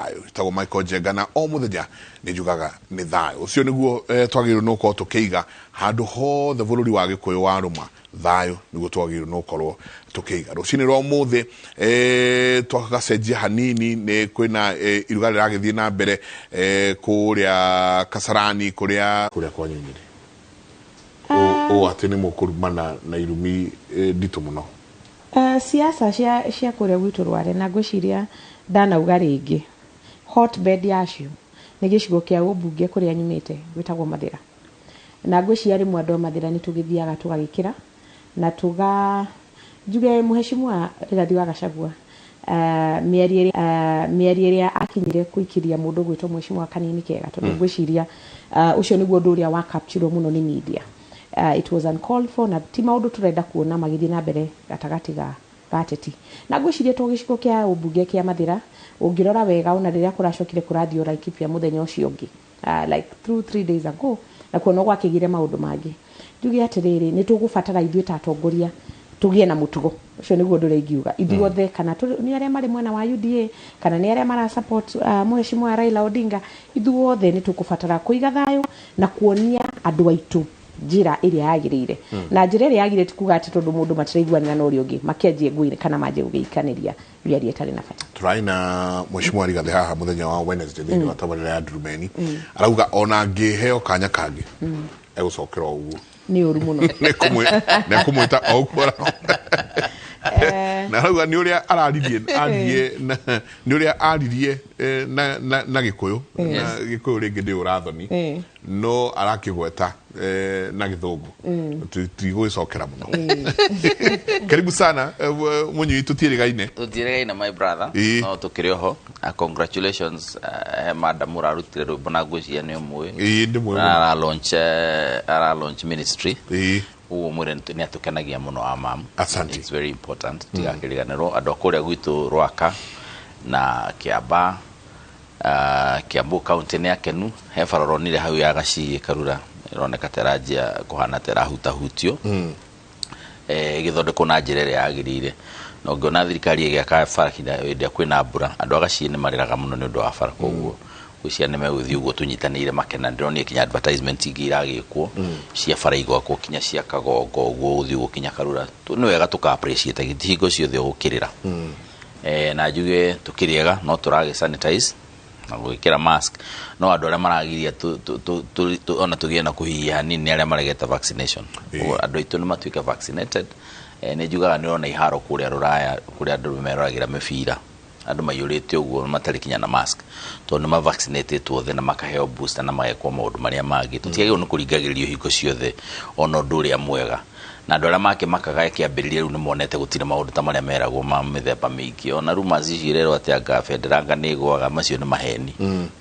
Thayũ. Njĩtagwo Michael Njenga na o mũthenya nĩ njugaga nĩ thayũ. Ũcio nĩguo twagĩrĩirwo nĩ gũkorwo tũkĩiga handũ hothe bũrũri wa Gĩkũyũ warũma. Thayũ nĩguo twagĩrĩirwo nĩ gũkorwo tũkĩiga. Rũcinĩ rwa ũmũthĩ twagacenjia hanini, nĩ kwĩna iruga rĩragĩthiĩ na mbere kũrĩa Kasarani, kũrĩa kũrĩa kwanyu Nyĩrĩ. Ũũ atĩ nĩ mũkũrumana na irumi nditũ mũno. Siasa cia kũrĩa gwitũ Rware, na ngwĩciria ndanauga rĩngĩ, hotbed yacio nĩ gĩcigo kĩa ũmbunge kũrĩa nyumĩte gwĩtagwo Mathĩra. Na ngwĩciria rĩmwe andũ a Mathĩra nĩ tũgĩthiaga tũgagĩkĩra na tũga njuge Mheshimiwa Rigathi wa Gachagua, mĩario ĩrĩa akinyire kũikĩria mũndũ gwĩtwo Mheshimiwa Kanini Kega, tondũ ngwĩciria ũcio nĩguo ũndũ ũrĩa wa capture mũno nĩ media. It was uncalled for, na ti maũndũ tũrenda kuona magĩthiĩ na mbere gatagatĩ ga ateti. Na ngwĩciria to gĩcigo kĩa ũmbunge kĩa Mathĩra, ũngĩrora wega ona rĩrĩa kũracokire kũrathiĩ o Laikipia mũthenya ũcio ũngĩ, like 2-3 days ago, na kuo no gwakĩgire maũndũ mangĩ. Njuge atĩrĩrĩ, nĩ tũgũbatara ithuĩ ta atongoria tũgĩe na mũtugo ũcio, nĩguo ũndũ ũrĩa ingiuga ithuothe, kana nĩ arĩa marĩ mwena wa UDA kana nĩ arĩa mara support Mheshimiwa Raila Odinga, ithuothe nĩ tũkũbatara kũiga thayũ na kuonia andũ aitũ njĩra ĩrĩa yagĩrĩire. Na njĩra ĩrĩa yagĩrĩire ti kuga atĩ tondũ mũndũ matiraiguanĩra na ũrĩa ũngĩ makĩanjie ngũĩ kana manjie gũgĩikanĩria mĩario ĩtarĩ na bata. Tũrarĩ na Mheshimiwa Rigathi haha mũthenya wa Wednesday thĩinĩ wa tabarĩra ya Ndurumeni, arauga ona angĩheo kanya kangĩ egũcokera o ũguo. Nĩ ũru mũno. Nĩ kũmwĩta o ũguo, na arauga nĩ ũrĩa araririe aririe nĩ ũrĩa aririe na Gĩkũyũ, na Gĩkũyũ rĩngĩ ndĩ ũrathoni no arakĩgweta na Gĩthũngũ, tigũgĩcokera mũno. Karibu sana, mũnyui, tũtiĩrĩgaine. Tũtiĩrĩgaine, my brother. No tũkĩrĩ oho. Congratulations, he madam ũrarutire rwĩmbo na ngwĩciria nĩ ũmũĩ. Ĩĩ, ndĩmũĩ mũno. Ara launch ministry. Ũguo mwĩre nĩ atũkenagia mũno wa mam. Asante. It's very important tigakĩriganĩrwo andũ a kũrĩa gwitũ Rwaka na Kĩamba, Kiambu County nĩ akenu. He bara ũronire hau ya Gacii Karura ĩroneka ta ĩranjia kũhana ta ĩrahutahutio, ĩgĩthondekwo na njĩra ĩrĩa yagĩrĩire. Na ũngĩona thirikari ĩgĩaka bara kinya hĩndĩ ĩrĩa kwĩna mbura, andũ a Gacii nĩ marĩraga mũno nĩ ũndũ wa bara. Koguo ngwĩciria nĩ megũthiĩ ũguo tũnyitanĩire makena. Ndĩronire kinya advertisement ingĩ iragĩkwo cia bara igwakwo kinya cia Kagongo ũguo gũthiĩ ũguo kinya Karura. Nĩ wega tũka appreciate, ti hingo ciothe ũgũkĩrĩra. Na njuge tũkĩrĩega no tũragĩ sanitize na gwĩkĩra mask, no andũ arĩa maragiria ona tũgĩe na kũhihia hanini nĩ arĩa maregete vaccination. Ũguo andũ aitũ nĩ matuĩke vaccinated. Nĩ njugaga nĩ ũrona iharo kũrĩa Rũraya kũrĩa andũ meroragĩra mĩbira, andũ maiyũrĩte ũguo matarĩ kinya na mask, tondũ nĩ mavaccinatĩtwo othe na makaheo booster na magekwo maũndũ marĩa mangĩ. Tũtiagĩrĩirwo nĩ kũringagĩrĩrio hingo ciothe ona ũndũ ũrĩa mwega, na andũ arĩa makĩmakaga ĩkĩambĩrĩria rĩu nĩ monete gũtirĩ maũndũ ta marĩa meragwo ma mĩthemba mĩingĩ. Ona rumors icio irerwo atĩ anga bendera anga nĩ ĩgũaga, macio nĩ maheni.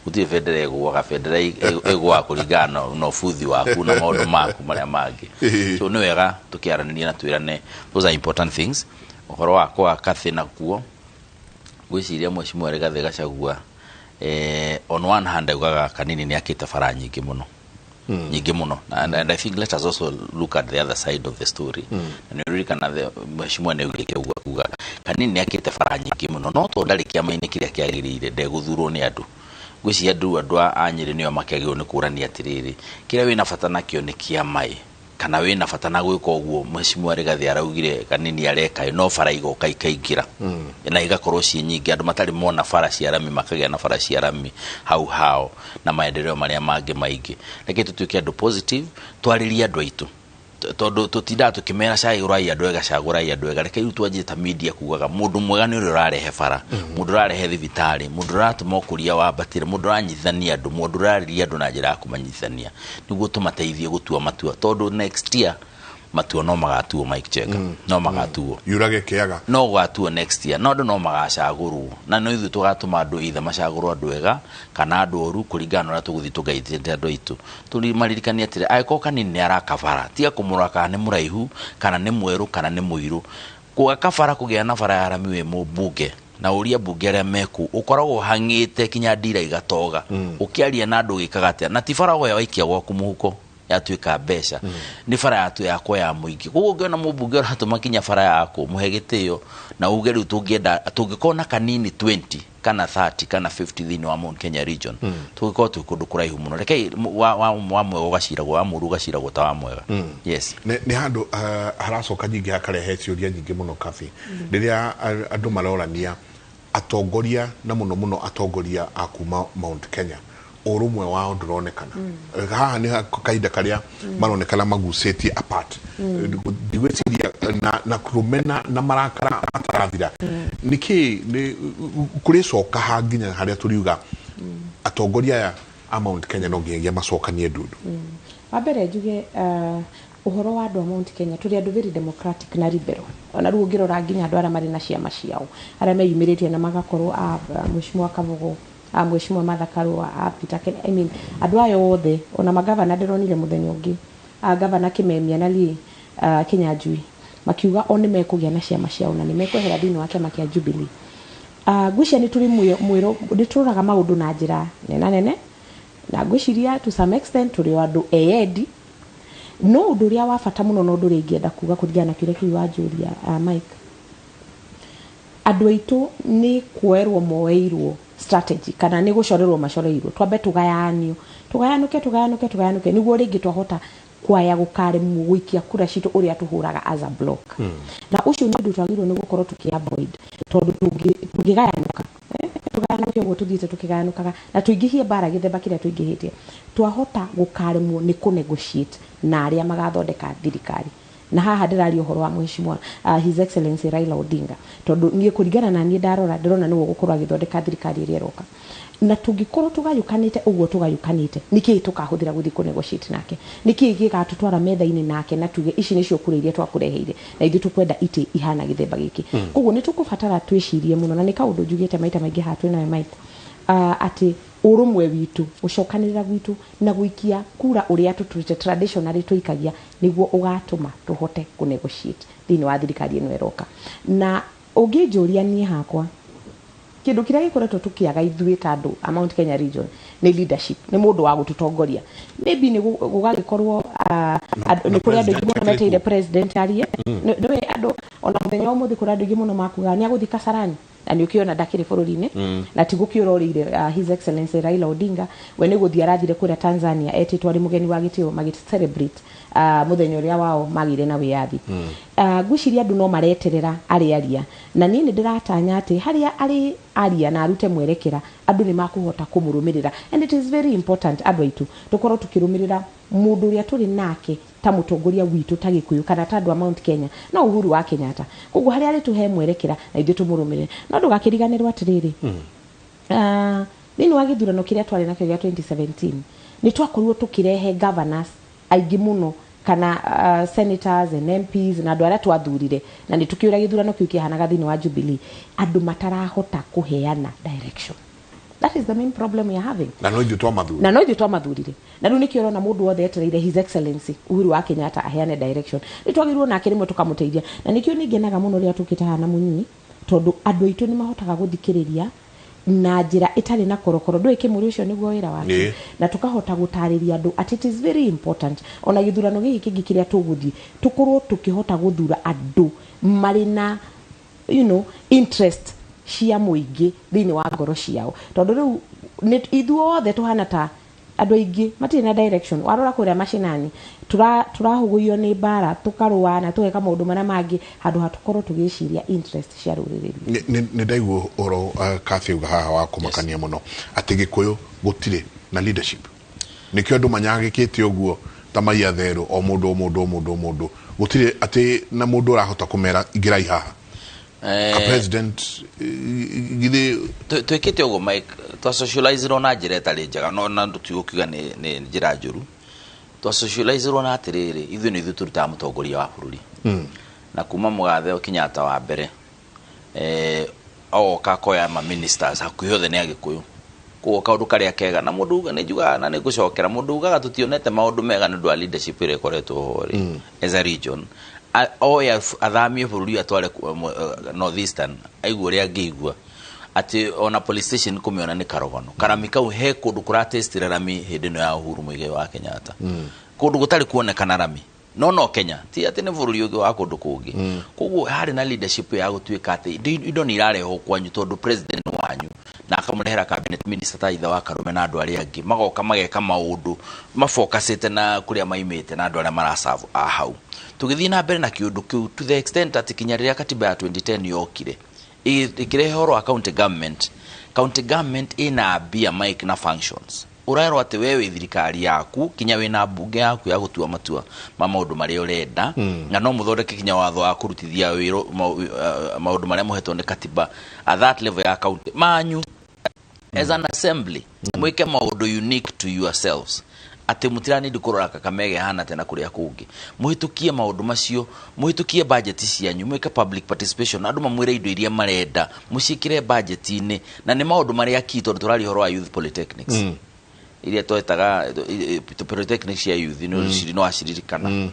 Gũtirĩ bendera ĩgũaga. Bendera ĩgũaga kũringana na ũbuthi waku na maũndũ maku marĩa mangĩ. So nĩ wega tũkĩaranĩria na twĩrane, those are important things. Ũhoro wa kwa Kathĩ nakuo, ngwĩciria Mheshimiwa Rigathĩ Gachagua, on one hand augaga Kanini nĩ akĩte bara nyingĩ mũno, nyingĩ mũno, and I think let us also look at the other side of the story. Na nĩ ũririkana the Mheshimiwa nĩ augire ũguo, akuga Kanini nĩ akĩte bara nyingĩ mũno, no tondũ ndarĩ kĩama-inĩ kĩrĩa kĩagĩrĩire ndegũthurwo nĩ andũ. Ngwĩciria andũ a Nyĩrĩ nĩo makĩagĩrĩirwo nĩ kũrania atĩrĩrĩ, kĩrĩa wĩna bata nakĩo nĩ kĩama ĩ kana wĩna bata na gwĩka ũguo. Mheshimiwa Rigathĩ araugire Kanini areka ĩ, no bara igoka ikaingĩra na igakorwo ciĩ nyingĩ, andũ matarĩ mona bara cia rami makagĩa na bara cia rami hau hao na maendeleo marĩa mangĩ maingĩ. Reke tũtuĩke andũ positive, twarĩrie andũ aitũ, tondũ tũtindaga tũkĩmera cagũrai andũ ega, cagũrai andũ ega. Reke rĩu twanjie ta media kugaga mũndũ mwega nĩ ũrĩa ũrarehe bara, mũndũ ũrarehe thibitarĩ, mũndũ ũratũma ũkũria wambatĩre, mũndũ ũranyitithania andũ, mũndũ ũrarĩria andũ na njĩra ya kũmanyitithania nĩguo tũmateithie gũtua matua, tondũ next year matua no magatuo. Mike Cheka, no magatuo. Yurage kĩaga. No gũgatuo next year, no andũ no magacagũrwo, na no ithuĩ tũgatũma andũ either macagũrwo andũ ega kana andũ oru kũringana na ũrĩa tũgũthiĩ tũgaithĩte andũ aitũ. Tũmaririkanie atĩrĩ, angĩkorwo Kanini nĩ araka bara, tiga kũmũrora kana nĩ mũraihu kana nĩ mwerũ kana nĩ mũirũ. Gwaka bara, kũgĩa na bara ya rami wĩ mũmbunge na ũria mbunge arĩa meku ũkoragwo hang'ĩte kinya ndira igatoga, ũkĩaria na andũ ũgĩkaga atĩa, na ti bara oya waikia gwaku mũhuko. Yatuĩka mbeca nĩ bara yatu yakwa ya mũingĩ. Koguo ũngĩona mũmbunge ũratũma kinya bara yaku, mũhe gĩtĩo na uge rĩu tũngĩenda tũngĩkorwo na kanini 20 kana 30 kana 50 thĩinĩ wa Mount Kenya region, tũngĩkorwo twĩ kũndũ kũraihu mũno. Rekei wa mwega ũgaciragwo, wa mũũru ũgaciragwo ta wa mwega, yes. Nĩ handũ haracoka nyingĩ hakarehe ciũria nyingĩ mũno kabi rĩrĩa andũ marorania atongoria na mũno mũno atongoria a kuma Mount Kenya, ũrũmwe wao ndũronekana. Haha nĩ kahinda karĩa maronekana magucĩtie apart. Ndigwĩciria na kũrũmena na marakara matarathira nĩkĩ nĩ kũrĩcoka ha nginya harĩa tũriuga atongoria aya a Mount Kenya no nginyagia macokanie ndundu. Wa mbere njuge ũhoro wa andũ a Mount Kenya, tũrĩ andũ very democratic na liberal. Ona rĩu ũngĩrora nginya andũ arĩa marĩ na ciama ciao, arĩa meyumĩrĩtie na magakorwo a Mheshimiwa Kabogo, a Mheshimiwa Martha Karua, a Peter Ken, I mean, andũ aya othe, ona magavana ndĩronire mũthenya ũngĩ a gavana Kimemia na Lee Kinyanjui makiuga o nĩ mekũgĩa na ciama ciao na nĩ mekwehera thĩinĩ wa kĩama kĩa Jubilee. Ngwĩciria nĩ tũrĩ mwĩro nĩ tũroraga maũndũ na njĩra nena nene, na ngwĩciria to some extent tũrĩ o andũ eyendi. No ũndũ ũrĩa wa bata mũno na ũndũ ũrĩa ingĩenda kuga kũringana na kĩũria kĩu wanjũria, Mike, andũ aitũ nĩ kuoerwo moeirwo strategy kana nĩ gũcorerwo macoreirwo twambe tũgayanio, tũgayanũke, tũgayanũke, tũgayanũke, nĩguo rĩngĩ twahota kwaya gũkaremwo gũikia kura citũ ũrĩa tũhũraga as a block. Na ũcio nĩ ũndũ twagĩrĩirwo nĩ gũkorwo tũkĩ avoid, tondũ tũngĩgayanũka, tũgayanũke ũguo tũthiĩte tũkĩgayanũkaga na tũingĩhie mbara gĩthemba kĩrĩa tũingĩhĩtie, twahota gũkaremwo nĩ kũ-negotiate na arĩa magathondeka thirikari. Na haha ndĩraria ũhoro wa Mheshimiwa His Excellency Raila Odinga, tondũ niĩ kũringana na niĩ ndarora ndĩrona nĩwe ũgũkorwo agĩthondeka thirikari ĩrĩa ĩroka. Na tũngĩkorwo tũgayũkanĩte ũguo tũgayũkanĩte, nĩkĩĩ tũkahũthĩra gũthiĩ kũ-negotiate nake? Nĩkĩĩ gĩgatũtwara metha-inĩ nake na tuge ici nĩcio kura iria twakũreheire na ithuĩ tũkwenda itĩ ihana gĩthemba gĩkĩ? Koguo nĩ tũkũbatara twĩcirie mũno, na nĩ kaũndũ njugĩte maita maingĩ haha twĩ nawe Mike, atĩ ũrũmwe witũ, gũcokanĩrĩra gwitũ na gũikia kura ũrĩa tũtũrĩte traditionally tũikagia nĩguo ũgatũma tũhote kũ-negotiate thĩinĩ wa thirikari ĩno ĩroka. Na ũngĩnjũria niĩ hakwa, kĩndũ kĩrĩa gĩkoretwo tũkĩaga ithuĩ ta andũ a Mount Kenya region nĩ leadership, nĩ mũndũ wa gũtũtongoria. Maybe nĩ gũgagĩkorwo nĩ kũrĩ andũ aingĩ mũno meteire president arie. Nĩũĩ andũ ona mũthenya wa ũmũthĩ kũrĩ andũ aingĩ mũno makugaga nĩ agũthiĩ Kasarani, na nĩ ũkĩona ndakĩrĩ bũrũri-inĩ na ti gũkĩũra ũrĩire. His Excellency Raila Odinga we nĩ gũthiĩ arathire kũrĩa Tanzania etĩtwo arĩ mũgeni wa gĩtĩo magĩ celebrate mũthenya ũrĩa wao magĩire na wĩyathi. Ngwĩciria andũ no mareterera arĩ aria, na niĩ nĩ ndĩratanya atĩ harĩa arĩ aria na arute mwerekera, andũ nĩ makũhota kũmũrũmĩrĩra. And it is very important andũ aitũ tũkorwo tũkĩrũmĩrĩra mũndũ ũrĩa tũrĩ nake ta mũtongoria witũ ta Gĩkũyũ kana ta andũ a Mount Kenya, no Uhuru wa Kenyatta. Koguo harĩa arĩtũhe mwerekera na ithuĩ tũmũrũmĩrĩre. No ndũgakĩriganĩrwo atĩrĩrĩ, thĩinĩ wa gĩthurano kĩrĩa twarĩ nakĩo gĩa 2017 nĩ twakorirwo tũkĩrehe governors aingĩ mũno kana senators and MPs na andũ arĩa twathurire, na nĩ tũkĩũra gĩthurano kĩu kĩahanaga thĩinĩ wa Jubilee, andũ matarahota kũheana direction. That is the main problem we are having. Na no ithuĩ twamathurire. Na no ithuĩ twamathurire. Na rĩu nĩkĩo ũrona mũndũ wothe etereire His Excellency Uhuru wa Kenyatta aheane direction. Nĩ twagĩrĩirwo nake rĩmwe tũkamũteithia, na nĩkĩo nĩ ngenaga mũno rĩrĩa tũkĩte haha na mũnyinyi, tondũ andũ aitũ nĩ mahotaga gũthikĩrĩria na njĩra ĩtarĩ na korokoro. Ndũĩ kĩmũrĩ ũcio nĩguo wĩra wake, na tũkahota gũtarĩria andũ atĩ it is very important ona gĩthurano gĩkĩ kĩngĩ kĩrĩa tũgũthiĩ tũkorwo tũkĩhota gũthura andũ marĩ na interest cia mũingĩ thĩinĩ wa ngoro ciao, tondũ rĩu ithuothe tũhana ta andũ aingĩ matirĩ na direction. Warora kũrĩa macinani tũrahũgũio nĩ mbara, tũkarũa na tũgeka maũndũ marĩa mangĩ handũ ha tũkorwo tũgĩciria interest cia rũrĩrĩ rwitũ. Nĩ ndaigua ũhoro Kathy auga haha wa kũmakania mũno atĩ Gĩkũyũ gũtirĩ na leadership, nĩkĩo andũ manyagĩkĩte ũguo ta maiya therũ, o mũndũ o mũndũ o mũndũ o mũndũ, gũtirĩ atĩ na mũndũ ũrahota kũmera ingĩrai haha. Ka president githĩ Twĩkĩte ũguo Mike, twa socializirwo na njĩra ĩtarĩ njega, no na tũtigũkiuga nĩ njĩra njũru. Twa socializirwo na atĩrĩrĩ, ithuĩ nĩ ithuĩ tũrutaga mũtongoria wa bũrũri. Na kuma mũgathe Kenyatta wa mbere, ogoka akoya ma ministers hakuhĩ othe nĩ Agĩkũyũ. Koguo kaũndũ karĩa kega na mũndũ uga nĩ njugaga na nĩ ngũcokera, mũndũ ugaga tũtionete maũndũ mega nĩ ũndũ wa leadership ĩrĩa ĩkoretwo ho rĩ as a region. Oe athamie bũrũri atware North Eastern, aigue ũrĩa angĩigua atĩ ona police station kũmĩona nĩ karogano karami kau he kũndũ kũratestire rami hĩndĩ ĩno ya Uhuru Muigai wa Kenyatta. Kũndũ gũtarĩ kuonekana rami no Kenya ti atĩ nĩ bũrũri ũngĩ wa kũndũ kũngĩ. Koguo harĩ na leadership ya gũtuĩka atĩ indo nĩ irarehwo kwanyu tondũ president wanyu na akamũrehera cabinet minister ta ithe wa Karume na andũ arĩa angĩ magoka mageka maũndũ mafocusĩte na kũrĩa maimĩte na andũ arĩa maraserve a hau. Tũgĩthiĩ na mbere na kĩũndũ kĩu to the extent atĩ kinya rĩrĩa katiba ya 2010 yokire, ĩkĩrehe ũhoro wa county government. County government ĩna mbia, Mike, na functions. Ũrerwo atĩ we wĩ thirikari yaku, kinya wĩna mbunge yaku ya gũtua matua ma maũndũ marĩa ũrenda, na no mũthondeke kinya watho wa kũrutithia wĩra maũndũ marĩa mũhetwo nĩ katiba at that level ya county manyu as an assembly, mwĩke maũndũ unique to yourselves, atĩ mũtiranindi kũrora Kakamega ĩhana atĩa na kũrĩa kũngĩ. Mũhĩtũkie maũndũ macio, mũhĩtũkie budget cianyu, mwĩke public participation, andũ mamwĩre indo iria marenda mũciĩkĩre budget-inĩ, na nĩ maũndũ marĩa key, tondũ tũraria ũhoro wa youth polytechnics iria twetaga polytechnics cia youth, no waciririkana.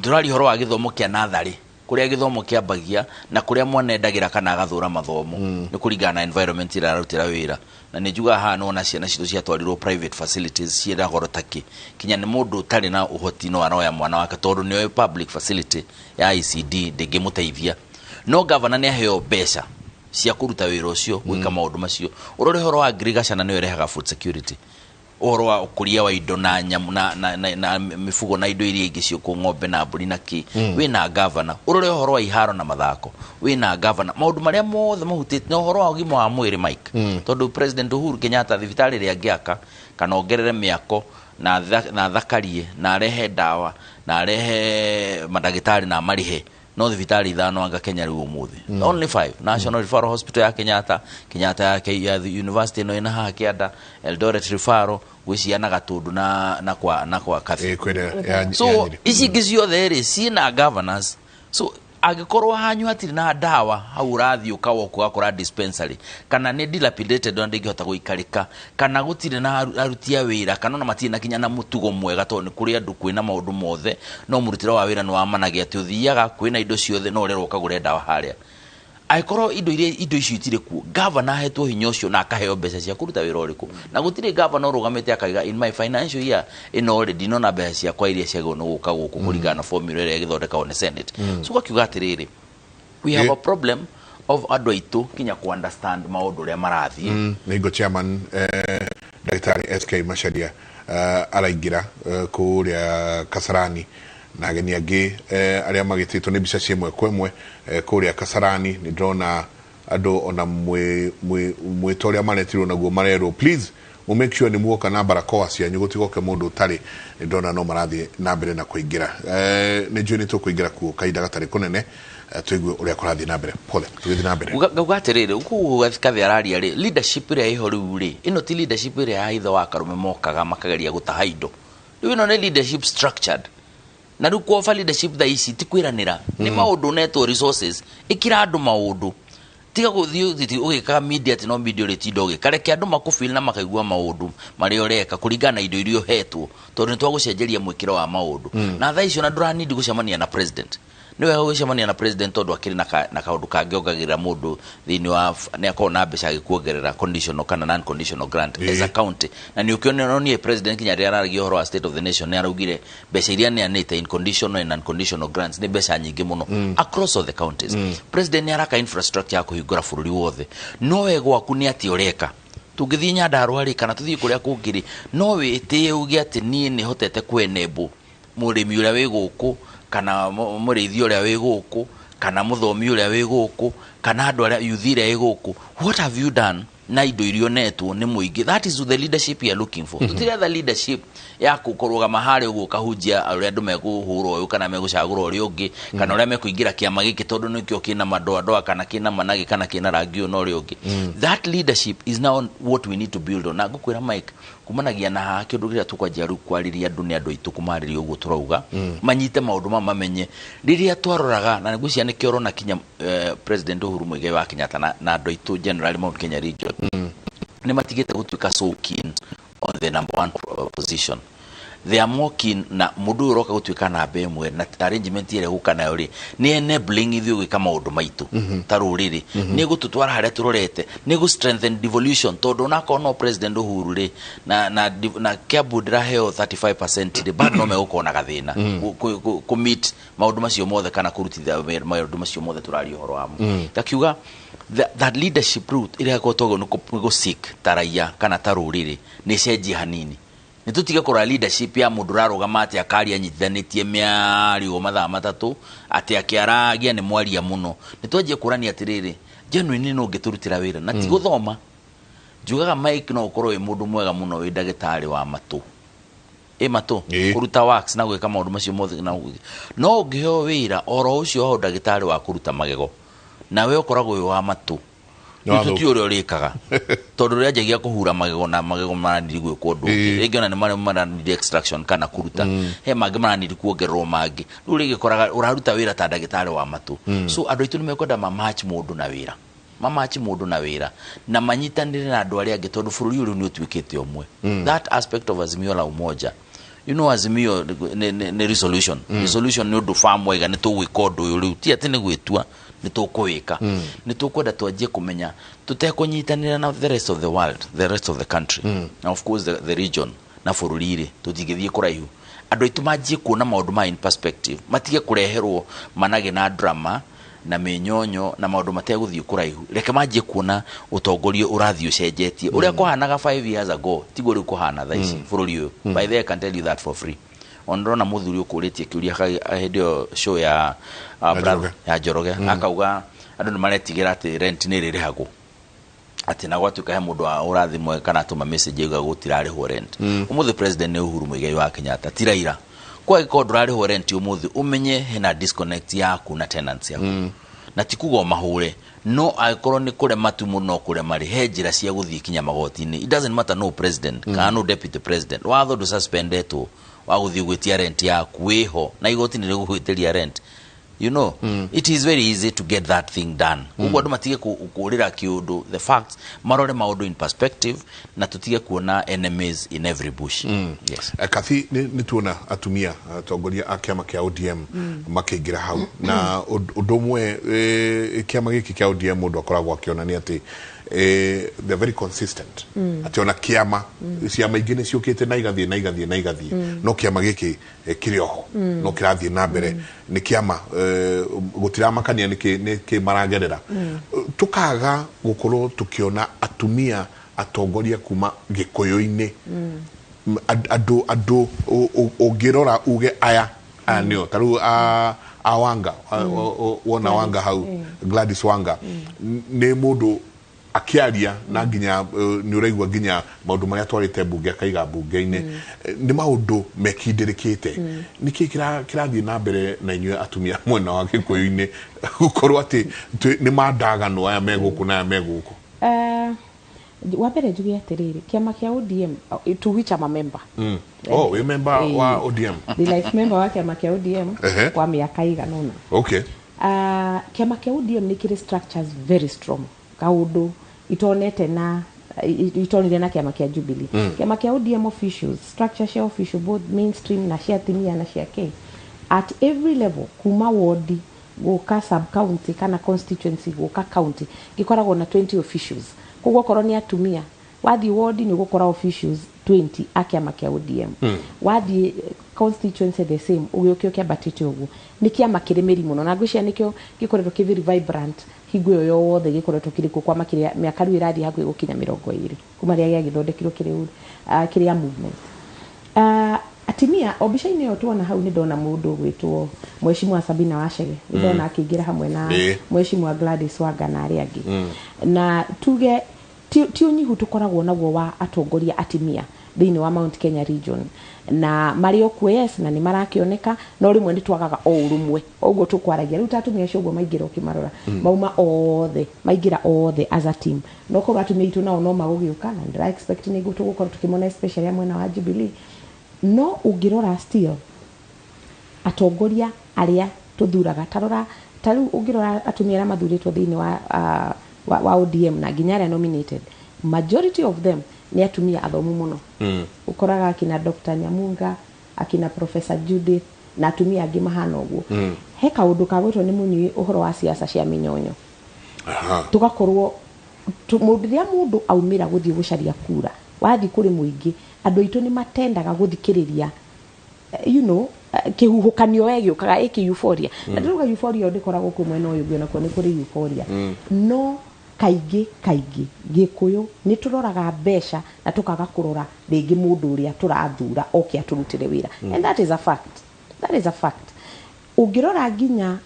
Tũraria ũhoro wa gĩthomo kĩa natharĩ, kũrĩa gĩthomo kĩambagia na kũrĩa mwana endagĩra kana agathũra mathomo nĩ kũringana na environment ĩrĩa ararutĩra wĩra. Na nĩ njugaga haha nĩwona ciana citũ ciatwarirwo private facilities ciĩna goro takĩ, kinya nĩ mũndũ ũtarĩ na ũhoti no aroya mwana wake tondũ nĩoĩ public facility ya ECD ndĩngĩmũteithia. No gavana nĩ aheo mbeca cia kũruta wĩra ũcio, gwĩka maũndũ macio. Ũrore ũhoro wa agriculture, na nĩyo ĩrehaga food security, ũhoro wa ũkũria wa indo na nyamũ na mifugo na indo iria ingĩ ciũkũ, ng'ombe na mbũri na kĩ, wĩna gavana. Ũrore ũhoro wa iharo na mathako, wĩna gavana. Maũndũ marĩa mothe mahutĩtie na ũhoro wa ũgima wa mwĩrĩ, Mike, tondũ President Uhuru Kenyatta thibitarĩ ĩrĩa angĩaka kana ongerere mĩako na thakarie na arehe ndawa na arehe mandagĩtarĩ na marĩhe, no thibitarĩ ithano anga Kenya rĩu ũmũthĩ, only five: National Referral Hospital ya Kenyatta, Kenyatta ya university ĩno ĩna haha kĩanda, Eldoret Referral, gwĩcia na Gatũndũ na kwa Kathi. Kwĩna ya So ya Nyĩrĩ. Ici ingĩ ciothe rĩ ciĩna governors. So angĩkorwo hanyu hatirĩ na ndawa, hau ũrathiĩ ũkawalk ũgakora dispensary kana nĩ dilapidated na ndĩngĩhota gũikarĩka, kana gũtirĩ na aruti a wĩra, kana ona matirĩ na kinya na mũtugo mwega, tondũ nĩ kũrĩ andũ kwĩna maũndũ mothe no mũrutĩre wa wĩra nĩ wamanagia atĩ ũthiaga kwĩna indo ciothe no ũrerwo ũkagũre ndawa harĩa. Angĩkorwo indo iria indo icio itirĩ kuo, gavana ahetwo hinya ũcio na akaheo mbeca cia kũruta wĩra ũrĩkũ? Na gũtirĩ gavana ũrũgamĩte akaiga, "In my financial year ĩno rĩ, ndinona mbeca ciakwa iria ciagĩrĩirwo nĩ gũka gũkũ kũringana na formula ĩrĩa ĩgĩthondekagwo nĩ Senate." So ũgakiuga atĩrĩrĩ, we have a problem of andũ aitũ kinya ku understand maũndũ ũrĩa marathiĩ. Nĩ ngo chairman Ndagĩtarĩ SK Macharia araingĩra kũrĩa Kasarani na ageni angĩ arĩa magĩtĩtwo nĩ mbica cia ĩmwe kwa ĩmwe kũrĩa Kasarani. Nĩ ndĩrona andũ ona mwĩto ũrĩa maretirwo naguo, marerwo please mu make sure nĩ muoka na barakoa cianyu, gũtigoke mũndũ ũtarĩ. Nĩ ndĩrona no marathiĩ na mbere na kũingĩra. Nĩ njũĩ nĩ tũkũingĩra kuo kahinda gatarĩ kũnene, tũigue ũrĩa kũrathiĩ na mbere. Pole, tũgĩthiĩ na mbere. Ngauga atĩrĩrĩ, kũu Kathi araria rĩ, leadership ĩrĩa ĩho rĩu rĩ, ĩno ti leadership ĩrĩa ya ithe wa Karume mokaga makageria gũtaha indo. Rĩu ĩno nĩ leadership structured, na rĩu kuoba leadership thaa ici ti kwĩranĩra, nĩ maũndũ netwo resources, ĩkĩra andũ maũndũ, tiga gũthiĩ ũgĩkaga media atĩ no media ũrĩtinda ũgĩka. Reke andũ makũfeel na makaigua maũndũ marĩa ũreka kũringana na indo iria ũhetwo, tondũ nĩ twagũcenjeria mwĩkĩro wa maũndũ. Na thaa icio na ndũranindi gũcemania na president, nĩ wega gũcemania na president tondũ akĩrĩ na kaũndũ kangĩongagĩrĩra mũndũ thĩinĩ wa nĩ akorwo na mbeca agĩkuongerera conditional kana non conditional grant as a county. Na nĩ ũkĩonie president kinya rĩrĩa araragia ũhoro wa State of the Nation, nĩ araugire mbeca iria neanĩte in conditional and unconditional grants nĩ mbeca nyingĩ mũno across all the counties. President nĩ araka infrastructure ya kũhingũra bũrũri wothe, no we gwaku nĩ atĩ ũreka? Tũngĩthiĩ Nyandarũa rĩ, kana tũthiĩ kũrĩa kũngĩ rĩ, no wĩtĩe uge atĩ niĩ nĩ hotete kwenembwo mũrĩmi ũrĩa wĩ gũkũ, kana mũrĩithi ũrĩa wĩ gũkũ, kana mũthomi ũrĩa wĩ gũkũ, kana andũ arĩa youth ĩrĩa ĩ gũkũ? What have you done na indo iria onetwo nĩ mũingĩ? That is the leadership you are looking for. Tũtiretha leadership ya kũrũgama harĩa ũguo ũkahunjia ũrĩa andũ mekũhũra ũyũ kana megũcagũra ũrĩa ũngĩ, kana ũrĩa mekũingĩra kĩama gĩkĩ tondũ nĩkĩo kĩna madoadoa kana kĩna managĩ kana kĩna rangi ũyũ na ũrĩa ũngĩ. That leadership is now what we need to build on. Na ngũkwĩra, Mike, kumanagia na haha kĩndũ kĩrĩa tũkwanjia rĩu kwarĩria andũ nĩ andũ aitũ, kũmarĩria ũguo tũrauga manyite maũndũ ma mamenye rĩrĩa twaroraga. Na ngwĩciria nĩkĩo ũrona kinya President Uhuru Muigai wa Kenyatta na andũ aitũ generally Mount Kenya region nĩ matigĩte gũtuĩka so keen on the number one position. They are more keen na mũndũ ũyũ ũroka gũtuĩka namba ĩmwe na arrangement ĩrĩa gũka nayo rĩ, nĩ enabling ithuĩ gwĩka maũndũ maitũ ta rũrĩrĩ, nĩ gũtũtwara harĩa tũrorete, nĩ gũ strengthen devolution, tondũ onakorwo no President Uhuru rĩ, na Kiambu ndĩraheo 35% rĩ, bado no megũkorwo na gathĩna kũ meet maũndũ macio mothe kana kũrutithia wĩra maũndũ macio mothe tũraria ũhoro wamo. Ndakiuga that leadership route ĩrĩa ĩkoragwo nĩ gũ seek ta raia kana ta rũrĩrĩ nĩ ĩcenjie hanini, nĩ tũtige kũrora leadership ya mũndũ ũrarũgama atĩ akaria anyitithanĩtie mĩario mathaa 3 atĩ akĩaragia nĩ mwaria mũno. Nĩ twanjie kũrania atĩrĩrĩ, genuinely no ũngĩtũrutĩra wĩra na ti gũthoma. Njugaga Mike, no ũkorwo wĩ mũndũ mwega mũno, wĩ ndagĩtarĩ wa matũ, ĩ matũ, kũruta wax na gwĩka maũndũ macio mothe na no ũngĩheo wĩra oro ũcio wa ndagĩtarĩ wa kũruta magego nawe ũkoragwo wĩ wa matũ, Nĩ rĩu tũtiũĩ ũrĩa ũrĩkaga, tondũ rĩrĩa njagia kũhura magego na magego maraniri gwĩkwo ũndũ ũngĩ, rĩngĩ ona nĩ marĩa maraniri extraction kana kũruta, he mangĩ maraniri kuongererwo mangĩ, rĩu rĩngĩ koraga ũraruta wĩra ta ndagĩtarĩ wa matũ. So andũ aitũ nĩ mekwenda mamatch mũndũ na wĩra, mamachi mũndũ na wĩra na manyitanĩre na andũ arĩa angĩ, tondũ bũrũri ũyũ rĩu nĩ ũtuĩkĩte ũmwe. That aspect of Azimio la Umoja, Azimio nĩ resolution. Resolution nĩ ũndũ bamwega, nĩ tũgwĩka ũndũ ũyũ rĩu, ti atĩ nĩ gwĩtua, nĩ tũkũwĩka. Nĩ tũkwenda twanjie kũmenya tũtekũnyitanĩra na the rest of the world, the rest of the country, na of course the region na bũrũri rĩ, tũtingĩthiĩ kũraihu. Andũ aitũ manjie kuona maũndũ ma in perspective, matige kũreherwo manage na drama na mĩnyonyo na maũndũ mategũthiĩ kũraihu. Reke manjie kuona ũtongoria ũrathiĩ ũcenjetie. Ũrĩa kũhanaga 5 years ago tiguo rĩu kũhana thaa ici bũrũri ũyũ. By the way, I can tell you that for free. Ona ndĩrona mũthuri ũkũrĩtie kĩũria hĩndĩ ĩyo show ya Ya brother, Njoroge. Ya Njoroge, akauga andũ nĩ maretigĩra atĩ rent nĩ ĩrĩrĩhagwo, atĩ na gwatuĩka he mũndũ wa ũrathimwe kana atũma message auga gũtirarĩhwo rent. Ũmũthĩ president nĩ Uhuru Muigai wa Kenyatta, ti Raila. Kwa angĩkorwo ndũrarĩhwo rent ũmũthĩ, ũmenye hena disconnect yaku na tenants yaku, na ti kuga ũmahũre, no angĩkorwo nĩ kũrema tu mũno kũrema rĩ, he njĩra cia gũthiĩ kinya magoti-inĩ. It doesn't matter no president kana no deputy president, watho ndũsuspendetwo wa gũthiĩ gwĩtia rent yaku, wĩho na igoti nĩ rĩgũgwĩtĩria rent. It is very easy to get that thing done. Koguo andũ matige kũrĩra kĩũndũ, the facts, marore maũndũ in perspective na tũtige kuona enemies in every bush. Yes. Kathi, nĩ tuona atumia atongoria a kĩama kĩa ODM makĩingĩra hau, na ũndũ ũmwe kĩama gĩkĩ kĩa ODM mũndũ akoragwo akĩona nĩ atĩ they're very consistent, atĩ ona kĩama ciama ingĩ nĩ ciũkĩte na igathiĩ na igathiĩ na igathiĩ, no kĩama gĩkĩ kĩrĩ oho, no kĩrathiĩ na mbere. Nĩ kĩama gũtiramakania nĩkĩ maragerera. Tũkaga gũkorwo tũkĩona atumia atongoria kuma gĩkũyũ-inĩ, andũ ũngĩrora uge aya aya nĩo, ta rĩu a Wanga, wona Wanga hau, Gladys Wanga, nĩ mũndũ akĩaria na nginya nĩ ũraigua nginya maũndũ marĩa atwarĩte mbunge akaiga mbunge-inĩ. Nĩ maũndũ mekindĩrĩkĩte. Nĩkĩ kĩrathiĩ na mbere na inyuĩ atumia mwena wa gĩkũyũ-inĩ gũkorwo atĩ nĩ mandagano, aya me gũkũ na aya me gũkũ? Wa mbere njuge atĩrĩrĩ, kĩama kĩa ODM, to which I'm a member. Oh, wĩ member wa ODM? The life member wa kĩama kĩa ODM kwa mĩaka ĩigana ũna. Kĩama kĩa ODM nĩ kĩrĩ structures very strong, kaũndũ itonete na itonire na kĩama kĩa Jubilee. Kĩama kĩa ODM officials, structure cia official, both mainstream na cia atumia na cia K, at every level, kuma ward gũka sub county kana constituency gũka county, gĩkoragwo na 20 officials. Koguo okorwo nĩ atumia, wathiĩ ward nĩ ũgũkora officials 20 a kĩama kĩa ODM. Wathiĩ constituency the same, ũgĩũke ũkĩambatĩte ũguo. Nĩ kĩama kĩrĩ mĩri mũno, na ngwĩciria nĩkĩo gĩkoretwo kĩ very vibrant hingo ĩyo yothe gĩkoretwo kĩrĩ kuo kwa makĩria mĩaka rĩu ĩrathiĩ hakuhĩ gũkinya 20 kuma rĩrĩa gĩagĩthondekirwo kĩrĩ a movement. Atumia o mbica-inĩ ĩyo tuona hau, nĩ ndona mũndũ ũgwĩtwo Mheshimiwa Sabina Wachege, nĩ ndona akĩingĩra hamwe na Mheshimiwa Gladys Wanga na arĩa angĩ. Na tuge ti ũnyihu tũkoragwo naguo wa atongoria atumia thĩinĩ wa Mount Kenya region, na marĩ o kuo, yes, na nĩ marakĩoneka, no rĩmwe nĩ twagaga o ũrũmwe. Ũguo tũkwaragia rĩu ta atumia acio ũguo maingĩra, ũkĩmarora mauma othe, maingĩra othe as a team, no korwo atumia aitũ nao no magũgĩũka, na ndĩra expect nĩ tũgũkorwo tũkĩmona, especially a mwena wa Jubilee. No ũngĩrora still atongoria arĩa tũthuraga, tarora ta rĩu ũngĩrora atumia arĩa mathurĩtwo thĩinĩ wa ODM na nginya arĩa nominated, majority of them nĩ atumia athomu mũno. Ũkoraga akina Dr. Nyamunga Akina Professor Judith na atumia angĩ mahana ũguo. He kaũndũ kagwĩtwo nĩ mũnyui ũhoro wa siasa cia mĩnyonyo. Tũgakorwo mũndũ rĩrĩa mũndũ aumĩra gũthiĩ gũcaria kura, wathiĩ kũrĩ mũingĩ, andũ aitũ nĩ matendaga gũthikĩrĩria kĩhuhũkanio we gĩũkaga ĩkĩ euphoria. Na ndĩrauga euphoria ĩyo ndĩkoragwo kwĩ mwena ũyũ ũngĩ, onakuo nĩ kũrĩ euphoria, no kaingĩ kaingĩ Gĩkũyũ nĩ tũroraga mbeca na tũkaga kũrora rĩngĩ mũndũ ũrĩa tũrathura oke atũrutĩre wĩra. And that is a fact, that is a fact. Ũngĩrora nginya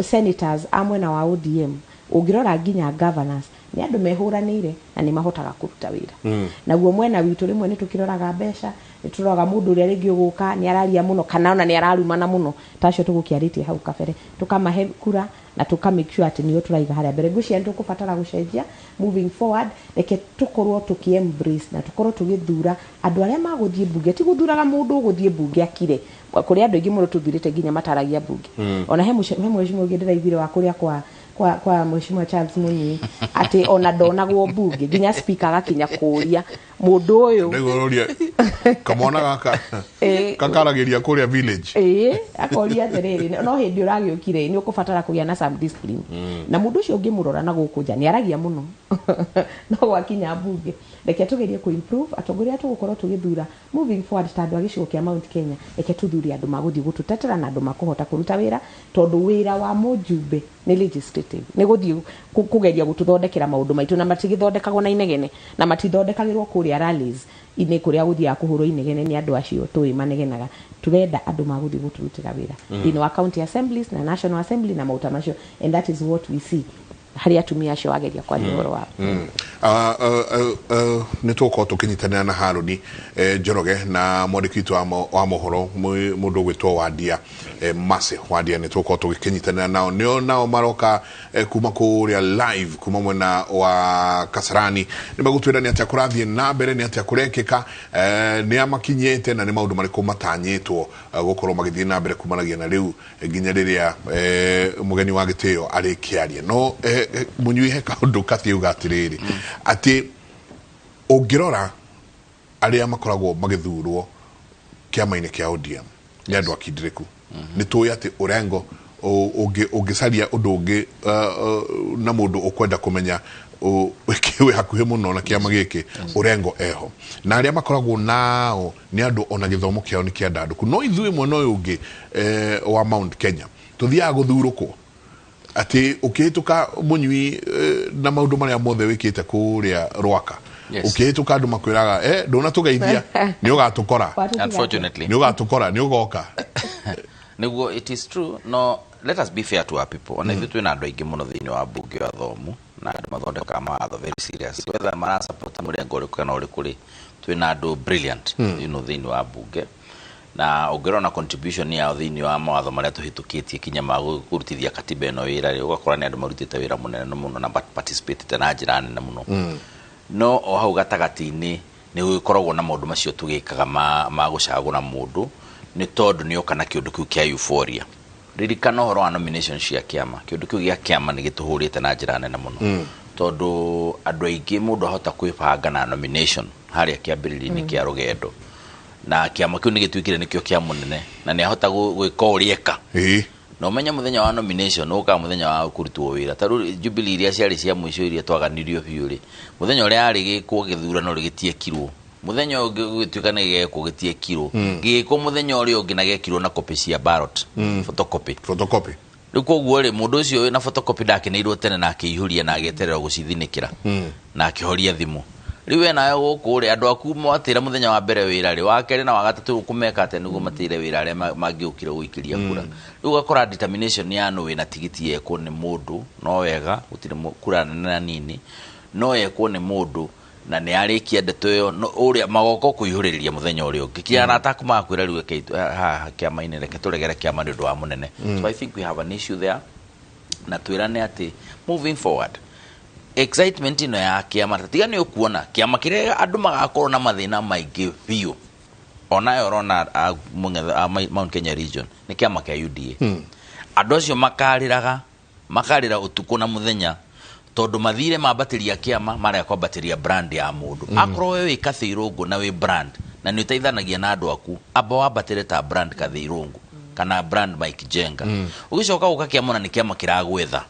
senators a mwena wa ODM, ũngĩrora nginya governors, nĩ andũ mehũranĩire na nĩ mahotaga kũruta wĩra. Naguo mwena witũ rĩmwe nĩ tũkĩroraga mbeca, nĩ tũroraga mũndũ ũrĩa rĩngĩ ũgũka nĩ araria mũno kana ona nĩ ararumana mũno, ta acio tũgũkĩarĩtie hau kabere, tũkamahe kura na tũka make sure atĩ nĩo tũraiga harĩa mbere. Ngwĩciria nĩ tũkũbatara gũcenjia moving forward. Reke tũkorwo tũkĩ embrace na tũkorwo tũgĩthura andũ arĩa magũthiĩ mbunge, ti gũthuraga mũndũ ũgũthiĩ mbunge akire. Kũrĩ andũ aingĩ mũno tũthurĩte nginya mataragia mbunge. Ona he mheshimiwa ũngĩ ndĩraiguire wa kũrĩa kwa mheshimiwa Charles Mũnyui atĩ ona ndonagwo mbunge, nginya speaker agakinya kũria mũndũ ũyũ. Ndaigua ũria kamwana gaka kakaragĩria kũrĩa village. Ĩĩ, akoria atĩrĩrĩ, no hĩndĩ ũragĩũkire nĩ ũkũbatara kũgĩa na some discipline. Na mũndũ ũcio ũngĩmũrora na gũkũ nja nĩ aragia mũno, no gwakinya mbunge. Reke tũgerie kũ improve atongoria arĩa tũgũkorwo tũgĩthura moving forward. Ta andũ a gĩcigo kĩa Mount Kenya, reke tũthure andũ magũthiĩ gũtũtetera na andũ makũhota kũruta wĩra, tondũ wĩra wa mũjumbe nĩ legislative, nĩ gũthiĩ kũgeria gũtũthondekera maũndũ maitũ, na matigĩthondekagwo na inegene na matithondekagĩrwo kũrĩa rallies inĩ kũrĩa gũthiaga kũhũrwo inegene nĩ andũ acio tũĩ manegenaga. Turenda andũ magũthiĩ gũtũrutĩra wĩra thĩinĩ wa county assemblies na national assembly na mauta macio, and that is what we see harĩ atumia acio wageria kwaria ũhoro wao. Nĩ tũgũkorwo tũkĩnyitanĩra na Harũni Njoroge na mwandĩki witũ wa mohoro, mũndũ ũgwĩtwo Wandia Mase Wandia. Nĩ tũgũkorwo tũgĩkĩnyitanĩra nao, nĩo nao maroka kuma kũrĩa live kuma mwena wa Kasarani. Nĩ megũtwĩra nĩ atĩa kũrathiĩ na mbere, nĩ atĩa kũrekĩka, nĩ a makinyĩte na nĩ maũndũ marĩkũ matanyĩtwo gũkorwo magĩthiĩ na mbere kumanagia na rĩu nginya rĩrĩa mũgeni wa gĩtĩo arĩkĩaria. No mũnyui, he kaũndũ katiĩ uga atĩrĩrĩ, atĩ ũngĩrora arĩa makoragwo magĩthurwo kĩama-inĩ kĩa ODM nĩ andũ akindĩrĩku. Nĩ tũĩ atĩ ũrengo ũngĩcaria ũndũ ũngĩ na mũndũ ũkwenda kũmenya wĩ hakuhĩ mũno na kĩama gĩkĩ, ũrengo eho, na arĩa makoragwo nao nĩ andũ ona gĩthomo kĩao nĩ kĩandandũku. No ithuĩ mwena ũyũ ũngĩ wa Mount Kenya tũthiaga gũthurũkwo atĩ ũkĩhĩtũka mũnyui na maũndũ marĩa mothe wĩkĩte kũrĩa Rwaka, ũkĩhĩtũka andũ makwĩraga, ndũnatũgeithia, nĩ ũgatũkora. Watũtiga. Unfortunately. Nĩ ũgatũkora, nĩ ũgoka. Nĩguo, it is true. No let us be fair to our people. Ona ithuĩ twĩna andũ aingĩ mũno thĩinĩ wa mbunge wa thomu na andũ mathondekaga mawatho very serious, whether marasupport mũrengo ũrĩkũ kana ũrĩkũ rĩ, twĩna andũ brilliant thĩinĩ wa mbunge, na ũngĩrora contribution yao thĩinĩ wa mawatho marĩa tũhĩtũkĩtie kinya ma kũrutithia katiba ĩno wĩra rĩ, ũgakora nĩ andũ marutĩte wĩra mũnene mũno na participatĩte na njĩra nene mũno. No o hau gatagatĩ-inĩ nĩ gũgĩkoragwo na maũndũ macio tũgĩkaga ma gũcagũra mũndũ nĩ tondũ nĩ oka na kĩũndũ kĩu kĩa euphoria. Ririkana ũhoro wa nomination cia kĩama, kĩũndũ kĩu gĩa kĩama nĩ gĩtũhũrĩte na njĩra nene mũno, tondũ andũ aingĩ mũndũ ahota kwĩbanga na nomination harĩa kĩambĩrĩria-inĩ kĩa rũgendo, na kĩama kĩu nĩ gĩtuĩkire nĩkĩo kĩa mũnene na nĩ ahota gwĩka ũrĩa eka. Na ũmenye mũthenya wa nomination ũkaga mũthenya wa kũrutwo wĩra. Ta rĩu Jubilee iria ciarĩ cia mũico iria twaganirio biũ rĩ, mũthenya ũrĩa yarĩ gĩkwo gĩthurano rĩ, gĩtiekirwo. Mũthenya ũyũ ũngĩ gũgĩtuĩka nĩ gĩgekwo, gĩtiekirwo. Gĩgĩkwo mũthenya ũrĩa ũngĩ na gekirwo na copy cia ballot, photocopy. Photocopy. Rĩu koguo rĩ, mũndũ ũcio wĩna photocopy ndakeneirwo tene na akĩihũria na agĩeterera gũcithinĩkĩra na akĩhoria thimũ. Rĩu we nawe gũkũ rĩ, andũ aku mwatĩra mũthenya wa mbere wĩra rĩ, wa kerĩ na wa gatatũ ũkũmeka atĩa nĩguo matĩre wĩra arĩa mangĩũkire gũikĩria kura? Rĩu ũgakora determination ya nũ wĩna tigiti yekwo nĩ mũndũ no wega, gũtirĩ kura nene na nini, no yekwo nĩ mũndũ na nĩ arĩkia ndeto ĩyo, no ũrĩa magoka kũihũrĩrĩria mũthenya ũrĩa ũngĩ kinya arata aku magakwĩra, rĩu reke haha kĩama-inĩ, reke tũregere kĩama nĩ ũndũ wa mũnene. So I think we have an issue there, na twĩrane atĩ moving forward excitement ĩno ya kĩama, tiga nĩ ũkuona kĩama kĩrĩa andũ magakorwo na mathĩna maingĩ biũ onayo ũrona a Mount Kenya region nĩ kĩama kĩa UDA. Andũ acio makarĩraga, makarĩra ũtukũ na mũthenya, tondũ mathire mambatĩria kĩama, marega kwambatĩria brand ya mũndũ. Akorwo we wĩ Kathĩ Irũngũ na wĩ brand Na nĩ ũteithanagia na andũ aku, amba wambatĩre ta brand Kathĩ Irũngũ kana brand Mike Jenga. Ũgĩcoka gũka kĩama, na nĩ kĩama kĩragwetha,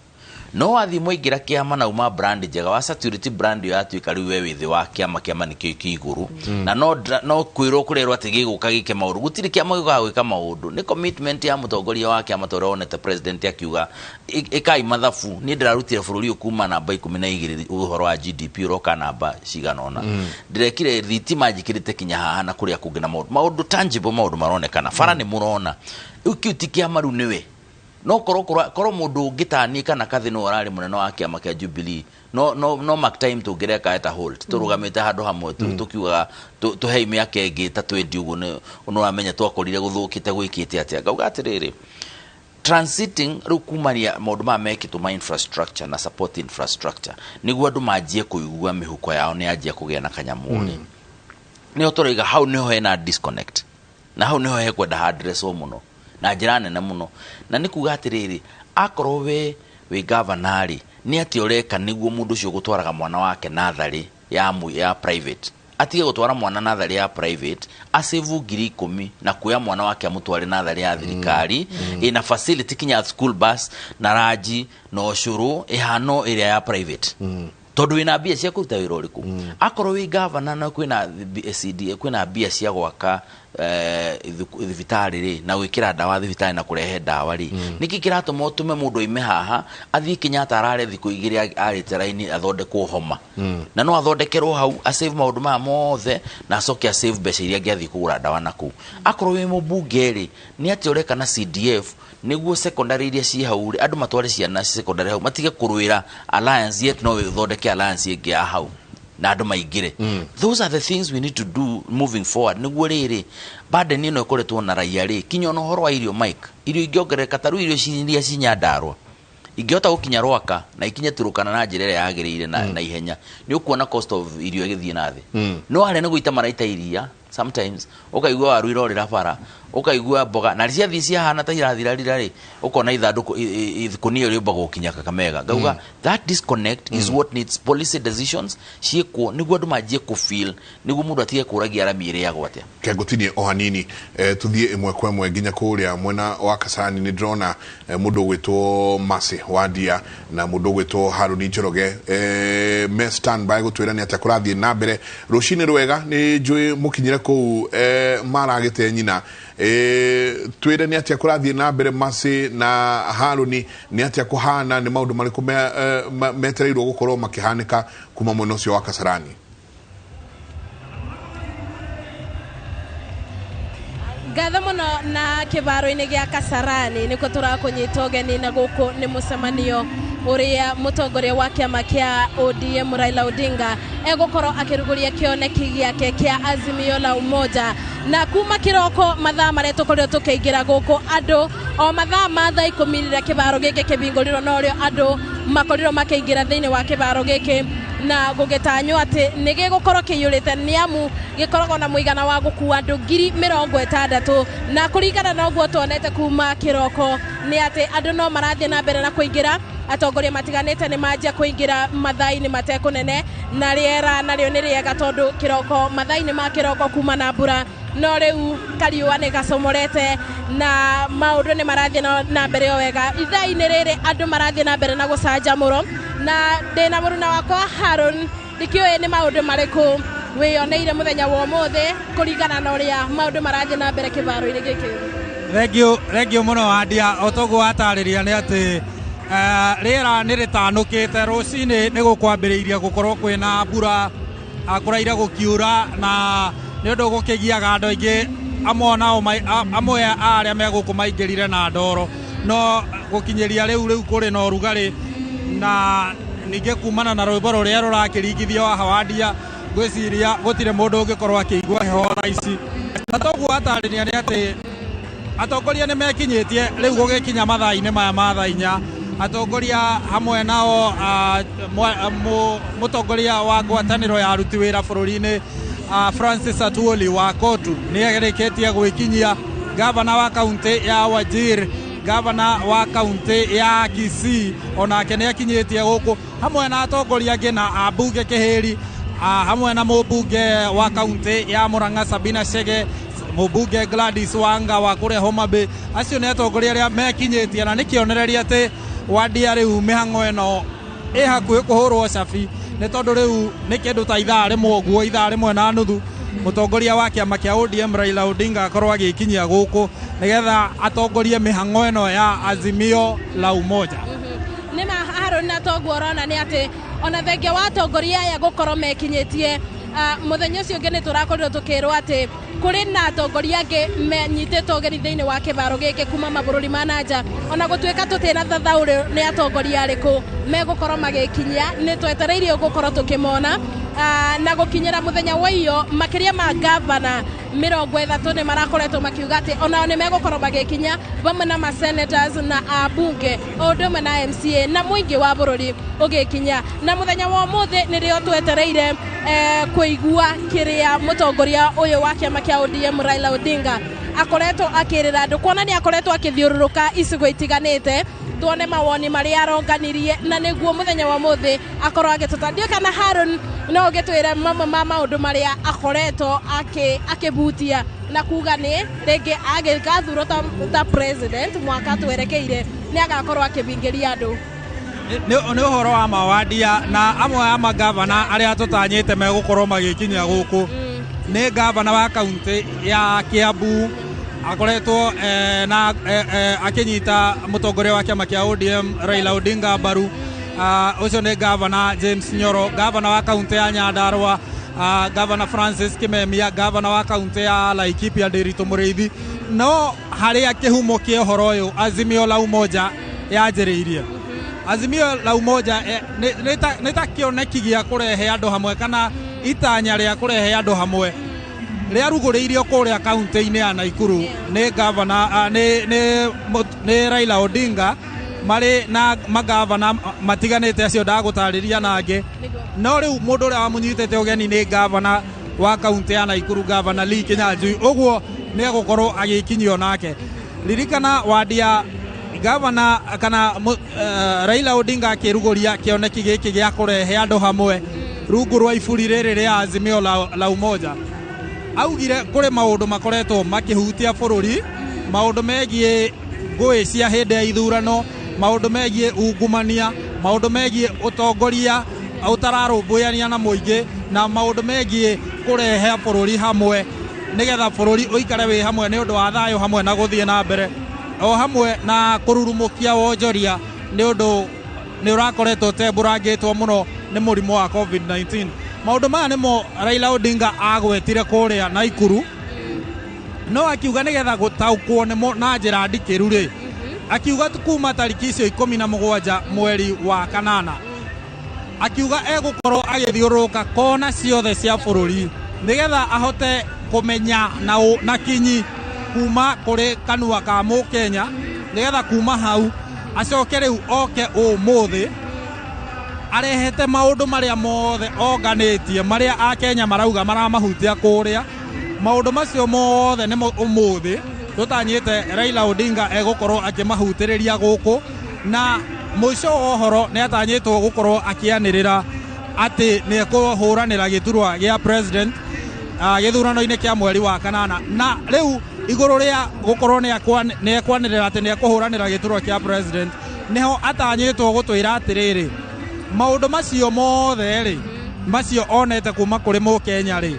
no wathiĩ mwaingĩra kĩama na uma brand njega wa security, brand ĩyo yatuĩka rĩu we wĩ thĩ wa kĩama, kĩama nĩkĩo kĩ igũrũ, na no kwĩrwo kũrerwo atĩ gĩgũka gĩke maũndũ. Gũtirĩ kĩama gĩũkaga gwĩka maũndũ, nĩ commitment ya mũtongoria wa kĩama, ta ũrĩa wonete president akiuga, "Ĩkai mathabu, niĩ ndĩrarutire bũrũri ũyũ kuma namba 12 ũhoro wa GDP, ũroka namba cigana ũna, ndĩrekire thitima njikĩrĩte kinya haha na kũrĩa kũngĩ," na maũndũ tangible, maũndũ maronekana bara nĩ mũrona. Rĩu kĩu ti kĩama, rĩu nĩwe no korwo mũndũ ũngĩ ta niĩ kana Kathĩ no ararĩ mũnene wa kĩama kĩa Jubilee, no mark time tũngĩreka eta hold tũrũgamĩte handũ hamwe, tũkiugaga tũhei mĩaka ĩngĩ ta 20 ũguo. Nĩ ũramenya twakorire gũthũkĩte gwĩkĩte atĩa. Ngauga atĩrĩrĩ, transiting rĩu kumania maũndũ maya mekĩtwo ma infrastructure na support infrastructure, nĩguo andũ manjie kũigua mĩhuko yao nĩ yanjia kũgĩa na kanyamũ rĩ, nĩho tũraiga hau nĩho hena disconnect, na hau nĩho hekwenda handresswo mũno na njĩra nene mũno. Na nĩ kuga atĩrĩrĩ, akorwo we wĩ gavana rĩ, nĩ atĩa ũreka nĩguo mũndũ ũcio gũtwaraga mwana wake natharĩ ya private atige gũtwara mwana natharĩ ya private, asave 10,000 na kuoya mwana wake amũtware natharĩ ya thirikari ĩna facility kinya school bus na ranji na ũcũrũ ĩhano ĩrĩa ya private, tondũ wĩna mbia cia kũruta wĩra ũrĩkũ? Akorwo wĩ gavana na kwĩna CD, kwĩna mbia cia gwaka thibitarĩ rĩ, na gwĩkĩra ndawa thibitarĩ na kũrehe ndawa rĩ, nĩkĩ kĩratũma ũtũme mũndũ oime haha athiĩ Kenyatta arare thikũ 2 arĩte raini athondekwo homa, na no athondekerwo hau, asave maũndũ maya mothe na acoke asave mbeca iria angĩathiĩ kũgũra ndawa na kũu? Akorwo wĩ mũmbunge rĩ, nĩ atĩa ũreka na CDF nĩguo secondary iria ciĩ hau rĩ, andũ matware ciana secondary hau, matige kũrũĩra alliance, yet no ũthondeke alliance ĩngĩ ya hau na andũ maingĩre? Those are the things we need to do moving forward, nĩguo rĩrĩ burden ĩno ĩkoretwo na raia rĩ, kinya ona ũhoro wa irio, Mike, irio ingĩongerereka ta rĩu irio iria ci Nyandarua ingĩhota gũkinya Rwaka na ikinye Turukana na njĩra ĩrĩa yagĩrĩire na ihenya, nĩ ũkuona cost of irio ĩgĩthiĩ na thĩ. No harĩa nĩ gũita maraita iria, sometimes ũkaigua waru irorĩra bara, ũkaigua mboga na ciathiĩ ciahana ta irathirarira rĩ, ũkona ithandũkũ ikũnia rĩũmba gũkinya Kakamega. Ngauga that disconnect is what needs policy decisions ciĩkwo nĩguo andũ manjie kũfeel, nĩguo mũndũ atige kũragia arami ĩrĩagwo atĩa. Kengũtinie o hanini, tuthiĩ ĩmwe kwa ĩmwe nginya kũrĩa mwena wa Kasarani. Nĩ ndĩrona mũndũ ũgwĩtwo Mercy Wandia na mũndũ ũgwĩtwo Haruni Njoroge me standby gũtwĩra nĩ atĩa kũrathiĩ na mbere. Rũcinĩ rwega, nĩ njũĩ mũkinyire kũu maragĩte nyina. Twĩre nĩ atĩa kũrathiĩ na mbere, Mercy na Haruni, nĩ atĩa kũhana, nĩ maũndũ marĩkũ metereirwo gũkorwo makĩhanĩka kuma mwena ũcio wa Kasarani? Ngatho mũno. Na kĩbaro-inĩ gĩa Kasarani nĩkuo tũrakũnyita ũgeni, na gũkũ nĩ mũcemanio ũrĩa mũtongoria wa kĩama kĩa ODM Raila Odinga egũkorwo akĩrugũria kĩoneki gĩake kĩa Azimio la Umoja. Na kuma kĩroko mathaa marĩa tũkorirwo tũkĩingĩra gũkũ, andũ o mathaa ma thaa 10 rĩrĩa kĩbaro gĩkĩ kĩhingũrirwo, norĩo andũ makorirwo makĩingĩra thĩinĩ wa kĩbaro gĩkĩ, na gũgĩtanywo atĩ nĩ gĩgũkorwo kĩiyũrĩte, nĩ amu gĩkoragwo na mũigana wa gũkua andũ 60,000. Na kũringana na ũguo tuonete kuma kĩroko nĩ atĩ andũ no marathiĩ na mbere na kũingĩra. Atongoria matiganĩte nĩ manjia kũingĩra mathaa-inĩ matekũnene, na rĩera narĩo nĩ rĩega, tondũ kĩroko mathaa-inĩ ma kĩroko kuma na mbura, no rĩu kariũa nĩ gacomorete na maũndũ nĩ marathiĩ na mbere o wega. Ithaa-inĩ rĩrĩ andũ marathiĩ na mbere na gũcanjamũrwo, na ndĩna mũruna wakwa Haron. Ndikĩũĩ nĩ maũndũ marĩkũ wĩyoneire mũthenya wa ũmũthĩ kũringana na ũrĩa maũndũ marathiĩ na mbere kĩbaro-inĩ gĩkĩ. Thengio, thengio mũno Wandia. O toguo watarĩria nĩ atĩ rĩera nĩ rĩtanũkĩte. Rũcinĩ nĩ gũkwambĩrĩirie gũkorwo kwĩna mbura, kũraire gũkiura, na nĩ ũndũ gũkĩgiaga andũ aingĩ. Amwe nao amwe a arĩa me gũkũ maingĩrire na ndoro, no gũkinyĩria rĩu kũrĩ na ũrugarĩ. Na ningĩ kumana na rwĩmbo rũrĩa rũrakĩringithio haha Wandia, ngwĩciria gũtirĩ mũndũ ũngĩkorwo akĩigua heho thaa ici. Na toguo watarĩria nĩ atĩ atongoria nĩ mekinyĩtie rĩu gũgĩkinya mathaa-inĩ maya ma thaa 4. Atongoria hamwe nao mũtongoria wa ngwatanĩro ya aruti wĩra bũrũri-inĩ, Francis Atwoli wa Kotu, nĩ arĩkĩtie gwĩkinyia. Gavana wa kaunti ya Wajir, gavana wa kaunti ya Kisii onake nĩ akinyĩtie gũkũ, hamwe na atongoria angĩ na ambunge kĩhĩri. Hamwe na mũmbunge wa kaunti ya Murang'a Sabina Chege, mũmbunge Gladys Wanga wa kũrĩa Homa Bay. Acio nĩ atongoria arĩa mekinyĩtie, na nĩ kĩonereria atĩ Wandia rĩu mĩhang'o ĩno ĩ hakuhĩ kũhũrwo cabi, nĩ tondũ rĩu nĩ kĩndũ ta ithaa rĩmwe ũguo, ithaa rĩmwe na nuthu, mũtongoria wa kĩama kĩa ODM Raila Odinga akorwo agĩkinyia gũkũ nĩgetha atongorie mĩhang'o ĩno ya Azimio la Umoja. Nĩ ma, Harũni, na toguo ũrona nĩ atĩ ona thengia wa atongoria aya gũkorwo mekinyĩtie, mũthenya ũcio ũngĩ nĩ tũrakorirwo tũkĩrwo atĩ kũrĩ na atongoria angĩ menyitĩtwo ũgeni thĩinĩ wa kĩbaro gĩkĩ kuma mabũrũri ma na nja. Ona gũtuĩka tũtĩna thathaũrĩ nĩ atongoria arĩkũ megũkorwo magĩkinyia, nĩ twetereirio gũkorwo tũkĩmona. Na gũkinyĩra mũthenya wa iyo, makĩria ma gavana 30 nĩ marakoretwo makiuga atĩ onao nĩ megũkorwo magĩkinya, vamwe na ma-senators na ambunge, o ũndũ ũmwe na MCA na mũingĩ wa bũrũri ũgĩkinya. Na mũthenya wa ũmũthĩ nĩrĩo twetereire kũigua kĩrĩa mũtongoria ũyũ wa kĩama kĩa ODM Raila Odinga akoretwo akĩrĩra andũ, kuona nĩ akoretwo akĩthiũrũrũka icigo itiganĩte, tuone mawoni marĩa aronganirie, na nĩguo mũthenya wa mũthĩ akorwo agĩtũta. Ndiũĩ kana Harun no ũgĩtwĩre mamwe ma maũndũ marĩa akoretwo akĩbutia na kuga nĩ rĩngĩ agĩgathurwo ta president mwaka twerekeire nĩ agakorwo akĩbingĩria andũ. Nĩ ũhoro wa mawandia, na amwe a magavana arĩa tũtanyĩte megũkorwo magĩkinyia gũkũ nĩ gavana wa kaunti ya Kiambu, akoretwo na akĩnyita mũtongoria wa kĩama kĩa ODM Raila Odinga mbaru. Ũcio nĩ gavana James Nyoro. Gavana wa kaunti ya Nyandarua, gavana Francis Kimemia, gavana wa kaunti ya Laikipia Ndiritu Mũrĩithi. No harĩa kĩhumo kĩa ũhoro ũyũ Azimio la Umoja yanjĩrĩirie, Azimio la Umoja nĩ ta kĩoneki gĩa kũrehe andũ hamwe, kana itanya rĩa kũrehe andũ hamwe, rĩarugũrĩirio kũrĩa kaunti-inĩ ya Naikuru nĩ gavana nĩ Raila Odinga marĩ na magavana matiganĩte acio ndagũtarĩria na angĩ. No rĩu mũndũ ũrĩa wamũnyitĩte ũgeni nĩ gavana wa kaunti ya Naikuru, gavana Lee Kinyanjui, ũguo nĩ egũkorwo agĩkinyio nake. Ririkana Wandia, gavana kana Raila Odinga akĩrugũria kĩoneki gĩkĩ gĩa kũrehe andũ hamwe rungu rwa iburi rĩrĩ rĩa Azimio la Umoja, augire kũrĩ maũndũ makoretwo makĩhutia bũrũri, maũndũ megiĩ ngũĩ cia hĩndĩ ya ithurano, maũndũ megiĩ ungumania, maũndũ megiĩ ũtongoria ũtararũmbũyania na mũingĩ, na maũndũ megiĩ kũrehe bũrũri hamwe nĩgetha bũrũri ũikare wĩ hamwe nĩ ũndũ wa thayũ hamwe na gũthiĩ na mbere, o hamwe na kũrurumũkia wonjoria nĩ ũndũ nĩ ũrakoretwo ũtembũrangĩtwo mũno nĩ mũrimũ wa COVID-19. Maũndũ maya nĩmo Raila Odinga agwetire kũrĩa Naikuru, no akiuga nĩgetha gũtaũkwo nĩmo na njĩra ndikĩru rĩ, akiuga kuma tariki icio 17 mweri wa kanana, akiuga egũkorwo agĩthiũrũrũka kona ciothe cia bũrũri nĩgetha ahote kũmenya na kinyi kuma kũrĩ kanua ka mũkenya, nĩgetha kuma hau acoke rĩu oke ũmũthĩ arehete maũndũ marĩa mothe onganĩtie, marĩa akenya marauga maramahutia kũrĩa. Maũndũ macio mothe nĩmo ũmũthĩ tũtanyĩte Raila Odinga egũkorwo akĩmahutĩrĩria gũkũ, na mũico wa ũhoro nĩ atanyĩtwo gũkorwo akĩanĩrĩra atĩ nĩ ekũhũranĩra gĩturwa gĩa president gĩthurano-inĩ kĩa mweri wa kanana. Na rĩu igũrũ rĩa gũkorwo nĩ ekwanĩrĩra atĩ nĩ ekũhũranĩra gĩturwa kĩa president, nĩho atanyĩtwo gũtwĩra atĩrĩrĩ, maũndũ macio mothe rĩ, macio onete kuma kũrĩ mũkenya rĩ,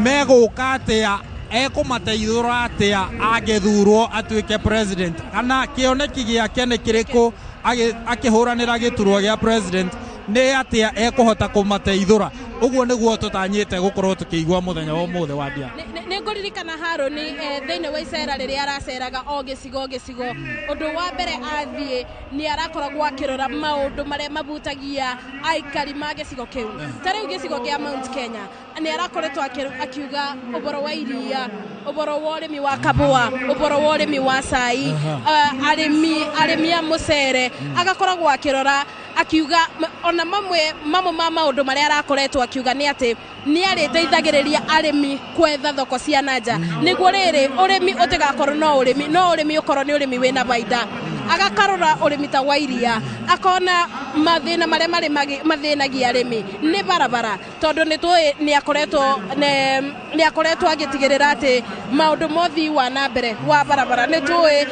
megũka atĩa, ekũmateithũra atĩa angĩthurwo atuĩke president, kana kĩoneki gĩake nĩ kĩrĩkũ akĩhũranĩra gĩturwa gĩa president, nĩ atĩa ekũhota kũmateithũra. Ũguo nĩguo tũtanyĩte gũkorwo tũkĩigua mũthenya wa ũmũthĩ, Wandia. Nĩ ngũririkana Harũni, thĩinĩ wa icera rĩrĩa araceraga o gĩcigo gĩcigo, ũndũ wa mbere athiĩ nĩ arakoragwo akĩrora maũndũ marĩa mabutagia aikari ma gĩcigo kĩu. Ta rĩu gĩcigo kĩa Mount Kenya nĩ arakoretwo akiuga ũboro wa iria, ũboro wa ũrĩmi wa kabũa, ũboro wa ũrĩmi wa cai, arĩmi a mũcere, agakoragwo akĩrora akiuga ona mamwe ma maũndũ marĩa arakoretwo akiuga nĩ atĩ nĩ arĩteithagĩrĩria arĩmi kwetha thoko cia na nja, nĩguo rĩrĩ ũrĩmi ũtigakorwo no ũrĩmi, no ũrĩmi ũkorwo nĩ ũrĩmi wĩna baida. Agakarora ũrĩmi ta wa iria, akona mathĩna marĩa marĩ mathĩnagia arĩmi nĩ barabara, tondũ nĩ tũĩ nĩ akoretwo agĩtigĩrĩra atĩ maũndũ mothi wa na mbere wa barabara. Nĩ tũĩ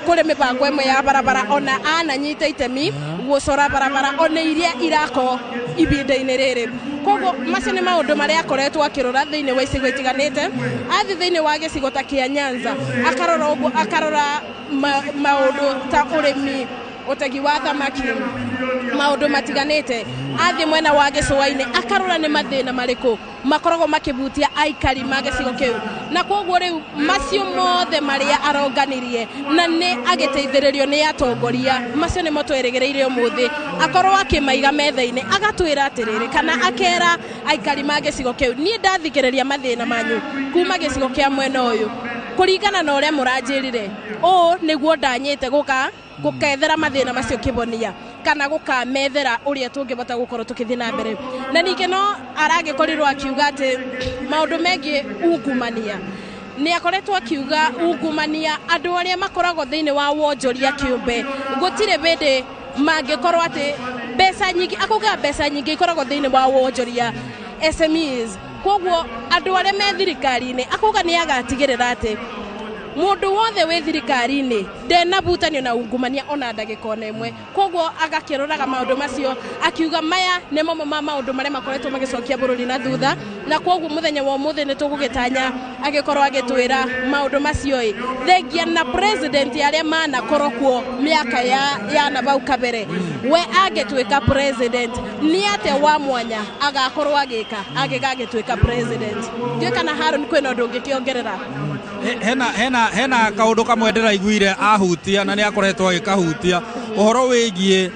kũrĩ mĩbango ĩmwe ya barabara ona ananyita itemi gũcora barabara ona iria irako ibinda-inĩ rĩrĩ. Koguo macio nĩ maũndũ marĩa akoretwo akĩrora thĩinĩ wa icigo itiganĩte. Athiĩ thĩinĩ wa gĩcigo ta kĩa Nyanza, akarora ũguo, akarora maũndũ ta ũrĩmi, ũtegi wa thamaki, maũndũ matiganĩte. Athiĩ mwena wa gĩcũa-inĩ, akarora nĩ mathĩna marĩkũ makoragwo makĩbutia aikari ma gĩcigo kĩu. Na koguo rĩu macio mothe marĩa aronganirie na nĩ agĩteithĩrĩrio nĩ atongoria, macio nĩmo twĩrĩgĩrĩire ũmũthĩ akorwo akĩmaiga metha-inĩ, agatwĩra atĩrĩrĩ, kana akera aikari ma gĩcigo kĩu, niĩ ndathikĩrĩria mathĩna manyu kuma gĩcigo kĩa mwena ũyũ kũringana na ũrĩa mũranjĩrire, ũũ nĩguo ndanyĩte gũka gũkethera mathĩna macio kĩbonia, kana gũkamethera ũrĩa tũngĩbota gũkorwo tũkĩthiĩ na mbere. Na ningĩ no aragĩkorirwo akiuga atĩ maũndũ megiĩ ungumania, nĩ akoretwo akiuga ungumania andũ arĩa makoragwo thĩinĩ wa wonjoria kĩũmbe gũtirĩ hĩndĩ mangĩkorwo atĩ mbeca nyingĩ, akauga mbeca nyingĩ ikoragwo thĩinĩ wa wonjoria SMEs. Koguo andũ arĩa me thirikari-inĩ, akauga nĩ agatigĩrĩra atĩ mũndũ wothe wĩ thirikari-inĩ ndenabutanio na ungumania ona ndagĩka ona ĩmwe. Koguo agakĩroraga maũndũ macio akiuga maya nĩ mamwe ma maũndũ marĩa makoretwo magĩcokia bũrũri na thutha. Na koguo mũthenya wa ũmũthĩ nĩ tũgũgĩtanya agĩkorwo agĩtwĩra maũndũ macio ĩ thengia na president arĩa manakorwo kuo mĩaka ya na bau kabere, we angĩtuĩka president nĩ atĩa wa mwanya agakorwo agĩka angĩgagĩtuĩka president. Ndiũĩ kana Harun kwĩna ũndũ ũngĩkĩongerera. Hena kaũndũ kamwe ndĩraiguire ahutia na nĩ akoretwo agĩkahutia, ũhoro wĩgiĩ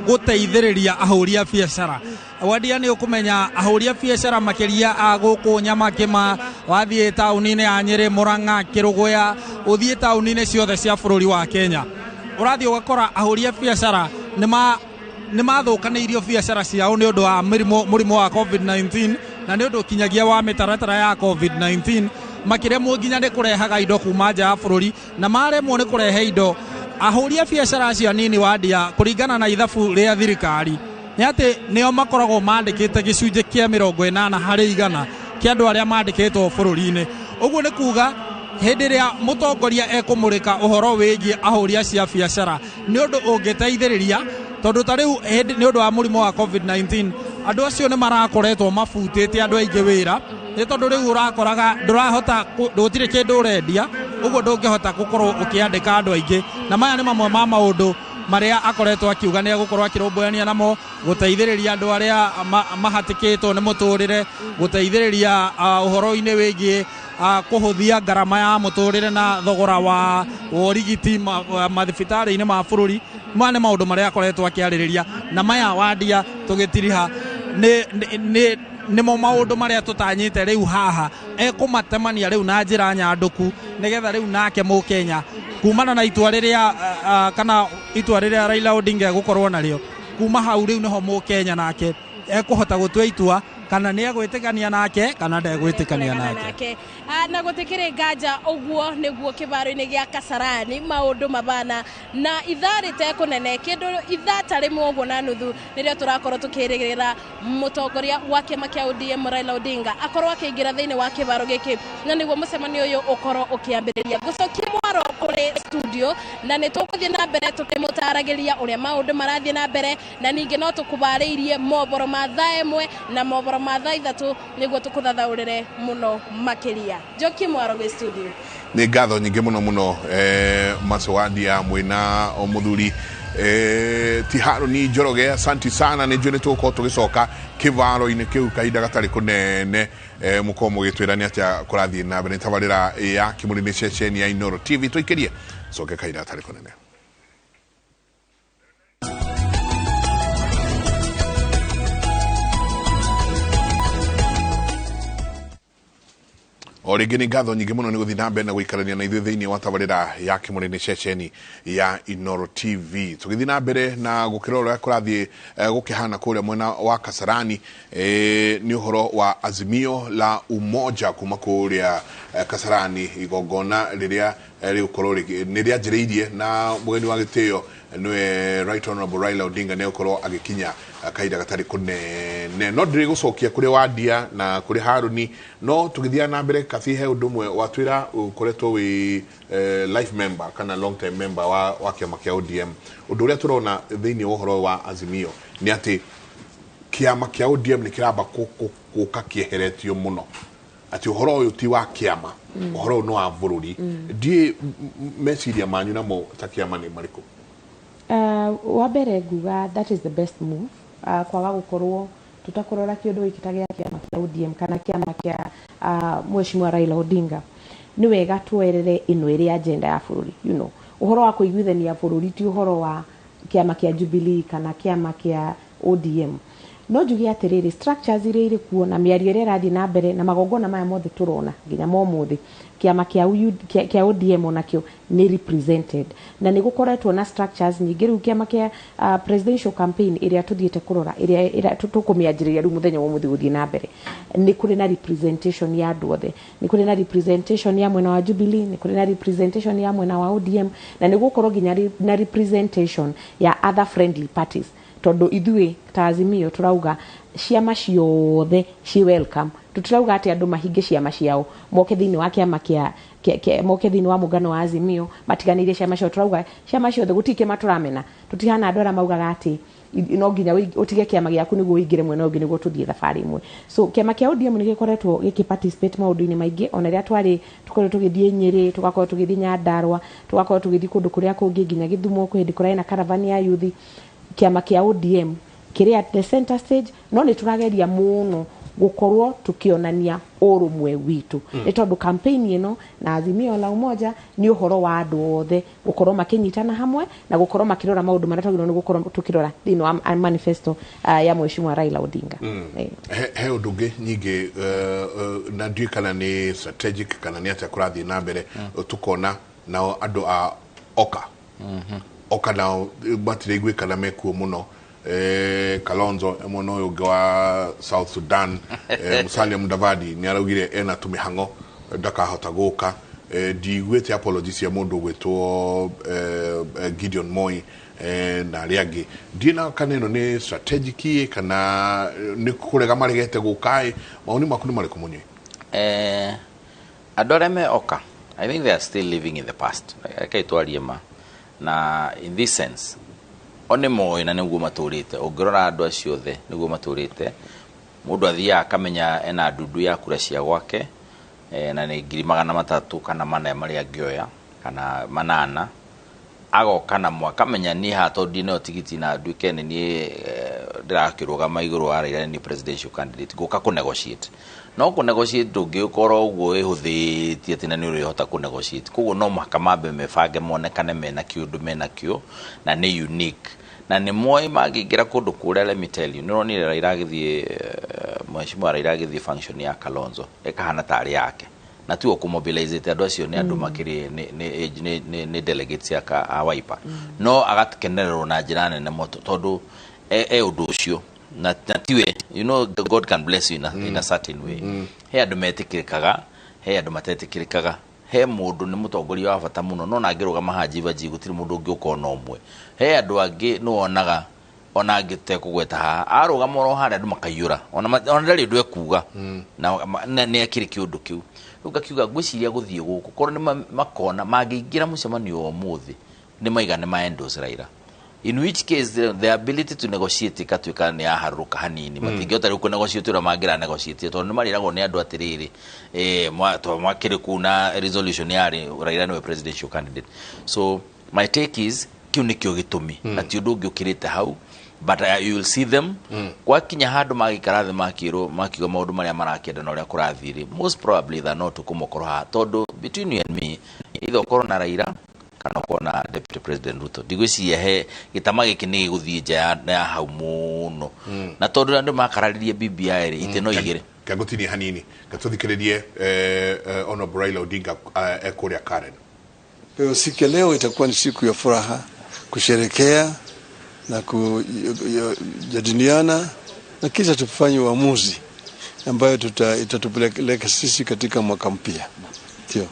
gũteithĩrĩria ahũri a biacara. Wandia nĩ ũkũmenya ahũri a biacara makĩria a gũkũ Nyamakĩma, wathiĩ taũni-inĩ ya Nyĩrĩ, Mũrang'a, Kĩrũgũya, ũthiĩ taũni-inĩ ciothe cia bũrũri wa Kenya, ũrathiĩ ũgakora ahũri a biacara nĩ mathũkanĩirio biacara ciao nĩ ũndũ wa mũrimũ wa COVID-19, na nĩ ũndũ kinyagia wa mĩtaratara ya COVID-19, makĩremwo nginya nĩ kũrehaga indo kuma nja ya bũrũri, na maremwo nĩ kũrehe indo. Ahũri a biacara acio anini wandia, kũringana na ithabu rĩa thirikari, nĩ atĩ nĩo makoragwo mandĩkĩte gĩcunjĩ kĩa 80 harĩ igana kĩa andũ arĩa mandĩkĩtwo bũrũri-inĩ. Ũguo nĩ kuga hĩndĩ ĩrĩa mũtongoria ekũmũrĩka ũhoro wĩgiĩ ahũri acio a biacara, nĩ ũndũ ũngĩteithĩrĩria, tondũ ta rĩu hĩndĩ nĩ ũndũ wa mũrimũ wa COVID-19, andũ acio nĩ marakoretwo mabutĩte andũ aingĩ wĩra, nĩ tondũ rĩu ũrakoraga ndũrahota gũtirĩ kĩndũ ũrendia, ũguo ndũngĩhota gũkorwo ũkĩandĩka andũ aingĩ. Na maya nĩ mamwe ma maũndũ marĩa akoretwo akiuga nĩ egũkorwo akĩrũmbũyania namo, gũteithĩrĩria andũ arĩa mahatĩkĩtwo nĩ mũtũrĩre, gũteithĩrĩria ũhoro-inĩ wĩgiĩ kũhũthia ngarama ya mũtũrĩre na thogora wa ũrigiti mathibitarĩ-inĩ ma bũrũri. Maya nĩ maũndũ marĩa akoretwo akĩarĩrĩria, na maya wandia tũgĩtiriha nĩmo maũndũ marĩa tũtanyĩte rĩu haha ekũmatemania rĩu na njĩra nyandũku, nĩgetha rĩu nake mũkenya kumana na itua rĩrĩa kana itua rĩrĩa Raila Odinga egũkorwo narĩo, kuma hau rĩu nĩho mũkenya nake ekũhota gũtua itua kana nĩ egwĩtĩkania nake kana ndegwĩtĩkania nake. Na gũtikĩrĩ nganja ũguo nĩguo kĩbaro-inĩ gĩa Kasarani maũndũ mabana na ithaa rĩtekũnene kĩndũ ithaa ta rĩmwe ũguo na nuthu nĩrĩo tũrakorwo tũkĩrĩgĩrĩra mũtongoria wa kĩama kĩa ODM Raila Odinga akorwo akĩingĩra thĩinĩ wa kĩbaro gĩkĩ, na nĩguo mũcemanio ũyũ ũkorwo ũkĩambĩrĩria. Ngũcokia mwaro kũrĩ studio na nĩ tũgũthiĩ na mbere tũkĩmũtaragĩria ũrĩa maũndũ marathiĩ na mbere, na ningĩ no tũkũbarĩirie mohoro ma thaa ĩmwe na mohoro ma thaa ithatũ nĩguo tũkũthathaũrĩre mũno makĩria. Njokie mwaro gwĩ studio. Nĩ ngatho nyingĩ mũno mũno Macowandia mwĩna o mũthuri ti Harũni Njoroge, asanti sana. Nĩ njũĩ nĩ tũgũkorwo tũgĩcoka kĩbaro-inĩ kĩu kahinda gatarĩ kũnene, mũkorwo mũgĩtwĩra nĩ atĩa kũrathiĩ na mbere. Nĩ tabarĩra ya Kĩmũrĩ nĩ ceceni ya Inooro TV, tũikĩrie coke kahinda gatarĩ kũnene. O rĩngĩ nĩ ngatho nyingĩ mũno nĩ gũthiĩ na mbere na gũikarania na ithuĩ thĩinĩ wa tabarĩra ya Kĩmũrĩ ceceni ya Inoro TV. Tũgĩthiĩ na mbere na gũkĩrora ũrĩa kũrathiĩ gũkĩhana kũrĩa mwena wa Kasarani, nĩ ũhoro wa Azimio la Umoja kuma kũrĩa Kasarani, igongona rĩrĩa rĩgũkorwo nĩ rĩanjĩrĩirie na mũgeni wa gĩtĩo nĩwe Right Honorable Raila Odinga nĩ egũkorwo agĩkinya kahinda gatarĩ kũnene. No ndĩrĩ gũcokia kũrĩ Wandia na kũrĩ Harũni, no tũgĩthiaga na mbere Kabi, he ũndũ ũmwe watwĩra ũkoretwo wĩ life member kana long time member wa kĩama kĩa ODM. Ũndũ ũrĩa tũrona thĩinĩ wa ũhoro wa Azimio nĩ atĩ kĩama kĩa ODM nĩ kĩramba gũka kĩeheretio mũno, atĩ ũhoro ũyũ ti wa kĩama, ũhoro ũyũ nĩ wa bũrũri. Ndiĩ meciria manyu namo ta kĩama nĩ marĩkũ? Wa mbere nguga that is the best move, kwaga gũkorwo tũtakũrora kĩũndũ gĩkĩ ta gĩa kĩama kĩa ODM kana kĩama kĩa Mheshimiwa Raila Odinga. Nĩ wega tuoerere ĩno ĩrĩ agenda ya bũrũri. Ũhoro wa kũiguithania bũrũri ti ũhoro wa kĩama kĩa Jubilee kana kĩama kĩa ODM. No njuge atĩrĩrĩ, structures iria irĩ kuo na mĩario ĩrĩa ĩrathiĩ na mbere na magongona maya mothe tũrona nginya ma ũmũthĩ, kĩama kĩa ODM onakĩo nĩ represented na nĩ gũkoretwo na structures nyingĩ. Rĩu kĩama kĩa presidential campaign ĩrĩa tũthiĩte kũrora, ĩrĩa tũkũmĩanjĩrĩria rĩu mũthenya wa ũmũthĩ gũthiĩ na mbere, nĩ kũrĩ na representation ya andũ othe. Nĩ kũrĩ na representation ya mwena wa Jubilee, nĩ kũrĩ na representation ya mwena wa ODM, na nĩ gũkorwo nginya na representation ya other friendly parties, tondũ ithuĩ ta Azimio tũrauga ciama ciothe ci welcome. Tũtirauga atĩ andũ mahinge ciama ciao moke thĩinĩ wa kĩama kĩa moke thĩinĩ wa mũngano wa Azimio matiganĩrie ciama ciao. Tũrauga ciama ciothe, gũtirĩ kĩama tũramena. Tũtihana andũ arĩa maugaga atĩ no nginya ũtige kĩama gĩaku nĩguo ũingĩre mwena ũngĩ nĩguo tũthiĩ thabarĩ ĩmwe. So kĩama kĩa ODM nĩ gĩkoretwo gĩkĩ participate maũndũ-inĩ maingĩ, ona rĩrĩa twarĩ tũkoretwo tũgĩthiĩ Nyĩrĩ, tũgakorwo tũgĩthiĩ Nyandarua, tũgakorwo tũgĩthiĩ kũndũ kũrĩa kũngĩ nginya Gĩthumo, kwĩ hĩndĩ kũrarĩ na caravan ya youth. Kĩama kĩa ODM kĩrĩ at the center stage, no nĩ tũrageria mũno gũkorwo tũkĩonania ũrũmwe witũ, nĩ tondũ campaign ĩno na Azimio la Umoja nĩ ũhoro wa andũ othe gũkorwo makĩnyitana hamwe na gũkorwo makĩrora maũndũ marĩa twagĩrĩirwo nĩ gũkorwo tũkĩrora thĩinĩ wa manifesto ya Mheshimiwa Raila Odinga. He ũndũ ũngĩ nyingĩ, na ndiũĩ kana nĩ strategic kana nĩ atĩa kũrathiĩ na mbere, tũkona nao andũ a Oka nao matiraiguĩkana mekuo mũno. Kalonzo mwena ũyũ ũngĩ wa South Sudan, Musalia Mudavadi nĩ araugire ena tũmĩhang'o ndakahota gũka. Ndiguĩte apology cia mũndũ ũgwĩtwo Gideon Moi na arĩa angĩ. Ndiĩ na kana ĩno nĩ strategic ĩ, kana nĩ kũrega maregete gũka ĩ. Maoni maku nĩ marĩkũ, Mũnyui? Andũ arĩa me Oka, I think they are still living in the past. Reke twarie ma na in this sense o nĩ moĩ na nĩguo matũrĩte. Ũngĩrora andũ acio othe nĩguo matũrĩte. Mũndũ athiaga akamenya ena ndundu ya kura cia gwake, na nĩ 300,000 kana 4 marĩa angĩoya kana 800, agoka namo akamenya niĩ haha tondũ ndinayo tigiti na nduĩke nĩ niĩ ndĩrakĩrũgama igũrũ wa Raila, nĩ presidential candidate, ngũka kũ negotiate. No kũ negotiate ndũngĩkorwo ũguo wĩhũthĩtie atĩ na nĩ ũrĩhota kũ negotiate. Koguo no mũhaka mambe mebange monekane mena kĩũndũ menakĩo na nĩ unique na nĩ moĩ mangĩingĩra kũndũ kũrĩa. Let me tell you, nĩ ũronire Raila agĩthiĩ, Mheshimiwa Raila agĩthiĩ function ya Kalonzo ĩkahana tarĩ yake, na tiwe kũmobilize andũ acio, nĩ andũ makĩrĩ nĩ delegates a Wiper, no agakenererwo na njĩra nene mũno tondũ e ũndũ ũcio na tiwe. You know, God can bless you in a certain way. He andũ metĩkĩrĩkaga, he andũ matetĩkĩrĩkaga. He mũndũ nĩ mũtongoria wa bata mũno, no nangĩrũgama hajivaji gũtirĩ mũndũ ũngĩ ũka ona ũmwe. He andũ angĩ nĩ wonaga ona angĩ tekũgweta haha, arũgama oro harĩa andũ makaiyũra, ona ndarĩ ũndũ ekuga na nĩ akĩrĩ kĩũndũ kĩu. Rĩu ngakiuga ngwĩciria gũthiĩ gũkũ korwo nĩ makona mangĩingĩra mũcemanio wa ũmũthĩ nĩ maiga nĩ ma endorse Raila, in which case the ability to negotiate ĩkatuĩka nĩ yaharũrũka hanini. Matingĩhota rĩu kũnegotiate ũrĩa mangĩra negotiate tondũ nĩ marĩragwo nĩ andũ atĩrĩrĩ, mwakĩrĩ kũu na resolution yarĩ Raila nĩwe presidential candidate. So my take is kĩu nĩkĩo gĩtũmi na ti ũndũ ũngĩ ũkĩrĩte hau, but you will see them gwakinya handũ magĩikara thĩ makĩrwo makiuga maũndũ marĩa marakĩenda na ũrĩa kũrathiĩ rĩ, most probably than not tũkũmokorwo haha, tondũ between you and me, either ũkorwo na Raila kana ũkorwo na Deputy President Ruto. Ndigwĩciria he gĩtama gĩkĩ nĩ gĩgũthiĩ nja ya hau mũno, na tondũ andũ makararirie BBI rĩ, itĩ no igĩrĩ. Kengũtinie hanini ngatũthikĩrĩrie Honorable Raila Odinga ekũrĩa Karen. Kwa hiyo siku ya leo itakuwa ni siku ya furaha, kusherekea na kujadiliana na kisha tufanye uamuzi ambayo itatupeleka sisi katika mwaka mpya. Ndio.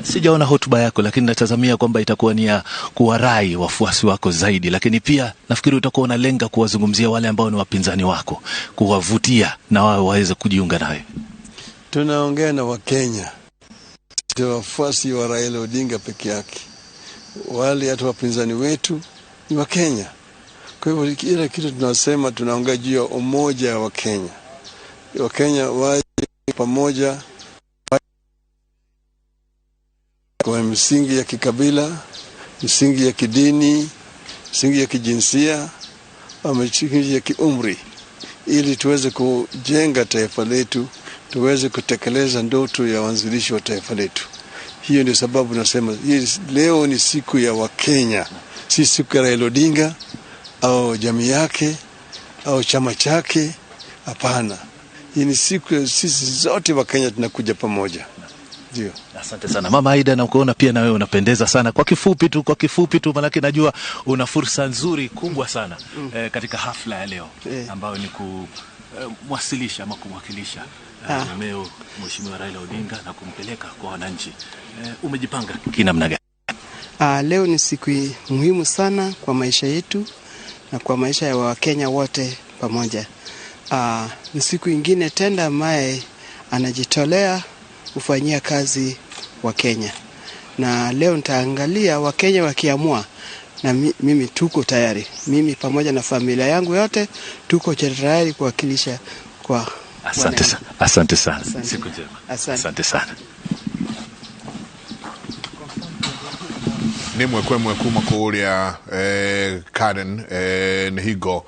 Sijaona hotuba yako, lakini natazamia kwamba itakuwa ni ya kuwarai wafuasi wako zaidi, lakini pia nafikiri utakuwa unalenga kuwazungumzia wale ambao ni wapinzani wako, kuwavutia na wao waweze kujiunga nawe. Tunaongea na Wakenya, sio wafuasi wa Raila Odinga peke yake, wale hata wapinzani wetu ni Wakenya. Kwa hivyo kila kitu tunasema, tunaongea juu ya umoja wa Kenya. Wakenya waje pamoja kwa misingi ya kikabila, misingi ya kidini, misingi ya kijinsia, ama misingi ya kiumri, ili tuweze kujenga taifa letu, tuweze kutekeleza ndoto ya waanzilishi wa taifa letu. Hiyo ndio sababu nasema hii leo ni siku ya Wakenya, si siku ya Raila Odinga au jamii yake au chama chake. Hapana, hii ni siku ya sisi zote Wakenya tunakuja pamoja. Ndio. Asante sana Mama Aida, na kuona pia na wewe unapendeza sana. Kwa kifupi tu, kwa kifupi tu, maanake najua una fursa nzuri kubwa sana katika hafla ya leo ambayo ni kumwasilisha ama kumwakilisha mumeo Mheshimiwa Raila Odinga na kumpeleka kwa wananchi. Umejipanga kinamna gani? Leo ni siku muhimu sana kwa maisha yetu na kwa maisha ya Wakenya wote pamoja. Ni siku ingine tena ambaye anajitolea kufanyia kazi Wakenya, na leo nitaangalia Wakenya wakiamua, na mimi tuko tayari, mimi pamoja na familia yangu yote tuko tayari kuwakilisha kwa Asante sana, asante sana. Asante. Siku njema. Asante. Asante sana. Nĩ ĩmwe kwa ĩmwe kuma kũrĩa Karen, nĩ hingo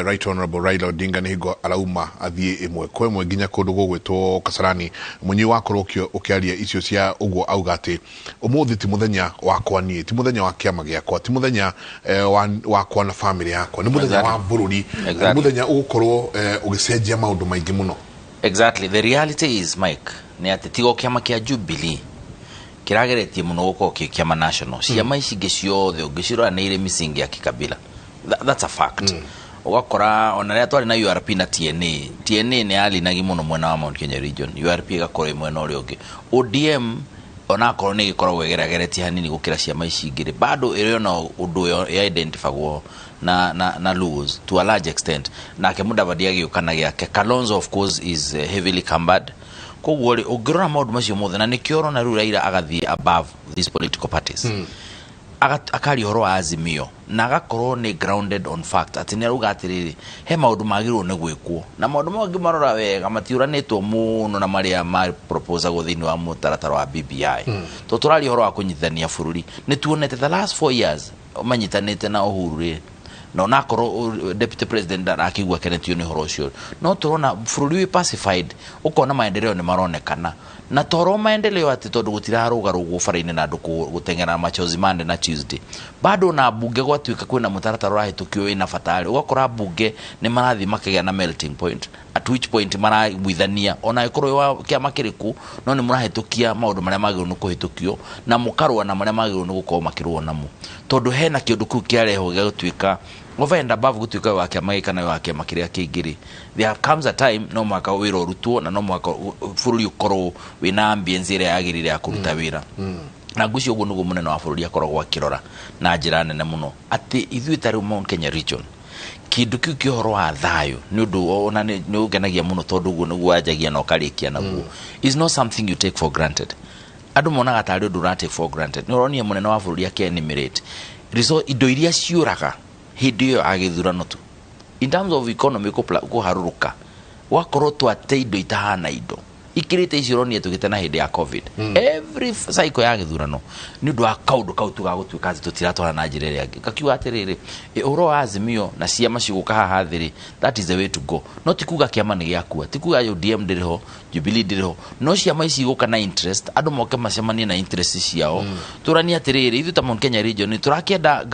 Right Honorable Raila Odinga nĩ hingo arauma athiĩ ĩmwe kwa ĩmwe nginya kũndũ gũgwĩtwo Kasarani. Mũnyi wakorwo ũkĩaria icio cia ũguo auga atĩ ũmũthĩ ti mũthenya wakwa niĩ, ti mũthenya wa kĩama gĩakwa, ti mũthenya wakwa na famĩlĩ yakwa, nĩ mũthenya wa bũrũri, nĩ mũthenya ũgũkorwo ũgĩcenjia maũndũ maingĩ mũno. Exactly. The reality is, Mike, nĩ atĩ tigo kĩama kĩa Jubilee kĩrageretie mũno gũkorwo kĩ kĩama national, ciama ici ingĩ ciothe ũngĩcirora nĩ irĩ misingi ya kikabila. That's a fact. Ũgakora ona rĩrĩa twarĩ na URP na TNA, TNA nĩ yalinagi mũno mwena wa Mount Kenya region, URP ĩgakorwo ĩ mwena ũrĩa ũngĩ. ODM onakorwo nĩ ĩgĩkoragwo ĩgerageretie hanini gũkĩra ciama ici ingĩ rĩ, bado ĩrĩ ona ũndũ ya identifagwo na Luos to a large extent. Nake Mudavadi agĩũka na gĩake. Kalonzo of course is heavily cumbered. Koguo rĩ, ũngĩrora maũndũ macio mothe, na nĩkĩo ũrona rĩu Raila agathiĩ above these political parties, akaria ũhoro wa Azimio na agakorwo nĩ grounded on fact, atĩ nĩ arauga atĩrĩrĩ, he maũndũ magĩrĩirwo nĩ gwĩkwo, na maũndũ mau ũngĩmarora wega matiũranĩtwo mũno na marĩa maproposagwo thĩinĩ wa mũtaratara wa BBI. Tondũ tũraria ũhoro wa kũnyitithania bũrũri, nĩ tuonete the last 4 years manyitanĩte na Uhuru rĩ, na onakorwo deputy president arakĩigua akenetio nĩ ũhoro ũcio, no tũrona bũrũri wĩ pacified, ũkona maendeleo nĩ maronekana, na toro maendeleo atĩ tondũ gũtirarũgarũgwo bara-inĩ na andũ gũteng'era machozi Monday na Tuesday, bado na bunge gwatuĩka kwĩna mũtaratara ũrahĩtũkio wĩna bata rĩ, ũgakora bunge nĩ marathiĩ makĩgĩa na melting point, at which point maraiguithania ona ĩkorwo wĩ wa kĩama kĩrĩkũ, no nĩ mũrahĩtũkia maũndũ marĩa magĩrĩirwo nĩ kũhĩtũkio na mũkarũa na marĩa magĩrĩirwo nĩ gũkorwo makĩrũo namo, tondũ hena kĩũndũ kĩu kĩarehwo gĩa gũtuĩka over and above gũtuĩka wĩ wa kĩama gĩkĩ kana wĩ wa kĩama kĩrĩa kĩngĩ rĩ, there comes a time no mũhaka wĩra ũrutwo na no mũhaka bũrũri ũkorwo wĩna ambience ĩrĩa yagĩrĩire ya kũruta wĩra. Na ngwĩciria ũguo nĩguo mũnene wa bũrũri akoragwo akĩrora na njĩra nene mũno, atĩ ithuĩ ta rĩu Mount Kenya region, kĩndũ kĩu kĩa ũhoro wa thayũ nĩ ũndũ ona nĩ ũngenagia mũno, tondũ ũguo nĩguo wanjagia na ũkarĩkia naguo, is not something you take for granted. Andũ monaga tarĩ ũndũ ũra take for granted. Nĩ ũronire mũnene wa bũrũri akĩ-enumerate indo iria ciũraga hĩndĩ ĩyo ya gĩthurano tu in terms of economy, kũharũrũka, gwakorwo twate indo itahana indo. Ikirite icio ũronire tũgĩte na hĩndĩ ya COVID. Every cycle ya gĩthurano nĩ ũndũ wa kaũndũ kau tũgagũtuĩka atĩ tũtiratwara na njĩra ĩrĩa ĩngĩ. Ngakiuga atĩrĩrĩ, ũhoro wa Azimio na ciama cigũka haha thĩ rĩ, that is the way to go. No ti kuga kĩama nĩ gĩakua, ti kuga ODM ndĩrĩ ho, Jubilee ndĩrĩ ho, no ciama ici igũka na interest, andũ moke macemanie na interest ciao. Tũranie atĩrĩrĩ, ithuĩ ta Mount Kenya region nĩ tũrakĩenda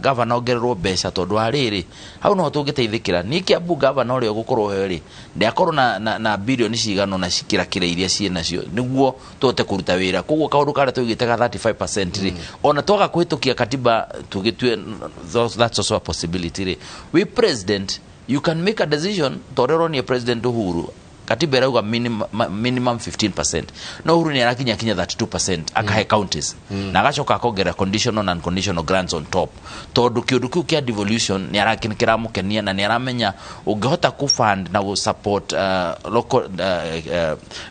governor ongererwo mbeca tondũ wa rĩrĩ, hau noho tũngĩteithĩkĩra. Niĩ Kiambu governor ũrĩa ũgũkorwo ho rĩ, ndĩakorwo na bilioni cigana ũna cikĩrakĩra iria ciĩ nacio nĩguo tũhote kũruta wĩra. Koguo kaũndũ karĩa tũigĩte ga 35% rĩ, ona twaga kũhĩtũkia katiba tũgĩtue, that's also a possibility rĩ. We president, you can make a decision ta ũrĩa ũronire President Uhuru, katiba ĩrauga minimum 15%, no Uhuru nĩ arakinya kinya 32% akahe counties na agacoka akongerera conditional and unconditional grants on top, tondũ kĩũndũ kĩu kĩa devolution nĩ kĩramũkenia na nĩ aramenya ũngĩhota kũ-fund na gũ-support local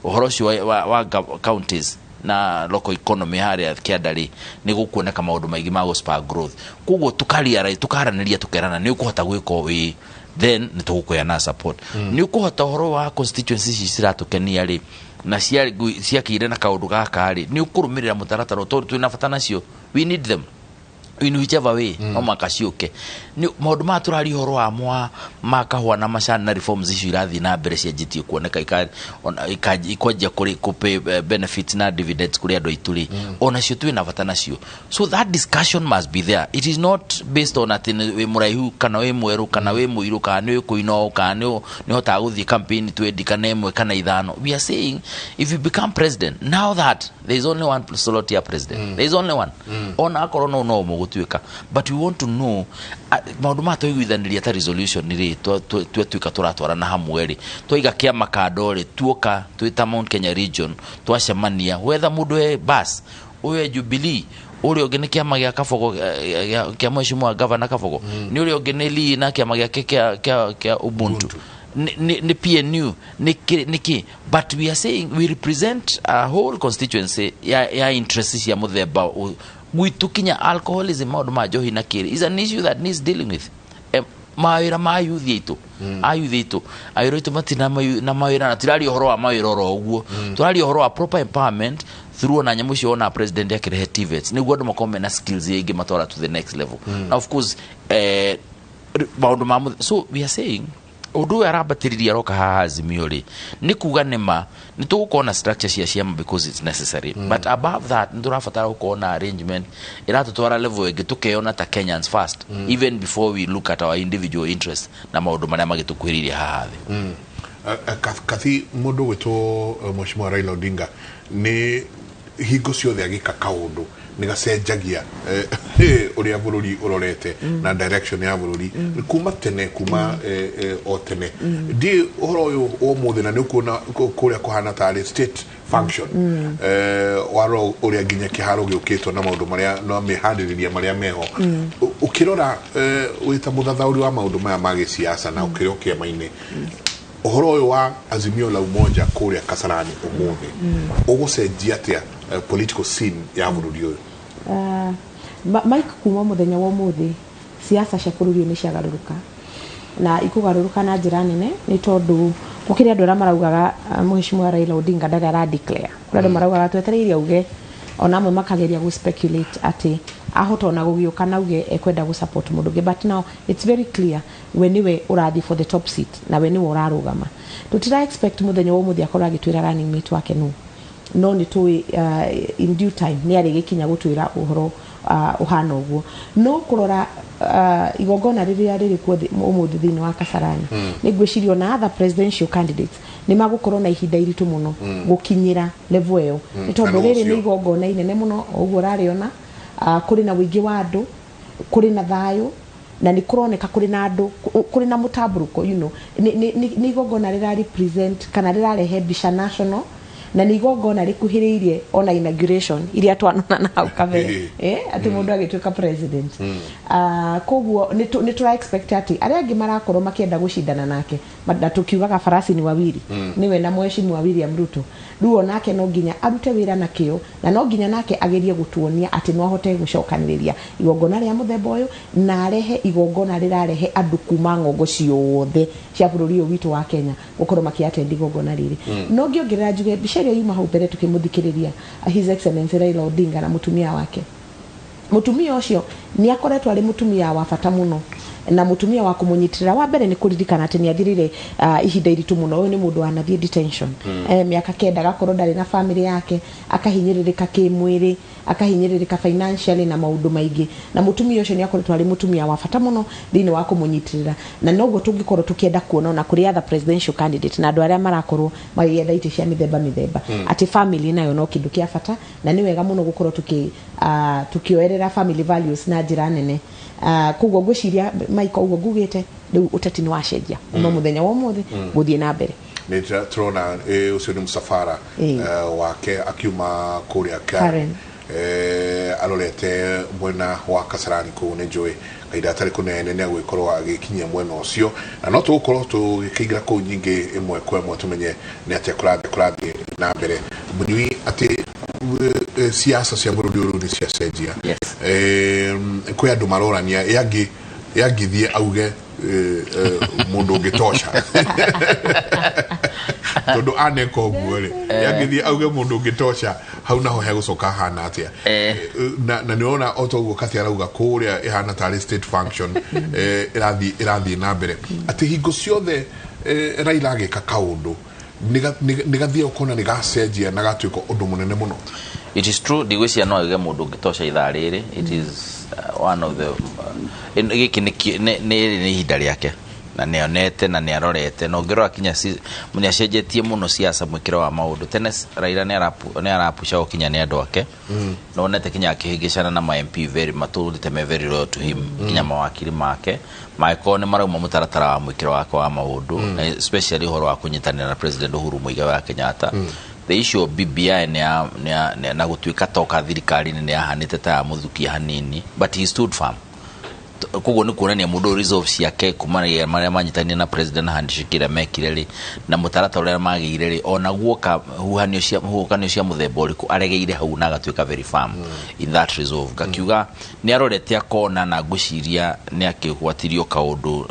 ũhoro ũcio wa counties na local economy harĩa kĩanda rĩ, nĩ gũkuoneka maũndũ maingĩ ma gũ-spur growth. Koguo tũkaranĩria tũkerana nĩ ũkũhota gwĩka wĩ then nĩ tũgũkũheana support. Nĩ ũkũhota ũhoro wa constituency ici ciratũkenia rĩ, na ciakĩire na kaũndũ gaka rĩ, nĩ ũkũrũmĩrĩra mũtaratara tondũ twĩna bata nacio, we need them in whichever way. No maka ciũke nĩ maũndũ maya tũraria ũhoro wa mwa ma kahũa na macani na reforms icio irathiĩ na mbere cianjĩtie kuoneka ikwanjia kũrĩ kũpay benefits na dividends kũrĩ andũ aitũ rĩ, onacio twĩna bata nacio. So that discussion must be there. It is not based on atĩ nĩ wĩ mũraihu kana wĩ mwerũ kana wĩ mũirũ kana nĩ ũkũina ũũ kana nĩ ũhotaga gũthiĩ campaign 20 kana 1 kana 5. We are saying if you become president, now that there is only one slot ya president, there is only one, ona akorwo no mũgũtuĩka, but we want to know maũndũ maya twaiguithanĩria ta resolution rĩ, twatuĩka tũratwarana hamwe rĩ, twaiga kĩama kando rĩ, tuoka twĩ ta Mount Kenya region twacemania, whether mũndũ e bas ũyũ e Jubilee, ũrĩa ũngĩ nĩ kĩama gĩa Kabogo, kĩa mheshimiwa Governor Kabogo, nĩ ũrĩa ũngĩ nĩ Lee na kĩama gĩake kĩa Ubuntu, nĩ PNU, nĩ kĩ, but we are saying we represent a whole constituency ya interest cia mũthemba gwitũ kinya alcoholism, maũndũ ma njohi na kĩrĩ is an issue that needs dealing with. Mawĩra ma youth aitũ, a youth aitũ, awĩra aitũ matina na mawĩra, na tiraria ũhoro wa mawĩra oro ũguo, tũraria ũhoro wa proper empowerment through ona nyamũ icio ona president akĩrehe TVETs nĩguo andũ makorwo mena skills iria ingĩmatwara to the next level. Na of course maũndũ ma so we are saying ũndũ ũyũ arambatĩrĩria aroka haha Azimio rĩ, nĩ kuga nĩma nĩ tũgũkorwo na structure cia ciama because it's necessary, but above that nĩ tũrabatara gũkorwo na arrangement ĩratũtwara level ĩngĩ, tũkeyona ta Kenyans first even before we look at our individual interests na maũndũ marĩa magĩtũkuhĩrĩirie haha thĩ. Kathi mũndũ gwĩtwo Mheshimiwa Raila Odinga nĩ hingo ciothe agĩka kaũndũ nĩ gacenjagia ũrĩa bũrũri ũrorete na direction ya bũrũri kuma tene, kuma o tene. Ndiĩ ũhoro ũyũ ũmũthĩ na nĩ ũkuona kũrĩa kũhana tarĩ state function, warora ũrĩa nginya kĩharo gĩũkĩtwo na maũndũ marĩa na mĩharĩrĩria marĩa meho. Ũkĩrora wĩ ta mũthathaũri wa maũndũ maya ma gĩsiasa na ũkĩrĩ o kĩama-inĩ, ũhoro ũyũ wa Azimio la Umoja kũrĩa Kasarani ũmũthĩ ũgũcenjia atĩa political scene ya bũrũri ũyũ? Mike, kuma mũthenya wa ũmũthĩ siasa cia bũrũri ũyũ nĩ ciagarũrũka na ikũgarũrũka na njĩra nene, nĩ tondũ gũkĩrĩ andũ arĩa maraugaga Mheshimiwa Raila Odinga ndarĩ ara declare. Kũrĩ andũ maraugaga twetereire auge, ona amwe makageria gũ speculate atĩ ahota ona gũgĩũka na auge ekwenda gũ support mũndũ ũngĩ, but now it's very clear we nĩwe ũrathiĩ for the top seat na we nĩwe ũrarũgama. Tũtira expect mũthenya wa ũmũthĩ akorwo agĩtwĩra running mate wake nũ, no nĩ tũĩ in due time nĩ arĩgĩkinya gũtwĩra ũhoro ũhana ũguo. No kũrora igongona rĩrĩa rĩrĩ kuo ũmũthĩ thĩinĩ wa Kasarani, nĩ ngwĩciria ona other presidential candidates nĩ magũkorwo na ihinda iritũ mũno gũkinyĩra level ĩyo, nĩ tondũ Na rĩrĩ ũcio. nĩ igongona inene mũno o ũguo ũrarĩona. Kũrĩ na ũingĩ wa andũ, kũrĩ na thayũ na nĩ kũroneka kũrĩ na andũ, kũrĩ na mũtambũrũko. Nĩ igongona rĩra represent kana rĩrarehe mbica national Na nĩ igongona rĩkuhĩrĩirie ona inauguration iria twanona na hau kabere, atĩ mũndũ agĩtuĩka president. Koguo nĩ tũra expect atĩ arĩa angĩ marakorwo makĩenda gũcindana nake, na tũkiugaga farasi ni wawili, nĩwe na mheshimiwa William Ruto, rĩu onake no nginya arute wĩra na kĩo, na no nginya nake agerie gũtuonia atĩ no ahote gũcokanĩrĩria igongona rĩa mũthemba ũyũ na arehe igongona rĩrarehe andũ kuma ng'ongo ciothe cia bũrũri ũyũ witũ wa Kenya gũkorwo makĩattend igongona rĩrĩ. No ngĩongerera njuge mbica ĩrĩa yuma hau mbere tũkĩmũthikĩrĩria His Excellency Raila Odinga na mũtumia wake, mũtumia ũcio nĩ akoretwo arĩ mũtumia wa bata mũno na mũtumia wa kũmũnyitĩrĩra. Wa mbere nĩ kũririkana atĩ nĩ athirire ihinda iritũ mũno. Ũyũ nĩ mũndũ wanathiĩ detention mĩaka 9, agakorwo ndarĩ na family yake, akahinyĩrĩrĩka kĩmwĩrĩ, akahinyĩrĩrĩka financially na maũndũ maingĩ, na mũtumia ũcio nĩ akoretwo arĩ mũtumia wa bata mũno thĩinĩ wa kũmũnyitĩrĩra, na noguo tũngĩkorwo tũkĩenda kuona ona kũrĩ other presidential candidate na andũ arĩa marakorwo magĩetha itĩ cia mĩthemba mĩthemba, atĩ family nayo no kĩndũ kĩa bata, na nĩ wega mũno gũkorwo tukĩoerera family values na njĩra nene. Koguo ngwĩciria, Mike, ũguo ngugĩte rĩu ũteti nĩ wacenjia kuma mũthenya wa ũmũthĩ gũthiĩ na mbere. Nĩ tũrona ũcio nĩ mũcabara wake akiuma kũrĩa Karen. Arorete mwena wa Kasarani kũu. Nĩ njũĩ kahinda gatarĩ kũnene nĩ agũgĩkorwo agĩkinyia mwena ũcio, na no tũgũkorwo tũgĩkĩingĩra kũu nyingĩ ĩmwe kwa ĩmwe tũmenye nĩ atĩa kũrathiĩ na mbere. Mũnyui atĩ siasa cia bũrũri ũyũ rĩu nĩ ciacenjia. Kwĩ andũ marorania yangĩthiĩ auge mũndũ ũngĩtosha, tondũ aneka ũguo rĩ, yangĩthiĩ auge mũndũ ũngĩtosha hau naho hegũcoka hana atĩa? Na nĩ ũrona o ta ũguo Kati arauga kũrĩa ĩhana tarĩ state function ĩrathiĩ na mbere, atĩ hingo ciothe Raila agĩka kaũndũ nĩ gathiaga ũkona nĩ gacenjia na gatuĩka ũndũ mũnene mũno. It is true, ndigwĩciria no auge mũndũ ũngĩtosha ithaa rĩrĩ. It is one of the gĩkĩ nĩ ihinda rĩake, na nĩ onete na nĩ arorete, na ũngĩrora kinya nĩ acenjetie mũno siasa, mwĩkĩro wa maũndũ. Tene Raila nĩ arapucagwo kinya nĩ andũ ake, na onete kinya akĩhĩngĩcana na ma MP very matũrĩte me very loyal to him, kinya mawakiri make mangĩkorwo nĩ marauma mũtaratara wa mwĩkĩro wake wa maũndũ, na especially ũhoro wa kũnyitanĩra na President Uhuru Muigai wa Kenyatta. The issue of BBI nĩ na gũtuĩka toka thirikari-inĩ nĩ yahanĩte ta yamũthukia hanini, but he stood firm. Koguo nĩ kuonania mũndũ ũyũ resolve ciake kumanagia marĩa manyitanire na president na handshake ĩrĩa mekire rĩ, na mũtaratara ũrĩa magĩire rĩ, ona guoka huhanio cia mũthemba ũrĩkũ, aregeire hau na agatuĩka very firm in that resolve. Ngakiuga nĩ arorete akona, na ngwĩciria nĩ akĩgwatirio kaũndũ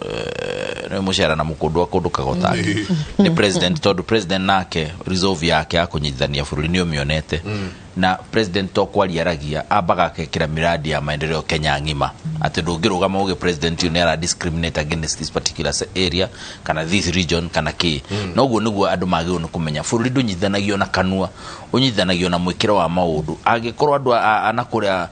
nĩ mũcara na mũkũndũ wa kũndũ kagotake nĩ president, tondũ president nake resolve yake ya kũnyitithania bũrũri nĩ ũmĩonete, na president to kwaria aragia, ambaga akekĩra miradi ya maendeleo Kenya ng'ima, atĩ ndũngĩrũgama uge president ũyũ nĩ ara discriminate against this particular area kana this region kana kĩ. Noguo nĩguo andũ magĩrĩirwo nĩ kũmenya bũrũri ndũnyitithanagio na kanua, ũnyitithanagio na mwĩkĩro wa maũndũ. Angĩkorwo andũ a na kũrĩa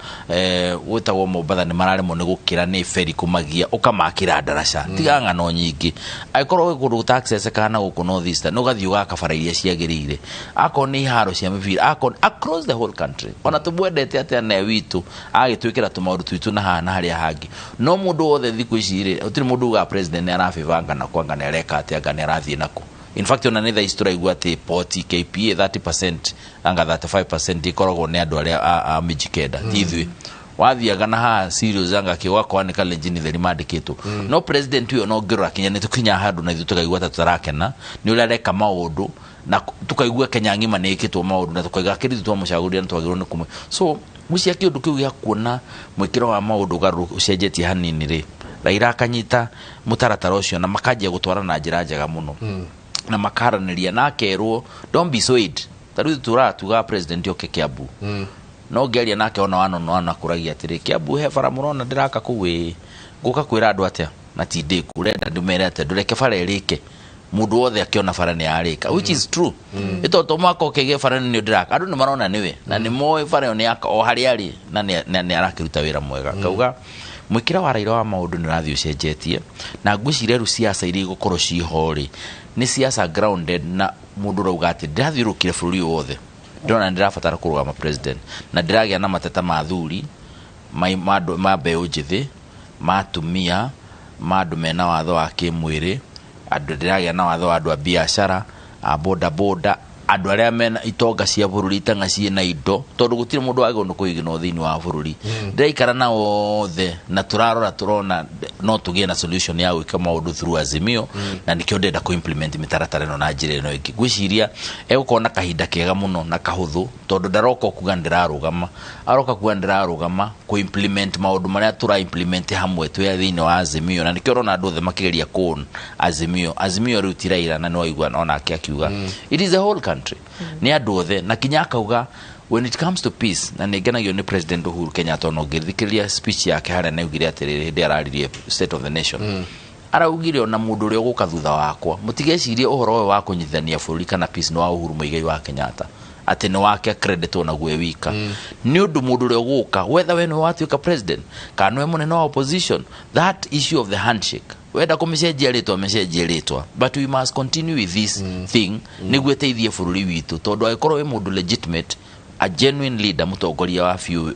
gwĩtagwo Mombatha nĩ mararemwo nĩ gũkĩra nĩ beri kũmagia, ũkamakĩra ndaraca, tiga ng'ano nyingĩ. Angĩkorwo gwĩ kũndũ gũtaccessekaga na gũkũ North Eastern, ũgathiĩ ũgaka bara iria ciagĩrĩire, akorwo nĩ iharo cia mĩbira, akorwo across the whole country. Ona tũmwendete atĩa ne witũ agĩtwĩkĩra tũmaũndũ twitũ na haha na harĩa hangĩ, no mũndũ wothe thikũ ici rĩ, gũtirĩ mũndũ ugaga president nĩ arabĩbanga na kwanga nĩ areka atĩa, anga nĩ arathiĩ nakũ. In fact, ona nĩ thaa ici tũraigua atĩ poti KPA 30% anga 35% ĩkoragwo nĩ andũ arĩa a Mijikenda, ti ithuĩ. Wathiaga na haha serious anga kĩ ũgakora nĩ kalenjini theri mandĩkĩtwo no president ũyũ. No ngĩrora kinya nĩ tũkinya handũ na ithuĩ tũkaigua ta tũtarakena nĩ ũrĩa areka maũndũ, na tukaigua Kenya ng'ima nĩ ĩkĩtwo maũndũ, na tukaiga akĩrĩ ithuĩ twamũcagũrire na twagĩrĩirwo nĩ kũmwe. So gwĩciria kĩũndũ kĩu gĩa kuona mwĩkĩro wa maũndũ ũgarũrũku ũcenjetie hanini rĩ, Raila akanyita mũtaratara ũcio na makanjia gũtwara na njĩra njega mũno na makaranĩria na akerwo don't be swayed. Ta rĩu tũraga tugaga president oke Kiambu, no ngĩaria nake ona wanono anakũragia atĩrĩ, Kiambu he bara mũrona ndĩraka kũu, ĩ ngũka kwĩra andũ atĩa na ti ndĩku ũrenda ndũmere atĩa, ndũreke bara ĩrĩke mũndũ wothe akĩona bara nĩ yarĩka, which is true. Ĩto to mwaka ũkĩgĩa bara nĩ ndĩraka, andũ nĩ marona nĩwe na nĩ moĩ bara ĩyo nĩ yaka o harĩa arĩ na nĩ arakĩruta wĩra mwega. Kauga mwĩkĩre wa Raila wa maũndũ nĩ ũrathiĩ ũcenjetie, na ngwĩciria rĩu siasa iria igũkorwo ciho rĩ, nĩ siasa grounded, na mũndũ ũrauga atĩ ndĩrathiũrũkire bũrũri ũyũ wothe, ndĩrona ndĩrabatara kũrũgama president na ndĩragĩa na mateta ma athuri, ma mbeũ njĩthĩ, ma atumia, ma andũ mena watho wa kĩmwĩrĩ, andũ ndĩragĩa na watho wa andũ a biacara, a boda boda. Andũ arĩa mena itonga cia bũrũri, itanga ciĩna indo, tondũ gũtirĩ mũndũ wagĩrĩirwo nĩ kũiginwo thĩinĩ wa bũrũri. Ndĩraikara na othe na tũrarora, tũrona no tũgĩe na solution ya gwĩka maũndũ through Azimio, na nĩkĩo ndĩrenda kũ-implement mĩtaratara ĩno na njĩra ĩno ĩngĩ. Ngwĩciria egũkorwo na kahinda kega mũno na kahũthũ, tondũ ndaroka kuga ndĩrarũgama, aroka kuga ndĩrarũgama kũ-implement maũndũ marĩa tũra implement hamwe twĩ thĩinĩ wa Azimio, na nĩkĩo ũrona andũ othe makĩgeria kũ Azimio. Azimio rĩu ti Raila, na nĩwaigua onake akiuga it is the whole country, nĩ andũ othe, na kinya akauga when it comes to peace. Na nĩ ngenagio nĩ President Uhuru Kenyatta, ona ũngĩthikĩrĩria speech yake harĩa nĩaugire atĩrĩrĩ, hĩndĩ araririe State of the Nation, araugire ona mũndũ ũrĩa ũgũka thutha wakwa, mũtigecirie ũhoro ũyũ wa kũnyitithania bũrũri kana peace nĩ wa Uhuru Muigai wa Kenyatta, atĩ nĩ wake credit onaguo e wika. Nĩ ũndũ mũndũ ũrĩa ũgũka, whether we nĩwe watuĩka president kana nĩwe mũnene wa opposition, that issue of the handshake, wenda kũmĩcenjia rĩtwa, mĩcenjie rĩtwa, but we must continue with this thing nĩguo ĩteithie bũrũri witũ, tondũ angĩkorwo wĩ mũndũ legitimate, a genuine leader, mũtongoria wa biũ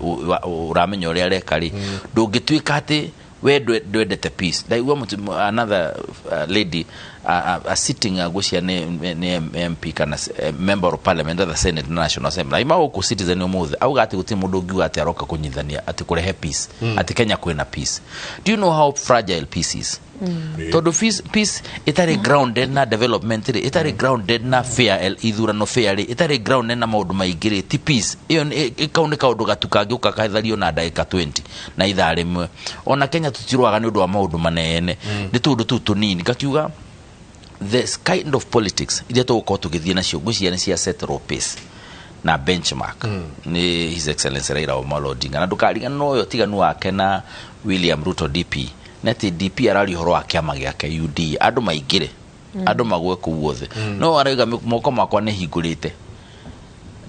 ũramenya ũrĩa areka rĩ, ndũngĩtuĩka atĩ we ndwendete peace. Ndaigua another lady sitting, ngwĩciria nĩ MP kana member of parliament at the Senate na National Assembly, aima gũkũ Citizen ũmũthĩ, auga atĩ gũtirĩ mũndũ ũngiuga atĩ aroka kũnyithania, atĩ kũrehe peace, atĩ Kenya kwĩna peace. Do you know how fragile peace is? Tondũ peace ĩtarĩ grounded na development rĩ, ĩtarĩ grounded na fair ithurano fair rĩ, ĩtarĩ grounded na maũndũ maingĩ rĩ, ti peace ĩyo. Kau nĩ kaũndũ gatu kangĩũka kathario na ndagĩka 20 na ithaa rĩmwe. Ona Kenya tũtirũaga nĩ ũndũ wa maũndũ manene, nĩ tũũndũ tũu tũnini. Ngakiuga the kind of politics iria tũgũkorwo tũgĩthiĩ nacio, ngwĩciria nĩ cia settle pace na benchmark nĩ His Excellency Raila Amolo Odinga. Na ndũkariganĩrwo ũyũ ũtiganu wake na William Ruto DP nĩ atĩ DP araria ũhoro wa kĩama gĩake UDA, andũ maingĩre, andũ magwe kũu guothe, no arauga moko makwa nĩ hingũrĩte.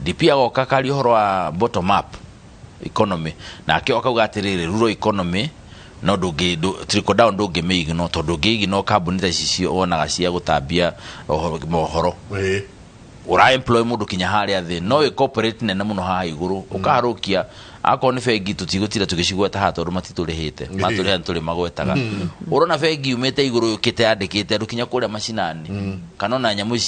DP agoka akaria ũhoro wa bottom up economy, nake akauga atĩrĩrĩ, rural economy no ndũngĩ trickle down, ndũngĩmĩignore, tondũ ũngĩignore kambuni ta ici wonaga cia gũtambia mohoro, ũra employ mũndũ kinya harĩa thĩ, no ĩ corporate nene mũno haha igũrũ ũkaharũkia. Akorwo nĩ bengi, tũtigũtinda tũgĩcigweta haha tondũ matitũrĩhĩte, matũrĩha nĩ tũrĩmagwetaga. Ũrona bengi yumĩte igũrũ yũkĩte yandĩkĩte andũ kinya kũrĩa macinani, kana ona nyamũ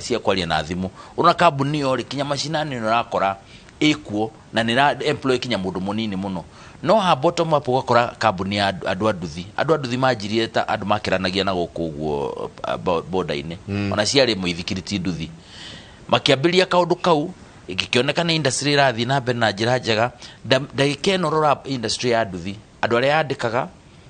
cia kwaria na thimũ. Ũrona kambuni ĩyo rĩ, kinya macinani nĩ ũrakora ĩkuo na nĩ ĩra employ kinya mũndũ mũnini mũno. No ha bottom up ũgakora kambuni ya andũ a nduthi, andũ a nduthi manjirie ta andũ makĩranagia na gũkũ ũguo border-inĩ, ona ciarĩ mũithikiri ti nduthi, makĩambĩrĩria kaũndũ kau, ĩgĩkĩoneka nĩ industry ĩrathiĩ na mbere na njĩra njega. Ndagĩka ĩno rora industry ya nduthi, andũ arĩa yandĩkaga,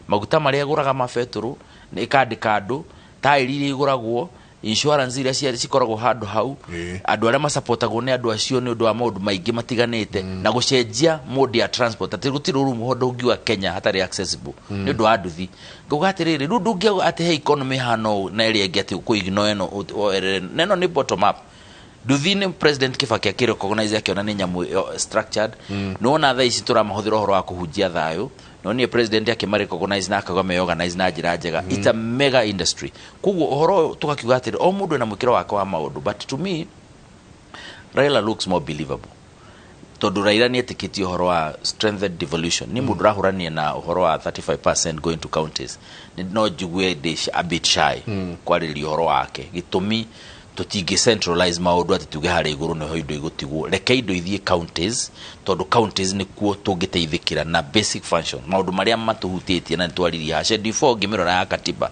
maguta marĩa ĩgũraga ma betũrũ, nĩ ĩkandĩka andũ, taĩri iria igũragwo, insurance iria cikoragwo handũ hau, andũ arĩa masapotagwo nĩ andũ acio nĩ ũndũ wa maũndũ maingĩ matiganĩte, na gũcenjia mode ya transport, atĩ gũtirĩ ũru mũhondo ũngiuga Kenya hatarĩ accessible nĩ ũndũ wa nduthi. Ngauga atĩrĩrĩ, rĩu ndũngiuga atĩ he economy hana ũũ na ĩrĩa ĩngĩ atĩ ũkũignore ĩno woerere, na ĩno nĩ bottom up. Nduthi nĩ President Kibaki akĩrecognize, akĩona nĩ nyamũ ĩyo structured. Nĩwona thaa ici tũramahũthĩra ũhoro wa kũhunjia thayũ, nonire president akĩmarecognize na akauga meorganize na njĩra njega. It's a mega industry. Koguo ũhoro ũyũ tũgakiuga atĩrĩ, o mũndũ ena mwĩkĩro wake wa maũndũ, but to me Raila looks more believable, tondũ Raila nĩ etĩkĩtie ũhoro wa strengthened devolution. Nĩ mũndũ ũrahũrania na ũhoro wa 35% going to counties. No njigue ndĩ a bit shy kwarĩrĩria ũhoro wake, gĩtũmi tũtingĩ centralize maũndũ atĩ tuge harĩa igũrũ nĩho indo igũtigwo. Reke indo ithiĩ counties, tondũ counties nĩkuo tũngĩteithĩkĩra na basic function, maũndũ marĩa matũhutĩtie. Na nĩtwaririe haha Schedule 4, ngĩmĩrora ya katiba,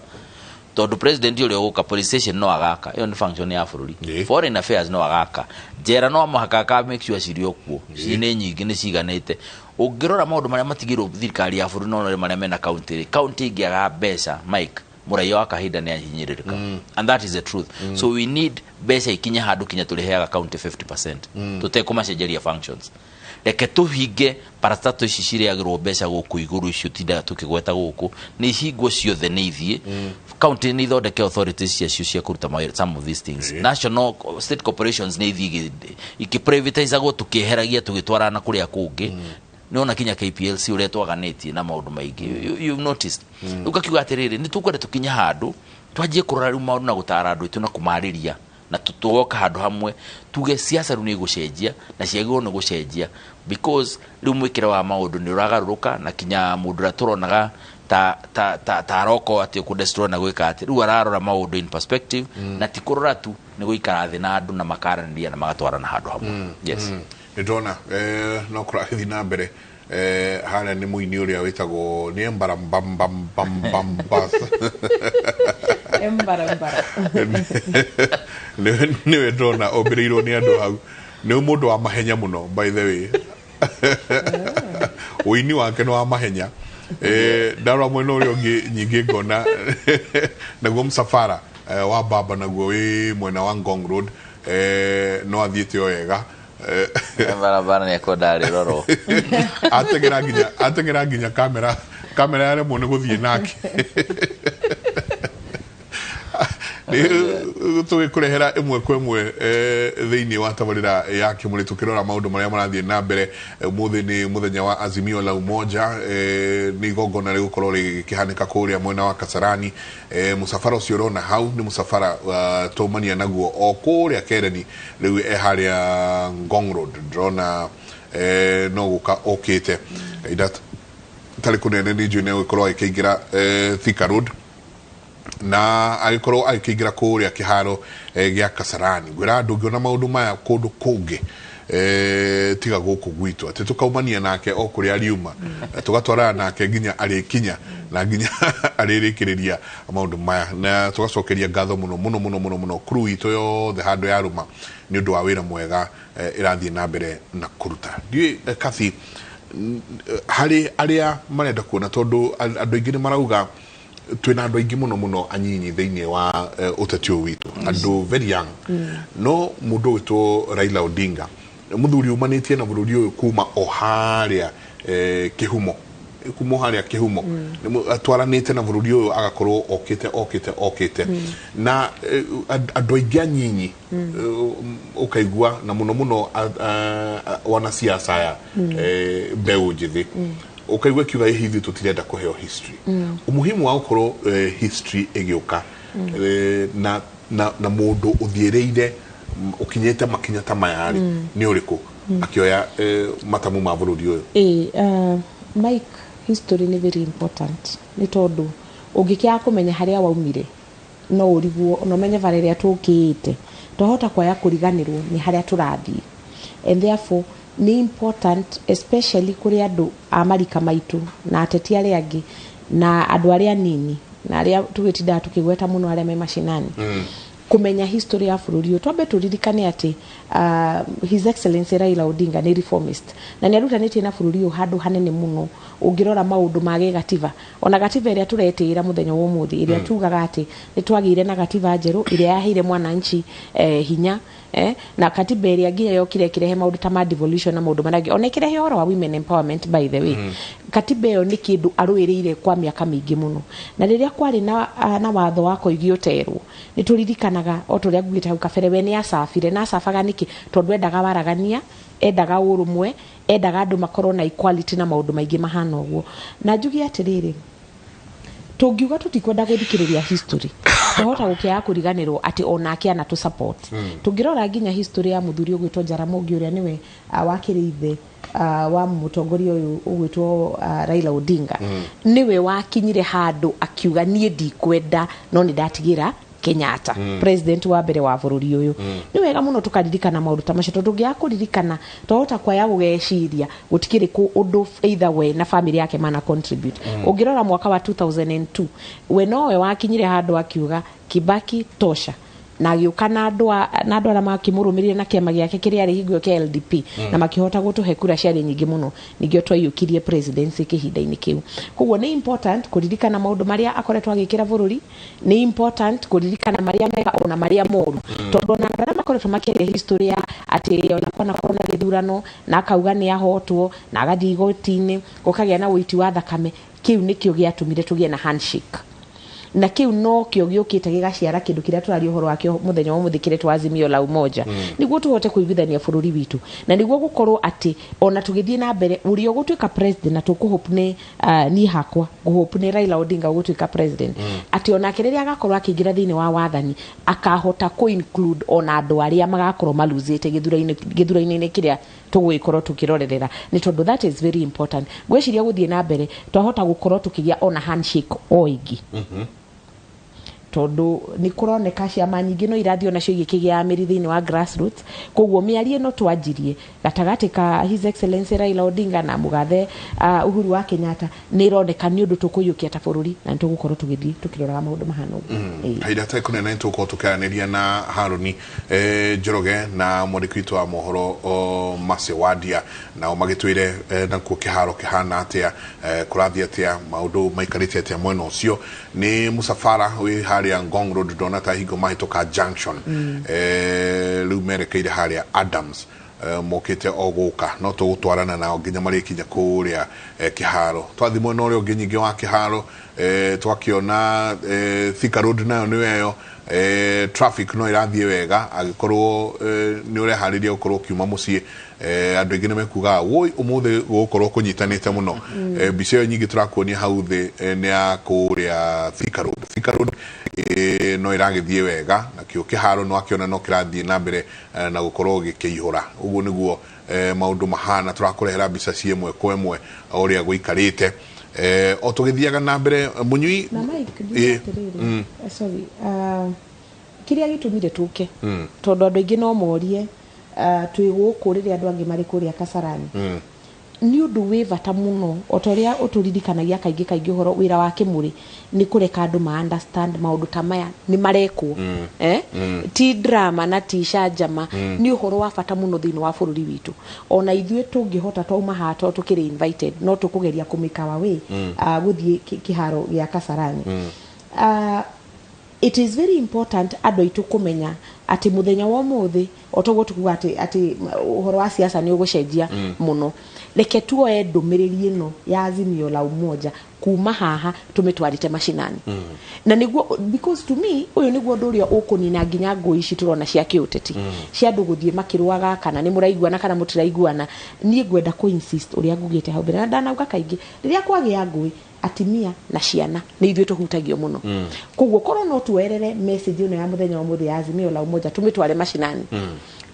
tondũ president ũrĩa ũgũka, police station no agaka, ĩyo nĩ function ya bũrũri. Foreign affairs no agaka, njera no mũhaka aka make sure cirĩ o kuo, nĩ nyingĩ, nĩ ciganĩte. Ũngĩrora maũndũ marĩa matigĩrwo thirikari ya bũrũri, no marĩa mena county rĩ, county ĩngĩaga mbeca, Mike, mũraiya wa kahinda nĩ ahinyĩrĩrĩka, and that is the truth. So we need mbeca ikinye handũ kinya tũrĩheaga county 50% tũtekũmacenjeria functions. Reke tũhinge parastato ici cirĩagĩrwo mbeca gũkũ igũrũ, icio tindaga tũkĩgweta gũkũ, nĩ ihingwo ciothe, nĩ ithiĩ county, nĩ ithondeke authorities ciacio cia kũruta mawĩra. Some of these things, national state corporations, nĩ ithiĩ ikĩprivatizagwo, tũkĩeheragia tũgĩtwarana kũrĩa kũngĩ. Nĩwona kinya KPLC ũrĩa twaganĩtie na maũndũ maingĩ. You've noticed. Rĩu ngakiuga atĩrĩrĩ, nĩ tũkwenda tũkinye handũ twanjie kũrora rĩu maũndũ na gũtara andũ aitũ na kũmarĩria, na tũgoka handũ hamwe tuge siasa rĩu nĩ ĩgũcenjia, na ciagĩrĩirwo nĩ gũcenjia, because rĩu mwĩkĩre wa maũndũ nĩ ũragarũrũka, na kinya mũndũ ũrĩa tũronaga ta aroko atĩ ũkũdestroy na gwĩka atĩ rĩu ararora maũndũ in perspective, na ti kũrora tu. Nĩ gũikara thĩ na andũ na makaranĩria na magatwarana handũ hamwe. Yes. Nĩ ndona no kũrathiĩ na mbere harĩa nĩ mũini ũrĩa wĩtagwo nĩ Embarambambambambambas. Embarambara. Nĩwe ndona ombĩrĩirwo nĩ andũ hau. Nĩ mũndũ wa mahenya mũno, by the way. Ũini wake nĩ wa mahenya. Ndarora mwena ũrĩa ũngĩ nyingĩ ngona naguo msafara wa baba naguo wĩ mwena wa Ngong Road, no athiĩte o wega. Barabara nĩ ekwenda rĩrorwo. Ateng'era nginya kamera yaremwo nĩ gũthiĩ nake. Nĩ tũgĩkũrehera ĩmwe kwa ĩmwe thĩinĩ wa tabarĩra ya Kĩmũrĩ, tũkĩrora maũndũ marĩa marathiĩ na mbere. Ũmũthĩ nĩ mũthenya wa Azimio la Umoja, nĩ igongona rĩgũkorwo rĩgĩkĩhanĩka kũrĩa mwena wa Kasarani. Mũcabara ũcio ũrona hau nĩ mũcabara twaumania naguo o kũrĩa Kereni, rĩu e harĩa Ngong Road. Ndĩrona no gũka okĩte kahinda tarĩ kũnene, nĩ njũĩ nĩ egũgĩkorwo agĩkĩingĩra Thika Road na agĩkorwo agĩkĩingĩra kũrĩa kĩharo gĩa Kasarani. Ngwĩra andũ ũngĩona maũndũ maya kũndũ kũngĩ tiga gũkũ gwitũ, atĩ tũkaumania nake o kũrĩa ariuma, tũgatwarana nake nginya arĩkinya na nginya arĩrĩkĩrĩria maũndũ maya, na tũgacokeria ngatho mũno mũno mũno mũno mũno crew itũ yothe handũ ya rũma nĩ ũndũ wa wĩra mwega ĩrathiĩ na mbere na kũruta. Ndiũĩ Kathy, harĩ arĩa marenda kuona, tondũ andũ aingĩ nĩ marauga twĩna andũ aingĩ mũno mũno anyinyi thĩinĩ wa ũteti ũyũ witũ, andũ very young, no mũndũ ũgwĩtwo Raila Odinga mũthuri umanĩtie na bũrũri ũyũ kuma o harĩa kĩhumo, kuma o harĩa kĩhumo. Atwaranĩte na bũrũri ũyũ, agakorwo okĩte okĩte okĩte na andũ aingĩ anyinyi, ũkaigua na mũno mũno wanasiasa aya mbeũ njĩthĩ, ũkaigua kiuga hihi ithuĩ tũtirenda kũheo history. Umuhimu wa gũkorwo history ĩgĩũka na mũndũ ũthiĩrĩire, ũkinyĩte makinya ta maya rĩ, nĩ ũrĩkũ akĩoya matamu ma bũrũri ũyũ? Ĩĩ, Mike, history nĩ very important, nĩ tondũ ũngĩkĩaga kũmenya harĩa waumire no ũrigwo, na ũmenye bara ĩrĩa tũkĩte, twahota kwaya kũriganĩrwo nĩ harĩa tũrathiĩ. And therefore nĩ important, especially kũrĩ andũ a marika maitũ na ateti arĩa angĩ na andũ arĩa anini na arĩa tũgĩtindaga tũkĩgweta mũno, arĩa me macinani, kũmenya history ya bũrũri ũyũ. Twambe tũririkane atĩ His Excellency Raila Odinga nĩ reformist na nĩ arutanĩtie na bũrũri ũyũ handũ hanene mũno. Ũngĩrora maũndũ ma gĩgatiba, ona gatiba ĩrĩa tũretĩĩra mũthenya wa ũmũthĩ, ĩrĩa tugaga atĩ nĩ twagĩire na gatiba njerũ ĩrĩa yaheire mwananchi hinya, na katiba ĩrĩa nginya yokire ĩkĩrehe maũndũ ta ma devolution na maũndũ marĩa angĩ, ona ĩkĩrehe ũhoro wa women empowerment, by the way. Katiba ĩyo nĩ kĩndũ arũĩrĩire kwa mĩaka mĩingĩ mũno, na rĩrĩa kwarĩ na watho wa Koigi ũterwo, nĩ tũririkanaga o ta ũrĩa ngugĩte hau kabere, we nĩ acabire na acabaga nĩkĩ? Tondũ endaga waragania, endaga ũrũmwe, endaga andũ makorwo na equality na maũndũ maingĩ mahana ũguo. Na njuge atĩrĩrĩ, tũngiuga tũtikwenda gũthikĩrĩria history, twahota gũkĩaga kũriganĩrwo atĩ onake ana tũ support. Tũngĩrora nginya history ya mũthuri ũgwĩtwo Jaramogi, ũrĩa nĩwe wakĩrĩ ithe wa mũtongoria ũyũ ũgwĩtwo Raila Odinga, nĩwe wakinyire handũ akiuga, "Niĩ ndikwenda, no nĩ ndatigĩra Kenyatta president wa mbere wa bũrũri ũyũ." Nĩ wega mũno tũkaririkana maũndũ ta macio, tondũ ũngĩaga kũririkana twahota kwaya gũgeciria gũtikĩrĩ kũ ũndũ either we na family yake mana contribute. Ũngĩrora mwaka wa 2002, we nowe wakinyire handũ akiuga, "Kibaki tosha," na agĩũka na andũ arĩa makĩmũrũmĩrĩire na kĩama gĩake kĩrĩa arĩ hingo ĩyo kĩa LDP, na makĩhota gũtũhe kura ciarĩ nyingĩ mũno, ningĩ twaiyũkirie presidency kĩhinda-inĩ kĩu. Koguo nĩ important kũririkana maũndũ marĩa akoretwo agĩkĩra bũrũri, nĩ important kũririkana marĩa mega ona marĩa moru, tondũ ona andũ arĩa makoretwo makĩaria history ya atĩ ona kwanakorwo na gĩthurano na akauga nĩ ahotwo na agathiĩ igoti-inĩ, gũkagĩa na ũiti wa thakame, kĩu nĩkĩo gĩatũmire tũgĩe na handshake, na kĩu nokĩo gĩũkĩte gĩgaciara kĩndũ kĩrĩa tũraria ũhoro wakĩo mũthenya wa ũmũthĩ, kĩretwo Azimio la Umoja, nĩguo tũhote kũiguithania bũrũri witũ, na nĩguo gũkorwo atĩ ona tũgĩthiĩ na mbere, ũrĩa ũgũtuĩka president, na tũkũhope nĩ niĩ hakwa ngũhope nĩ Raila Odinga ũgũtuĩka president, atĩ onake rĩrĩa agakorwo akĩingĩra thĩinĩ wa wathani akahota kũ include ona andũ arĩa magakorwo maluzĩte gĩthurano-inĩ kĩrĩa tũgũgĩkorwo tũkĩrorerera, nĩ tondũ that is very important. Ngwĩciria gũthiĩ na mbere twahota gũkorwo tũkĩgĩa ona handshake o ĩngĩ. Tondũ nĩ kũroneka ciama nyingĩ no irathiĩ onacio igĩkĩgĩaga mĩri thĩinĩ wa grassroots. Koguo mĩario ĩno twanjirie gatagatĩ ka His Excellency Raila Odinga na mũgathe Uhuru wa Kenyatta nĩ ĩroneka nĩ ũndũ tũkũiyũkia ta bũrũri, na nĩ tũgũkorwo tũgĩthiĩ tũkĩroraga maũndũ mahana ũguo. Ĩĩ. Kahinda gatarĩ kũnene nĩ tũgũkorwo tũkĩaranĩria na Harũni Njoroge na mwandĩki witũ wa mohoro Mercy Wandia, nao magĩtwĩre nakuo kĩharo kĩhana atĩa, kũrathiĩ atĩa, maũndũ maikarĩte atĩa mwena ũcio. Nĩ mũcabara wĩ harĩa Ngong Road, ndona ta hingo mahĩtũka junction, rĩu merekeire harĩa Adams, mokĩte o gũka, no tũgũtwarana nao nginya marĩkinya kũrĩa kĩharo. Twathiĩ mwena ũrĩa ũngĩ nyingĩ wa kĩharo, twakĩona Thika Road nayo nĩyo ĩyo, traffic no ĩrathiĩ wega. Angĩkorwo nĩ ũreharĩria gũkorwo ũkiuma mũciĩ, andũ aingĩ nĩ mekugaga woi ũmũthĩ gũgũkorwo kũnyitanĩte mũno. Mbica ĩyo nyingĩ tũrakuonia hau thĩ nĩ ya kũrĩa Thika Road. Thika Road no ĩragĩthiĩ wega, nakĩo kĩharo no akĩona no kĩrathiĩ na mbere na gũkorwo gĩkĩihũra. Ũguo nĩguo maũndũ mahana. Tũrakũrehera mbica ci ĩmwe kwa ĩmwe o ũrĩa gũikarĩte o tũgĩthiaga na mbere mũnyui. Na Mike, ngiuga atĩrĩrĩ, sorry, kĩrĩa gĩtũmire tũke, tondũ andũ aingĩ no morie twĩ gũkũ rĩrĩa andũ angĩ marĩ kũrĩa Kasarani, nĩ ũndũ wĩ bata mũno o ta ũrĩa ũtũririkanagia kaingĩ kaingĩ ũhoro wĩra wa kĩmũrĩ nĩ kũreka andũ ma understand maũndũ ta maya nĩ marekwo, ti drama na ti canjama, nĩ ũhoro wa bata mũno thĩinĩ wa bũrũri witũ. Ona ithuĩ tũngĩhota twauma haha tondũ tũkĩrĩ invited, no tũkũgeria kũ make our way gũthiĩ kĩharo gĩa Kasarani. It is very important andũ aitũ kũmenya atĩ mũthenya wa ũmũthĩ, o toguo tukuga atĩ ũhoro wa siasa nĩ ũgũcenjia mũno, reke tuoe ndũmĩrĩri ĩno ya Azimio la Umoja kuma haha tũmĩtwarĩte macinani, na nĩguo, because to me ũyũ nĩguo ũndũ ũrĩa ũkũnina nginya ngũĩ ici tũrona cia kĩũteti, cia andũ gũthiĩ makĩrũaga kana nĩ mũraiguana kana mũtiraiguana. Niĩ ngwenda kũ insist ũrĩa ngugĩte hau mbere na ndanauga kaingĩ, rĩrĩa kwagĩa ngũĩ, atimia na ciana nĩ ithuĩ tũhutagio mũno. Koguo korwo no tuoerere message ĩno ya mũthenya wa ũmũthĩ ya Azimio la Umoja, tũmĩtware macinani,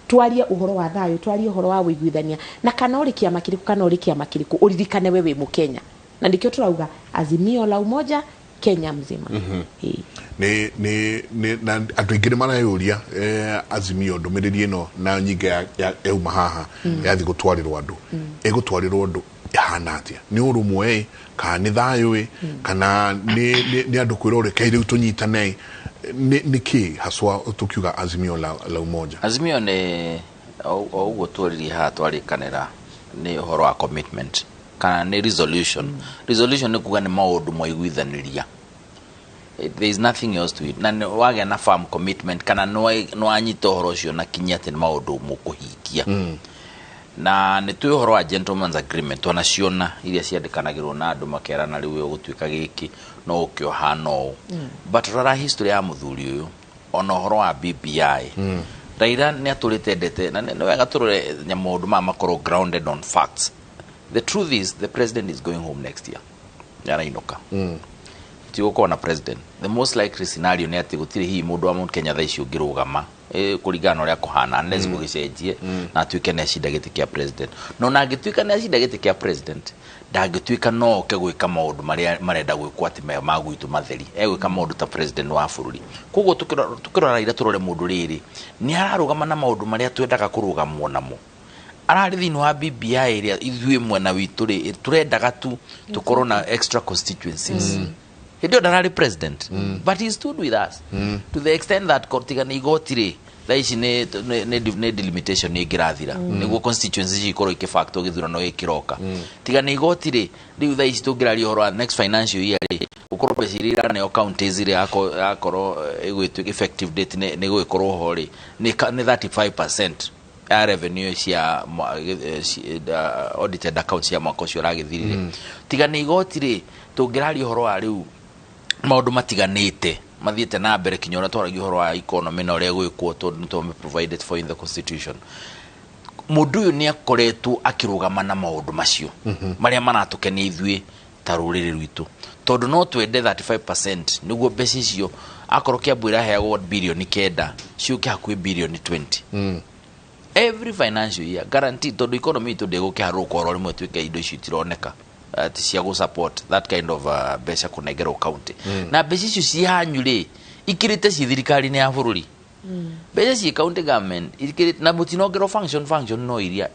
twarie ũhoro wa thayũ, twarie ũhoro wa ũiguithania, na kana ũrĩ kĩama kĩrĩkũ, kana ũrĩ kĩama kĩrĩkũ, ũririkane we wĩ Mũkenya, na nĩkĩo tũrauga Azimio la Umoja Kenya mzima. Ĩĩ. Nĩ na andũ aingĩ nĩ mareyũria, Azimio ndũmĩrĩri ĩno na nyingĩ yauma haha yathiĩ gũtwarĩrwo andũ, ĩgũtwarĩrwo andũ ĩhana atĩa? Nĩ ũrũmwe ĩ, kana nĩ thayũ ĩ, kana nĩ andũ kwĩrwo rekei rĩu tũnyitane? Nĩ kĩ haswa tũkiuga Azimio la Umoja? Azimio nĩ o ũguo tworirie haha twarĩkanĩra, nĩ ũhoro wa commitment kana nĩ resolution. Resolution nĩ kuga nĩ maũndũ mwaiguithanĩria. There is nothing else to it. Na nĩ wagĩa na firm commitment kana nĩ wanyita ũhoro ũcio na kinya atĩ nĩ maũndũ mũkũhingia. Na nĩ twĩ ũhoro wa gentleman's agreement, twanaciona iria ciandĩkanagĩrwo na andũ makerana rĩu ũgũtuĩka gĩkĩ no ũkĩ ũhana ũũ. But rora history ya mũthuri ũyũ, ona ũhoro wa BBI. Raila nĩ atũrĩte endete, na nĩ wega tũrore maũndũ maya makorwo grounded on facts. The truth is the president is going home next year. Nĩarainũka. Tigũkorwo na president. The most likely scenario nĩ atĩ gũtirĩ hihi mũndũ wa Mount Kenya thaa ici ũngĩrũgama kũringana na ũrĩa kũhana, unless gũgĩcenjie na atuĩke nĩ acinda gĩtĩ kĩa president. No na angĩtuĩka nĩ acinda gĩtĩ kĩa president, ndangĩtuĩka no oke gwĩka maũndũ marĩa marenda gwĩkwo atĩ ma gwitũ matheri, egwĩka maũndũ ta president wa bũrũri. Koguo tũkĩrora Raila, tũrore mũndũ rĩrĩ nĩ ararũgama na maũndũ marĩa twendaga kũrũgamwo namo. Ararĩ thĩinĩ wa BBI ĩrĩa ithuĩ mwena witũ rĩ tũrendaga tu tũkorwo na extra constituencies. Hĩndĩ ĩyo ndararĩ president, but he stood with us to the extent that tiga nĩ igoti rĩ, thaa ici nĩ delimitation nĩ ĩngĩrathira nĩguo constituencies ikorwo ikĩbactwo gĩthurano gĩkĩroka. Tiga nĩ igoti rĩ, rĩu thaa ici tũngĩraria ũhoro wa next financial year rĩ, gũkorwo mbeca iria iraneo counties rĩ, yakorwo ĩgũgĩtuĩka effective date nĩ gũgĩkorwo ho rĩ, nĩ 35% ya revenue cia audited accounts cia mwaka ũcio ũragĩthirire. Tiga nĩ igoti rĩ, tũngĩraria ũhoro wa rĩu maũndũ matiganĩte mathiĩte na mbere, kinya ũrĩa twaragia ũhoro wa economy na ũrĩa gwĩkwo, tondũ nĩ tũme provided for in the constitution. Mũndũ ũyũ nĩ akoretwo akĩrũgama na maũndũ macio marĩa maratũkenia ithuĩ ta rũrĩrĩ rwitũ, tondũ no twende 35% nĩguo mbeca icio, akorwo Kiambu ĩraheagwo 9 birioni, ciũke hakuhĩ 20 birioni every financial year, guaranteed, tondũ economy itũ ndĩgũkĩharũrũka oro rĩmwe tuĩke indo icio itironeka ati cia gũ support that kind of mbeca kũnengerwo county. Na mbeca icio cianyu rĩ, Ikirite ci thirikari-inĩ ya bũrũri, mbeca ciĩ county government ikĩrĩte na mũtinongerwo function, function no iria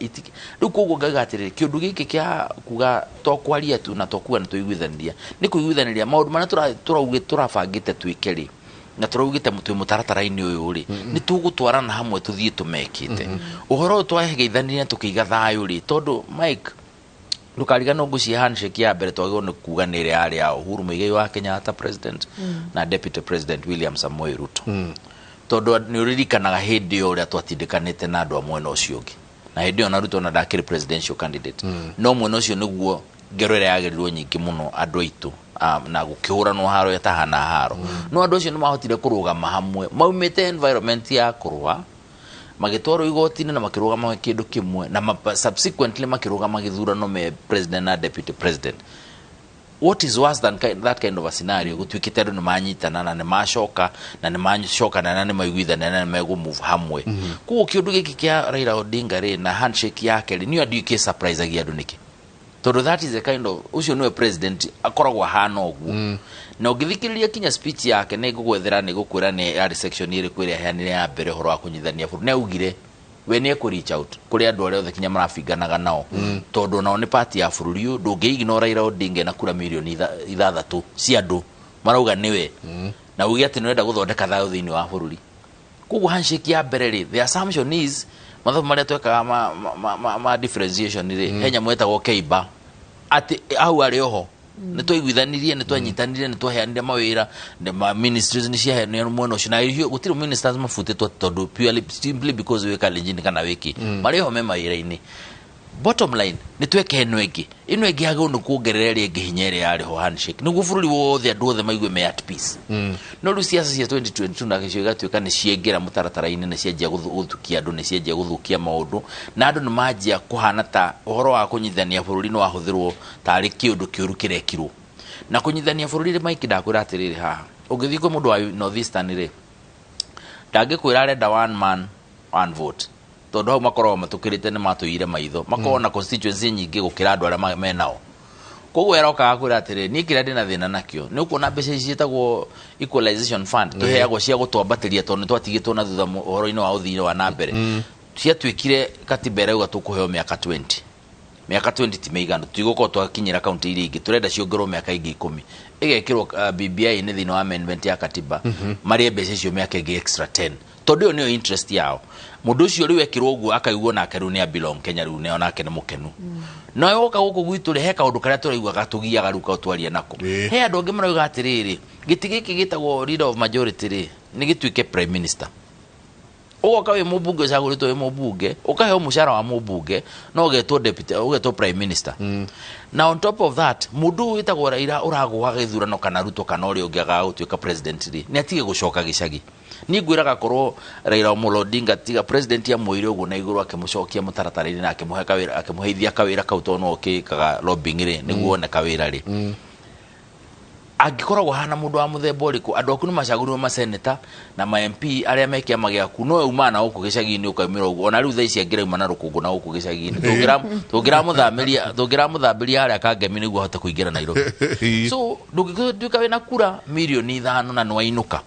rĩu. Koguo ngauga atĩrĩrĩ, kĩũndũ gĩkĩ kĩa kuga to kwaria tu na to kuga nĩ tũiguithanĩria, nĩ kũiguithanĩria maũndũ marĩa tũrauge tũrabangĩte twĩke rĩ, na tũraugĩte twĩ mũtaratara-inĩ ũyũ rĩ, nĩ tũgũtwarana hamwe tũthiĩ tũmekĩte ũhoro ũyũ. Twageithanirie na tũkĩiga thayũ rĩ, tondũ Mike, ndũkariganwo, ngũcia handshake ya mbere twagĩrĩirwo nĩ kuga nĩ ĩrĩa yarĩ ya Uhuru Muigai wa Kenyatta president na Deputy President William Samoei Ruto, tondũ nĩ ũririkanaga hĩndĩ ĩyo ũrĩa twatindĩkanĩte na andũ a mwena ũcio ũngĩ, na hĩndĩ ĩyo na Ruto na ndakĩrĩ presidential candidate, no mwena ũcio nĩguo ngero ĩrĩa yagerirwo nyingĩ mũno andũ aitũ, na gũkĩhũranwo haro ĩtahana haro, no andũ acio nĩ mahotire kũrũgama hamwe maumĩte environment ya kũrũa, magĩtwarwo igoti-inĩ na makĩrũgama kĩndũ kĩmwe, na subsequently makĩrũgama gĩthurano me president na deputy president. What is worse than that kind of a scenario? Gũtuĩkĩte andũ nĩ manyitana na nĩ macoka na nĩ macokana na nĩ maiguithania na nĩ megũ hamwe. Koguo kĩũndũ gĩkĩ kĩa Raila Odinga rĩ, na handshake yake rĩ, niyo ndiũĩ kĩ surprise-agia andũ nĩkĩ, tondũ that is the kind of, ũcio nĩwe president akoragwo ahana ũguo. Na ũngĩthikĩrĩria kinya speech yake, nĩ ngũgwethera, nĩ ngũkwĩra nĩ yarĩ section ĩrĩkũ ĩrĩa aheanire ya mbere ũhoro wa kũnyitithania bũrũri. Nĩ augire we nĩ ekũ reach out kũrĩ andũ arĩa othe kinya marabinganaga nao, tondũ nao nĩ party ya bũrũri ũyũ. Ndũngĩ-ignore Raila Odinga na kura mirioni 6 cia andũ marauga nĩwe, na uge atĩ nĩ ũrenda gũthondeka thayũ thĩinĩ wa bũrũri. Koguo handshake ya mbere rĩ, the assumption is mathabu marĩa twekaga ma differentiation rĩ, he nyamũ ĩtagwo keiba, atĩ hau arĩ oho nĩ twaiguithanirie, nĩ twanyitanire, nĩ twaheanire mawĩra ma ministries, nĩ ciaheanire mwena ũcio, na icio gũtirĩ ministers mabutĩtwo tondũ purely simply because wĩ Kalenjin kana wĩkĩ, marĩ oho me mawĩra-inĩ. Bottom line, nĩ tweke ĩno ĩngĩ, ĩno ĩngĩ yagĩrĩirwo nĩ kuongerera ĩrĩa ĩngĩ hinya ĩrĩa yarĩ ho handshake, nĩguo bũrũri wothe, andũ othe maigue me at peace. No rĩu ciaca cia 2022 nacio igatuĩka nĩ ciaingĩra mũtaratara-inĩ, nĩ cianjia gũthukia andũ, nĩ cianjia gũthũkia maũndũ, na andũ nĩ manjia kũhana ta ũhoro wa kũnyitithania bũrũri nĩ wahũthĩrwo tarĩ kĩũndũ kĩũru kĩrekirwo na kũnyitithania bũrũri rĩ. Mike, ndakwĩra atĩrĩrĩ, haha ũngĩthiĩ kwĩ mũndũ wa North Eastern rĩ, ndangĩkwĩra arenda one man one vote, tondũ hau makoragwo matũkĩrĩte, nĩ matũire maitho, makoragwo na constituency nyingĩ gũkĩra andũ arĩa menao. Koguo aroka akwĩra atĩrĩ, niĩ kĩrĩa ndĩna thĩna nakĩo nĩ ũkuona mbeca ici ciĩtagwo equalization fund tũheagwo cia gũtwambatĩria, tondũ nĩ twatigĩtwo na thutha ũhoro-inĩ wa ũthii wa na mbere. Ciatuĩkire katiba ĩrauga tũkũheo mĩaka 20. Mĩaka 20 ti mĩiganu, tũtigũkorwo twakinyĩra kaunti iria ingĩ, tũrenda ciongerwo mĩaka ĩngĩ 10, ĩgekĩrwo BBI-inĩ thĩinĩ wa amendment ya katiba, marĩe mbeca icio mĩaka ĩngĩ extra 10, tondũ ĩyo nĩyo interest yao. Mũndũ ũcio rĩu ekĩrwo ũguo akaigua nake rĩu nĩ belong Kenya, rĩu nĩ onake nĩ mũkenu. No woka gũkũ gwitũ rĩ, he kaũndũ karĩa tũraigua gatũgiaga rĩu twaria nako. He andũ angĩ marauga atĩrĩrĩ, gĩtĩ gĩkĩ gĩtagwo leader of majority rĩ, nĩ gĩtuĩke prime minister. Ũgoka wĩ mũmbunge ũcagũrĩtwo wĩ mũmbunge, ũkaheo mũcara wa mũmbunge, no ũgetwo deputy, ũgetwo prime minister. Na on top of that, mũndũ ũyũ wĩtagwo Raila ũragũaga gĩthurano kana Ruto kana ũrĩa ũngĩ agaga gũtuĩka president rĩ, nĩ atige gũcoka gĩcagi. Niĩ ngwĩraga korwo Raila Amolo Odinga tiga president amuoire ũguo na igũrũ, akĩmũcokia mũtaratara-inĩ na akĩmũhe kawĩra, akĩmũheithia kawĩra kau, tondũ no ũkĩkaga lobbying rĩ nĩguo one kawĩra rĩ, angĩkoragwo hana mũndũ wa mũthemba ũrĩkũ? Andũ aku nĩ macagũrirwo maseneta na ma MP arĩa me kĩama gĩaku, no umaga na gũkũ gĩcagi-inĩ ũkaumĩra ũguo. Ona rĩu thaa ici angĩrauma na rũkũngũ na gũkũ gĩcagi-inĩ, tũngĩramũthamĩria, tũngĩramũthambĩria harĩa Kangemi nĩguo ahote kũingĩra Nairobi. So ndũngĩtuĩka wĩna kura mirioni 5 na nĩwainũka.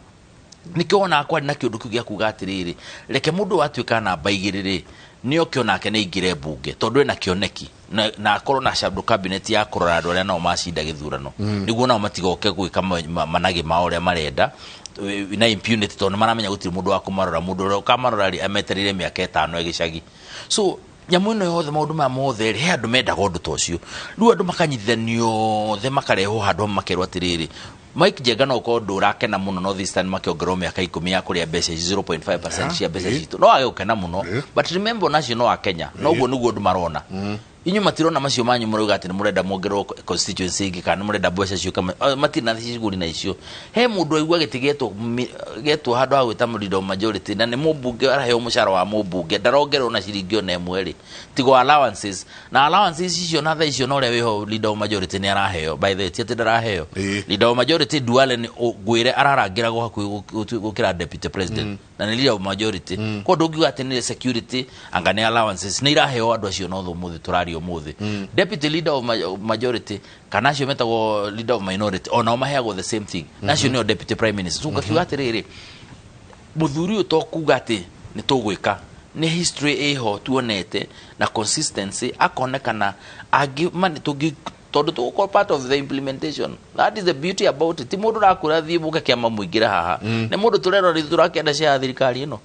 Nĩkĩo wonaga kwarĩ na kĩũndũ kĩu gĩa kuga atĩrĩrĩ, reke mũndũ watuĩka namba 2 rĩ, nĩoke onake nĩ aingĩre mbunge, tondũ ena kĩoneki na akorwo na shadow cabinet ya kũrora andũ arĩa nao macinda gĩthurano, nĩguo nao matigoke gwĩka managĩ mao ũrĩa marenda na impunity, tondũ nĩ maramenya gũtirĩ mũndũ wa kũmarora. Mũndũ ũrĩa ũkamarora rĩ, ametereire mĩaka 5 e gĩcagi. So nyamũ ĩno yothe, maũndũ maya mothe rĩ, he andũ mendaga ũndũ ta ũcio. Rĩu andũ makanyitithanio othe, makarehwo handũ hamwe, makerwo atĩrĩrĩ, Mike Njenga, no ũkorwo ndũrakena mũno North Eastern makĩongererwo mĩaka 10 ya kũrĩa mbeca ici, 0.5% cia mbeca citũ, no wage gũkena mũno, but remember onacio no a Kenya. Noguo nĩguo andũ marona. Inyuĩ matirona macio manyu mũrauga atĩ nĩ mũrenda muongererwo constituency ĩngĩ kana nĩ mũrenda mbeca ciũke, matirĩ na ciguri na icio. He mũndũ aigua gĩtĩ getwo handũ ha gwĩta leader of majority, na nĩ mũmbunge araheo mũcara wa mũmbunge, ndarongererwo na ciringi ona ĩmwe rĩ, tigo allowances na allowances icio, na thaa icio na ũrĩa wĩho leader of majority nĩ araheo. By the way, ti atĩ ndaraheo. Leader of majority Duale nĩ ngwĩre ararangĩragwo hakuhĩ gũkĩra deputy president, na nĩ leader of majority. Koguo ndũngiuga atĩ nĩ security anga nĩ allowances, nĩ iraheo andũ acio. No ũmũthĩ tũraria Tũraria ũmũthĩ deputy leader of majority kana acio metagwo leader of minority, onao maheagwo the same thing, na acio nĩo deputy prime minister. So ngakiuga atĩrĩrĩ, mũthuri ũyũ to kuga atĩ nĩ tũgwĩka, nĩ history ĩho tuonete na consistency, akonekana angĩ tũngĩ tondũ tũgũkorwo part of the implementation. That is the beauty about it. Ti mũndũ ũrakũra thiĩ mũke kĩama mũingĩre haha, nĩ mũndũ tũrerora ithuĩ tũrakĩenda cia thirikari ĩno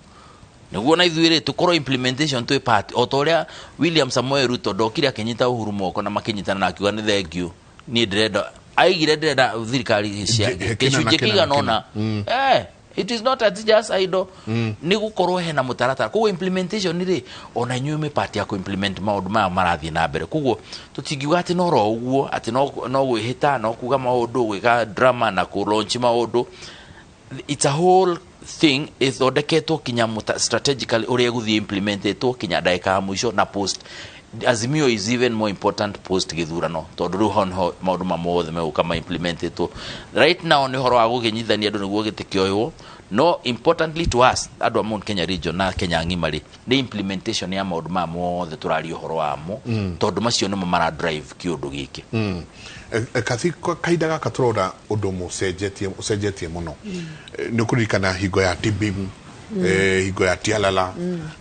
nĩguo na ithuĩ rĩ tũkorwo implementation twĩ part, o ta ũrĩa William Samoei Ruto ndokire akĩnyita Uhuru moko na makĩnyitana na akiuga nĩ thank you, niĩ ndĩrenda, aigire ndĩrenda thirikari cia kĩna na gĩcunjĩ kĩna kĩigana na ũna. It is not at just idle, nĩ gũkorwo hena mũtaratara. Koguo implementation rĩ, ona inyuĩ mwĩ part ya kũ-implement maũndũ maya marathiĩ na mbere. Koguo tũtingiuga atĩ no ro ũguo atĩ no gwĩhĩta, no kuga maũndũ, gwĩka drama na kũ-launch maũndũ. It's a whole thing ĩthondeketwo kinya strategically ũrĩa ĩgũthiĩ implementetwo kinya ndagĩka ya mũico. Na post Azimio is even more important post gĩthurano, tondũ rĩu hau nĩho maũndũ ma mothe megũka ma implementetwo. Right now nĩ ũhoro wa gũkĩnyitithania andũ nĩguo gĩtĩ kĩoywo, no importantly to us andũ a Mount Kenya region na Kenya ng'ima rĩ, nĩ implementation ya maũndũ maya mothe tũraria ũhoro wamo, tondũ macio nĩmo mara drive kĩũndũ gĩkĩ. Kathi kahinda gaka tũrona ũndũ mũcenjetie, ũcenjetie mũno. Nĩ ũkũririkana hingo ya Tibim, hingo ya Tialala,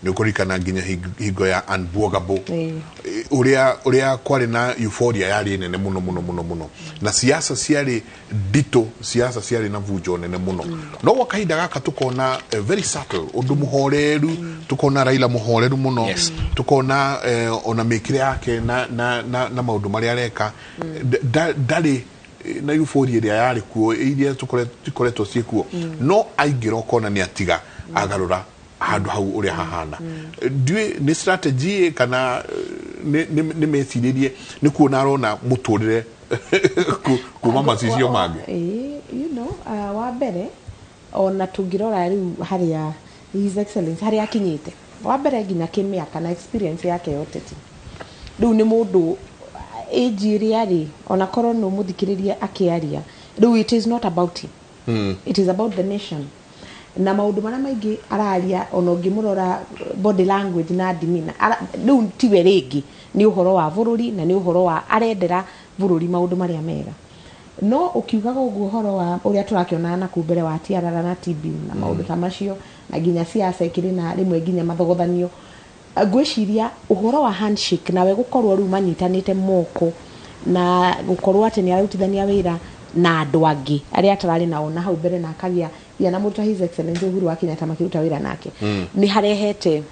nĩ ũkũririkana nginya hingo ya Unbwogable, ũrĩa kwarĩ na euphoria yarĩ nene mũno mũno mũno mũno, na siasa ciarĩ nditũ, siasa ciarĩ na vunjo nene mũno. No gwa kahinda gaka tukona very subtle, ũndũ mũhoreru, tukona Raila mũhoreru mũno. Tukona ona mĩkĩre yake na maũndũ marĩa areka. Ndarĩ na euphoria ĩrĩa yarĩ kuo, iria tũkoretwo ciĩ kuo, no aingĩra ũkona nĩ atiga agarũra handũ hau ũrĩa hahana. Ndiũĩ nĩ strategy kana nĩ mecirĩrie nĩ kuona arona mũtũrĩre kuma macicio mangĩ. Ĩĩ, wa mbere ona tũngĩrora rĩu harĩa His Excellency harĩa akinyĩte, wa mbere nginya kĩmĩaka na experience yake ya ũteti, rĩu nĩ mũndũ age ĩrĩa rĩ, ona korwo nĩ ũmũthikĩrĩrie akĩaria rĩu, it is not about him, it is about the nation. Na maũndũ marĩa maingĩ araria, ona ũngĩmũrora body language na demeanor, rĩu tiwe rĩngĩ, nĩ ũhoro wa bũrũri na nĩ ũhoro wa arendera bũrũri maũndũ marĩa mega. No ũkiugaga ũguo ũhoro wa ũrĩa tũrakĩona na kuu mbere wa Tiarara na TB na maũndũ ta macio, na nginya siasa ĩkĩrĩ na rĩmwe nginya mathogothanio, ngwĩciria ũhoro wa handshake nawe gũkorwo rĩu manyitanĩte moko na gũkorwo atĩ nĩ ararutithania wĩra na andũ angĩ arĩa atararĩ nao na hau mbere, na akagĩa nginya na mũndũ ta His Excellency Uhuru wa Kenyatta makĩruta wĩra nake, nĩ harehete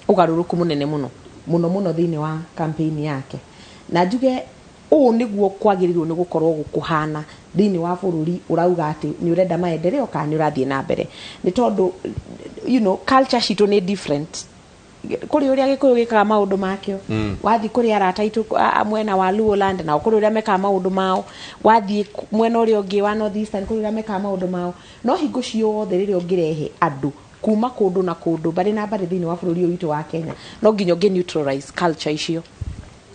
ũgarũrũku mũnene mũno mũno mũno thĩinĩ wa campaign yake. Na njuge ũũ nĩguo kwagĩrĩirwo nĩ gũkorwo gũkũhana thĩinĩ wa bũrũri ũrauga atĩ nĩ ũrenda maendeleo kana nĩ ũrathiĩ na mbere, nĩ tondũ culture citũ nĩ different. Kũrĩ ũrĩa Gĩkũyũ gĩkaga maũndũ makĩo, wathiĩ kũrĩ arata aitũ mwena wa Luoland nao kũrĩ ũrĩa mekaga maũndũ mao, wathiĩ mwena ũrĩa ũngĩ wa North Eastern kũrĩ ũrĩa mekaga maũndũ mao. No hingo ciothe rĩrĩa ũngĩrehe andũ kuma kũndũ na kũndũ, mbarĩ na mbarĩ thĩinĩ wa bũrũri ũyũ witũ wa Kenya, no nginya ũngĩ neutralize culture icio.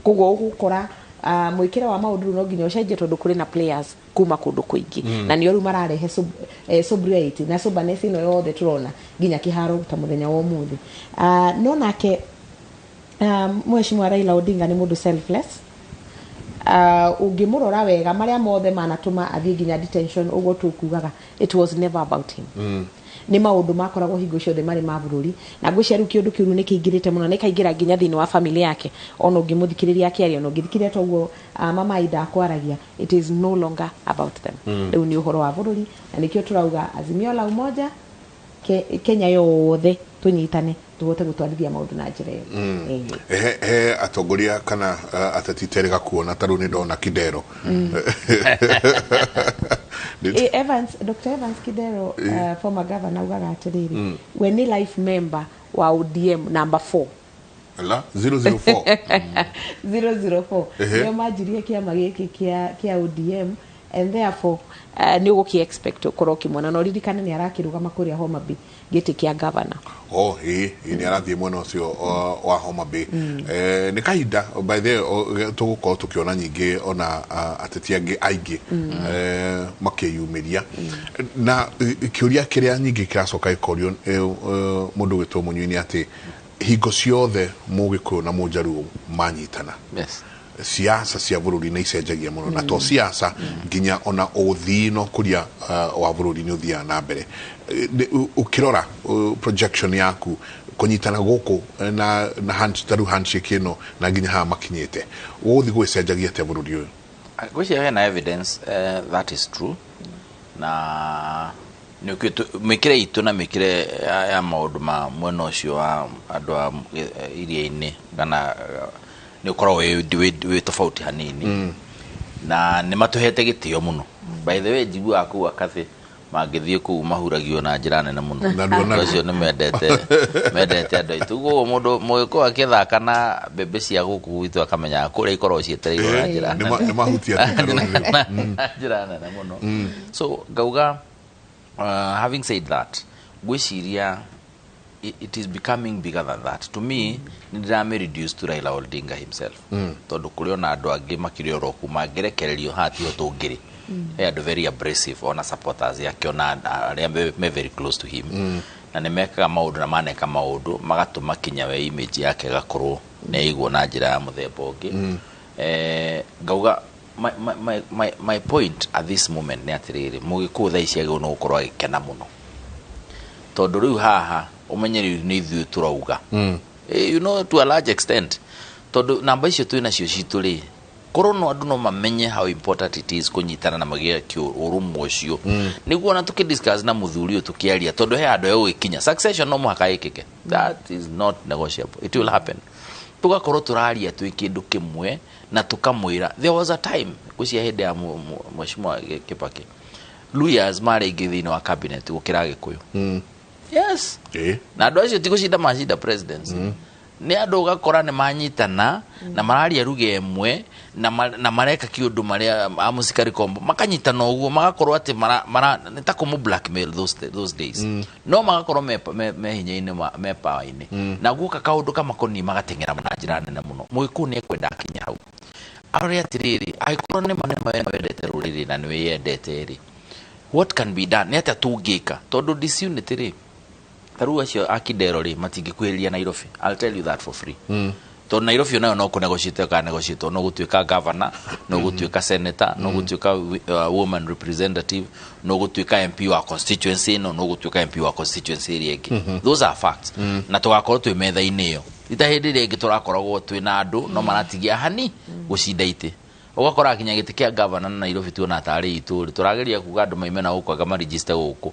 Koguo ũgũkora mwĩkĩre wa maũndũ rĩu no nginya ũcenjie, tondũ kũrĩ na players kuma kũndũ kũingĩ, na nĩo rĩu mararehe sobriety na soberness ĩno yothe tũrona nginya kĩharo ta mũthenya wa ũmũthĩ. No nake Mheshimiwa Raila Odinga nĩ mũndũ selfless. Ũngĩmũrora wega, marĩa mothe manatũma athiĩ nginya detention, ũguo tũkugaga, it was never about him. Nĩ maũndũ makoragwo hingo ciothe marĩ ma bũrũri, na ngwĩciria rĩu kĩũndũ kĩu rĩu nĩ kĩingĩrĩte mũno, nĩ kaingĩra nginya thĩinĩ wa family yake. Ona ũngĩmũthikĩrĩria akĩaria, ona ũngĩthikĩrĩria toguo mama Aida akwaragia, it is no longer about them. Rĩu nĩ ũhoro wa bũrũri, na nĩkĩo tũrauga Azimio la Umoja, Kenya yothe tũnyitane tũhote gũtwarithia maũndũ na njĩra ĩyo. He atongoria kana ateti terĩga kuona ta rĩu nĩ ndona Kidero. Evans, Dr. Evans Kidero, former governor, augaga atĩrĩrĩ, we nĩ life member wa ODM number 4. La 004. 004. Nĩo manjirie kĩama gĩkĩ kĩa ODM, and therefore nĩ ũgũkĩ expect ũkorwo ũkĩmuona, na ũririkane nĩ arakĩrũgama kũrĩa Homa Bay gĩtĩ kĩa governor. Oh, ĩ ĩ nĩ arathiĩ mwena ũcio wa Homa Bay. Nĩ kahinda by the way tũgũkorwo tũkĩona nyingĩ ona ateti angĩ aingĩ makĩyumĩria, na kĩũria kĩrĩa nyingĩ kĩracoka gĩkorio mũndũ gwĩtwo Mũnyui nĩ atĩ Hingo ciothe Mũgĩkũyũ na Mũnjaruo manyitana, siasa cia bũrũri nĩ icenjagia mũno, na to siasa, nginya ona ũthii na ũkũria wa bũrũri nĩ ũthiaga na mbere. Ũkĩrora projection yaku, kũnyitana gũkũ na ta rĩu handshake ĩno na nginya haha makinyĩte, gũgũthiĩ gũgĩcenjagia atĩa bũrũri ũyũ? Ngwĩciria hena evidence that is true, na nĩ mĩkĩre itũ na mĩkĩre ya maũndũ ma mwena ũcio wa andũ a iria-inĩ kana nĩ ũkoragwo wĩ tofauti hanini, na nĩ matũhete gĩtĩo mũno. By the way, njiguaga kũu Akathĩ mangĩthiĩ kũu mahuragio na njĩra nene mũno. Narua narua. Acio nĩ mendete andũ aitũ. Koguo mũndũ Mũgĩkũyũ akĩthaka na mbembe cia gũkũ gwitũ akamenyaga kũrĩa ikoragwo cietereirwo na njĩra Nĩ mahutia rũrĩrĩ. Na njĩra nene mũno. So ngauga, having said that, ngwĩciria it is becoming bigger than that. To me, nĩ ndĩrame reduce to Raila Odinga himself, tondũ kũrĩ ona andũ angĩ makĩrĩ oro kũ mangĩrekererio haha tiho tũngĩrĩ. He andũ very abrasive, ona supporters yake, ona arĩa me very close to him, na nĩ mekaga maũndũ na maneka maũndũ magatũma kinya we image yake ĩgakorwo nĩ yaigwo na njĩra ya mũthemba ũngĩ. Ngauga my point at this moment nĩ atĩrĩrĩ, Mũgĩkũyũ thaa ici agĩrĩirwo nĩ gũkorwo agĩkena mũno, tondũ rĩu haha ũmenye rĩu nĩ ithuĩ tũrauga, to a large extent, tondũ namba icio twĩ nacio citũ rĩ, korwo no andũ no mamenye how important it is kũnyitana na magĩe ũrũmwe ũcio, nĩguo ona tũkĩdiscuss na mũthuri ũyũ tũkĩaria, tondũ he handũ egũgĩkinya succession no mũhaka ĩkĩke. That is not negotiable, it will happen. Tũgakorwo tũraria twĩ kĩndũ kĩmwe na tũkamwĩra. There was a time, ngwĩciria hĩndĩ ya Mheshimiwa Kibaki, Luyas marĩ aingĩ thĩinĩ wa cabinet gũkĩra Gĩkũyũ. Yes. Na andũ acio ti gũcinda macinda presidency, nĩ andũ ũgakora nĩ manyitana na mararia ruga ĩmwe na mareka kĩũndũ marĩa a mũcikari kombo makanyitana ũguo, magakorwo atĩ nĩ ta kũmũ blackmail those days, no magakorwo me hinya-inĩ, me power-inĩ, na guoka kaũndũ kamakoniĩ magateng'era na njĩra nene mũno. Mũgĩkũyũ nĩ ekwenda akinya hau arore atĩrĩrĩ, angĩkorwo nĩ ma wendete rũrĩrĩ na nĩ wĩyendete rĩ, what can be done? Nĩ atĩa tũngĩka? Tondũ disunity rĩ, ta rĩu acio a Kidero rĩ, matingĩkuhĩrĩria Nairobi. I'll tell you that for free, tondũ Nairobi onayo no kũnegotiate ka negotiate, no gũtuĩka governor, no gũtuĩka senator, no gũtuĩka woman representative, no gũtuĩka MP wa constituency ĩno, no gũtuĩka MP wa constituency ĩrĩa ĩngĩ. Those are facts, na tũgakorwo twĩ metha-inĩ ĩyo ita hĩndĩ ĩrĩa ĩngĩ tũrakoragwo twĩ na andũ no maratigia hani gũcinda itĩ, ũgakora kinya gĩtĩ kĩa governor na Nairobi tuona tarĩ itũ rĩ, tũrageria kuga andũ maime na gũkũ anga maregister gũkũ,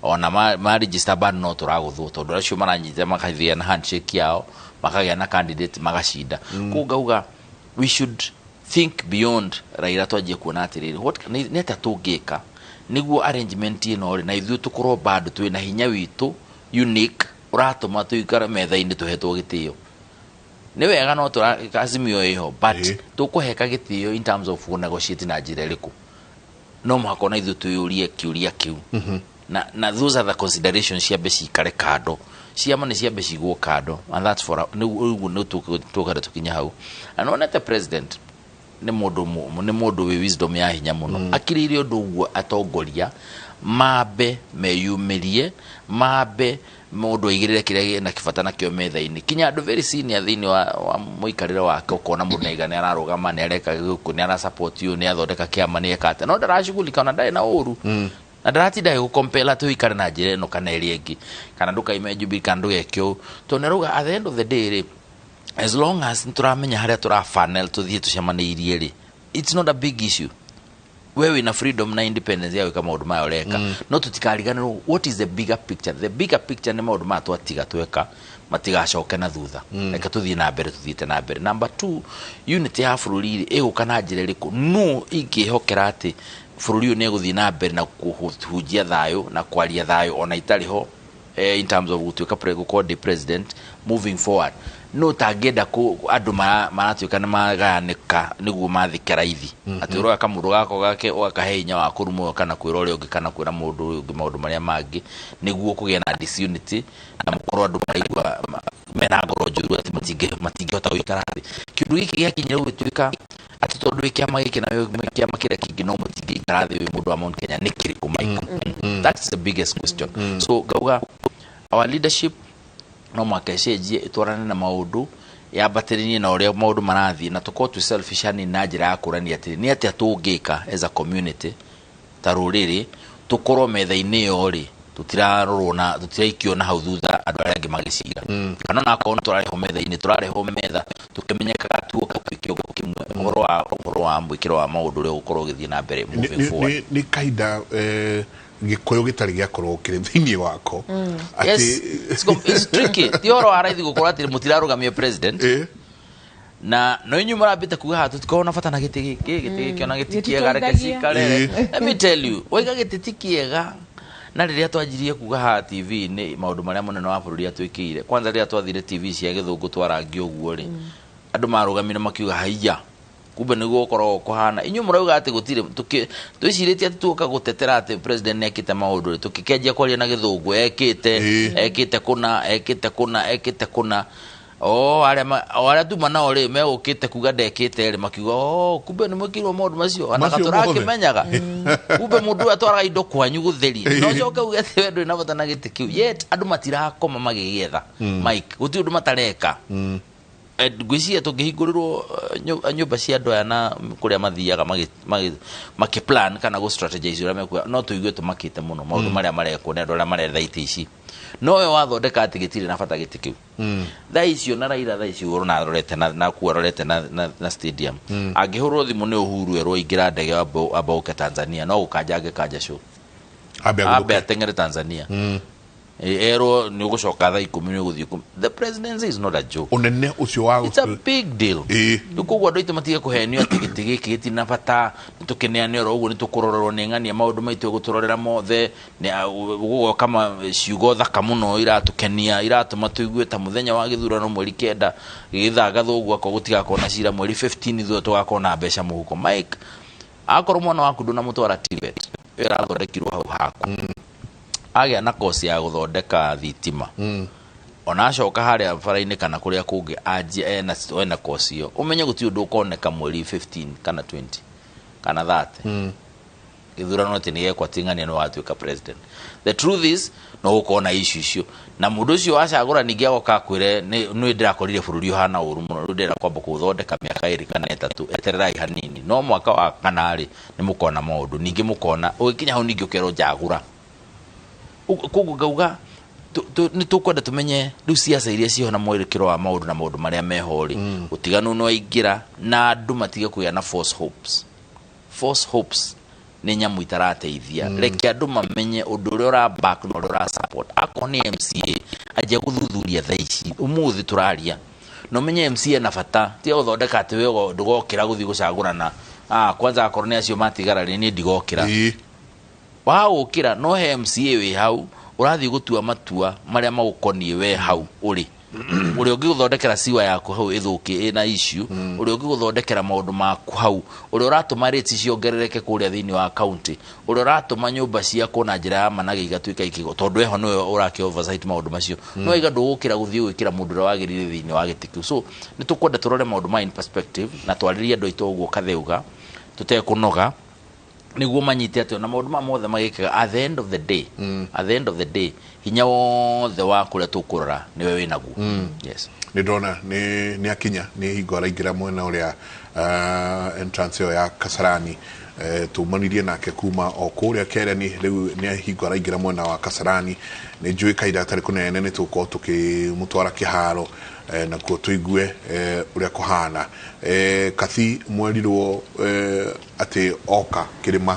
ona ma register bado no tũragũthwo, tondũ acio maranyita makagĩa na handshake yao, makagĩa na candidate, magacinda. Koguo ngauga we should think beyond Raila, twanjie kuona atĩrĩrĩ, nĩ atĩa tũngĩka nĩguo arrangement ĩno rĩ na ithuĩ tũkorwo bado twĩna hinya witũ unique ũratũma tũikare metha-inĩ tũhetwo gĩtĩo. Nĩ wega no tũra Azimio ĩho, but tũkũheka gĩtĩo in terms of negotiate na njĩra ĩrĩkũ? No mũhaka ona ithuĩ twĩyũrie kĩũria kĩu, na those are the considerations ciambe cikare kando, ciama nĩ ciambe cigwo kando, and that's for ũguo nĩ tũkenda tũkinye hau. Na nonete president nĩ mũndũ wĩ wisdom ya hinya mũno, akirĩire ũndũ ũguo atongoria mambe meyumĩrie, mambe mũndũ aigĩrĩre kĩrĩa na kĩbata nakĩo metha-inĩ, kinya andũ very senior thĩinĩ wa mũikarĩre wake, ũkona mũndũ nĩaiga nĩ ararũgama, nĩ areka gũkũ, nĩ arasupport ũyũ, nĩ athondeka kĩama, nĩ eka atĩa, no ndaracugulika ona ndarĩ na ũru na ndaratinda agĩgũkompel atĩ ũikare na njĩra ĩno kana ĩrĩa ĩngĩ, kana ndũkaime Jubilee, kana ndũgeke ũũ, tondũ nĩ arauga at the end of the day rĩ, as long as nĩtũramenya harĩa tũra funnel tũthiĩ tũcemanĩirie rĩ, it's not a big issue. We wĩna freedom na independence ya gwĩka maũndũ maya ũreka, no tũtikariganĩrwo what is the bigger picture. The bigger picture nĩ maũndũ maya twatiga tweka matigacoke na thutha. Reke tũthiĩ na mbere, tũthiĩte na mbere. Number two, unity ya bũrũri rĩ, ĩgũka na njĩra ĩrĩkũ? No ingĩhokera atĩ bũrũri ũyũ nĩ ĩgũthiĩ na mbere na kũhunjia thayũ na kwaria thayũ ona itarĩ ho, in terms of gũtuĩka gũkorwo ndĩ president moving forward, no tangĩenda andũ maratuĩka nĩ magayanĩka nĩguo mathike raithi, atĩ ũroya kamũndũ gako gake ũgakahe hinya wa kũruma ũyũ kana kwĩra ũrĩa ũngĩ kana kwĩra mũndũ ũyũ ũngĩ maũndũ marĩa mangĩ nĩguo kũgĩe na disunity na mũkorwo andũ maraigua mena ngoro njũru atĩ matingĩhota gũikara thĩ. Kĩũndũ gĩkĩ gĩakinyire gũgĩtuĩka atĩ tondũ wĩ kĩama gĩkĩ na wĩ kĩama kĩrĩa kĩngĩ no mũtingĩikara thĩ wĩ mũndũ wa Mount Kenya nĩ kĩrĩkũ, Mike? That's the biggest question. So ngauga our leadership No mũhaka ĩcenjie ĩtwarane na maũndũ, yambatĩrĩrie na ũrĩa maũndũ marathiĩ, na tũkorwo twĩ selfish hanini na njĩra ya kũrania atĩrĩ, nĩ atĩa tũngĩka as a community, ta rũrĩrĩ, tũkorwo metha-inĩ ĩyo rĩ, tũtirarorwo na tũtiraikio na hau thutha andũ arĩa angĩ magĩcira, kana ona akorwo nĩ tũrarehwo metha-inĩ, tũrarehwo metha tũkĩmenyekaga tuoka twĩ kĩongo kĩmwe, ũhoro wa mwĩkĩro wa maũndũ ũrĩa ũgũkorwo ũgĩthiĩ na mbere moving forward. Nĩ kahinda gĩkũyũ gĩtarĩ gĩakorwo kĩrĩ thĩinĩ wako. Yes, it's tricky. Ti ũhoro wa raithi gũkorwo atĩ mũtirarũgamia president na no inyuĩ mũrambĩte kuga haha tũtikoragwo na bata na gĩtĩ gĩkĩ, gĩtĩ gĩkĩ ona gĩti kĩega, reke Gĩtitũteithagia. cikarere. Let me tell you, waiga gĩtĩ ti kĩega, na rĩrĩa twanjirie kuga haha TV-inĩ maũndũ marĩa mũnene wa bũrũri atwĩkĩire, kwanza rĩrĩa twathire TV cia gĩthũngũ twarangi ũguo rĩ, andũ marũgamire makiuga, "Haiya, kumbe nĩguo gũkoragwo kũhana." Inyuĩ mũrauga atĩ gũtirĩ twĩcirĩtie atĩ tuoka gũtetera atĩ president nĩ ekĩte maũndũ rĩ, tũkĩkĩanjia kwaria na gĩthũngũ, ekĩte ekĩte kũna, ekĩte kũna, ekĩte kũna. O arĩa o arĩa tuma nao rĩ, megũkĩte kuga ndekĩte rĩ, makiuga, "Oh, kumbe nĩ mwĩkĩirwo maũndũ macio ona Macio mothe. tũrakĩmenyaga, kumbe mũndũ ũyũ atwaraga indo kwanyu gũtheria." No coke uge atĩ we ndũrĩ na bata na gĩtĩ kĩu, yet andũ matirakoma magĩgĩetha. Mike, gũtirĩ ũndũ matareka. Ngwĩciria tũngĩhingũrĩrwo nyũmba cia andũ aya na kũrĩa mathiaga makĩplan kana gũ strategize ũrĩa mekuoya, no tũigue tũmakĩte mũno maũndũ marĩa marekwo nĩ andũ arĩa maretha itĩ ici. No we wathondeka atĩ gĩtirĩ na bata gĩtĩ kĩu thaa icio, na Raila thaa ici ũrona arorete na kuo arorete na stadium, angĩhũrwo thimũ nĩ Uhuru erwo ingĩra ndege amba ũke Tanzania, no gũkanja angĩkanja show. Ambe ambe agũthũke. Ateng'ere Tanzania. Erwo nĩ ũgũcoka thaa 10, nĩ ũgũthiĩ 10. The presidency is not a joke. Ũnene ũcio wa It's a big deal. Rĩu koguo andũ aitũ matige kũhenio atĩ gĩtĩ gĩkĩ gĩtirĩ na bata, nĩ tũkĩneane oro ũguo, nĩ tũkũrorerwo nĩ ng'ania, maũndũ maitũ egũtũrorera mothe, gũgoka ciugo thaka mũno iratũkenia, iratũma tũigue ta mũthenya wa gĩthurano mweri 9 gĩgĩthangathwo ũguo, akorwo gũtigakorwo na cira mweri 15 thutha tũgakorwo na mbeca mũhuko. Mike, akorwo mwana waku ndũnamũtwara TVET ĩyo ĩrathondekirwo hau haku, agĩa na kosi ya gũthondeka thitima, ona acoka harĩa bara-inĩ kana kũrĩa kũngĩ anjie ena kosi ĩyo, ũmenye gũtirĩ ũndũ ũkoneka mweri 15 kana 20 kana 30 gĩthurano atĩ nĩgekwo atĩ ng'ania nĩ watuĩka president. The truth is, no gũkorwo na issue icio, na mũndũ ũcio wacagũra ningĩ agoka akwĩre, nĩ ndĩrakorire bũrũri ũhana ũru mũno, rĩu ndĩrenda kwamba kũũthondeka mĩaka 2 kana 3, etererai hanini, no mwaka wa kana rĩ, nĩ mũkona maũndũ ningĩ, mũkona ũgĩkinya hau ningĩ ũkerwo njagũra. Koguo ngauga nĩ tũkwenda tũmenye rĩu ciaca iria ciho na mwerekero wa maũndũ na maũndũ marĩa meho rĩ, ũtiganu nĩ waingĩra, na andũ matige kũgĩa na false hopes. False hopes nĩ nyamũ itarateithia. Reke andũ mamenye ũndũ ũrĩa ũra back na ũrĩa ũra support. Akorwo nĩ MCA, anjia gũthuthuria thaa ici ũmũthĩ tũraria, na ũmenye MCA na bata tiga gũthondeka atĩ we ndũgokĩra gũthiĩ gũcagũrana. Kwanza akorwo nĩ acio matigara rĩ, niĩ ndigokĩra. Wagũkĩra no he MCA wĩ hau ũrathiĩ gũtua matua marĩa magũkoniĩ we hau ũrĩ, ũrĩa ũngĩgũthondekera siwa yaku hau ĩthũkie ĩna issue, ũrĩa ũngĩgũthondekera maũndũ maku hau, ũrĩa ũratũma rates ciongerereke kũrĩa thĩinĩ wa county, ũrĩa ũratũma nyũmba ciakwo na njĩra ya manage igatuĩka ikĩgo, tondũ eho nĩwe ũrakĩ oversight maũndũ macio. No iga ndũgũkĩra gũthiĩ gwĩkĩra mũndũ ũrĩa wagĩrĩire thĩinĩ wa gĩtĩ kĩu. So nĩ tũkwenda tũrore maũndũ ma in perspective na twarĩrie andũ aitũ ũguo katheuga tũtekũnoga, nĩguo manyite atĩ ona maũndũ maya mothe magĩkaga, at the end of the day, at the end of the day, hinya wothe wa kũrĩa tũkũrora nĩwe wĩnaguo. Yes. Nä ndona nä akinya, nä hingo araingä mwena å rä a entrance ĩyo ya Kasarani. Tumanirie nake kuma o kũrĩa Kereni, rĩu nĩ hingo araingĩra mwena wa Kasarani. Nĩ njũĩ kahinda gatarĩ kũnene nĩ tũgũkorwo tũkĩmũtwara kĩharo, nakuo tũigue ũrĩa kũhana. Kathi mwerirwo atĩ oka kĩrĩma,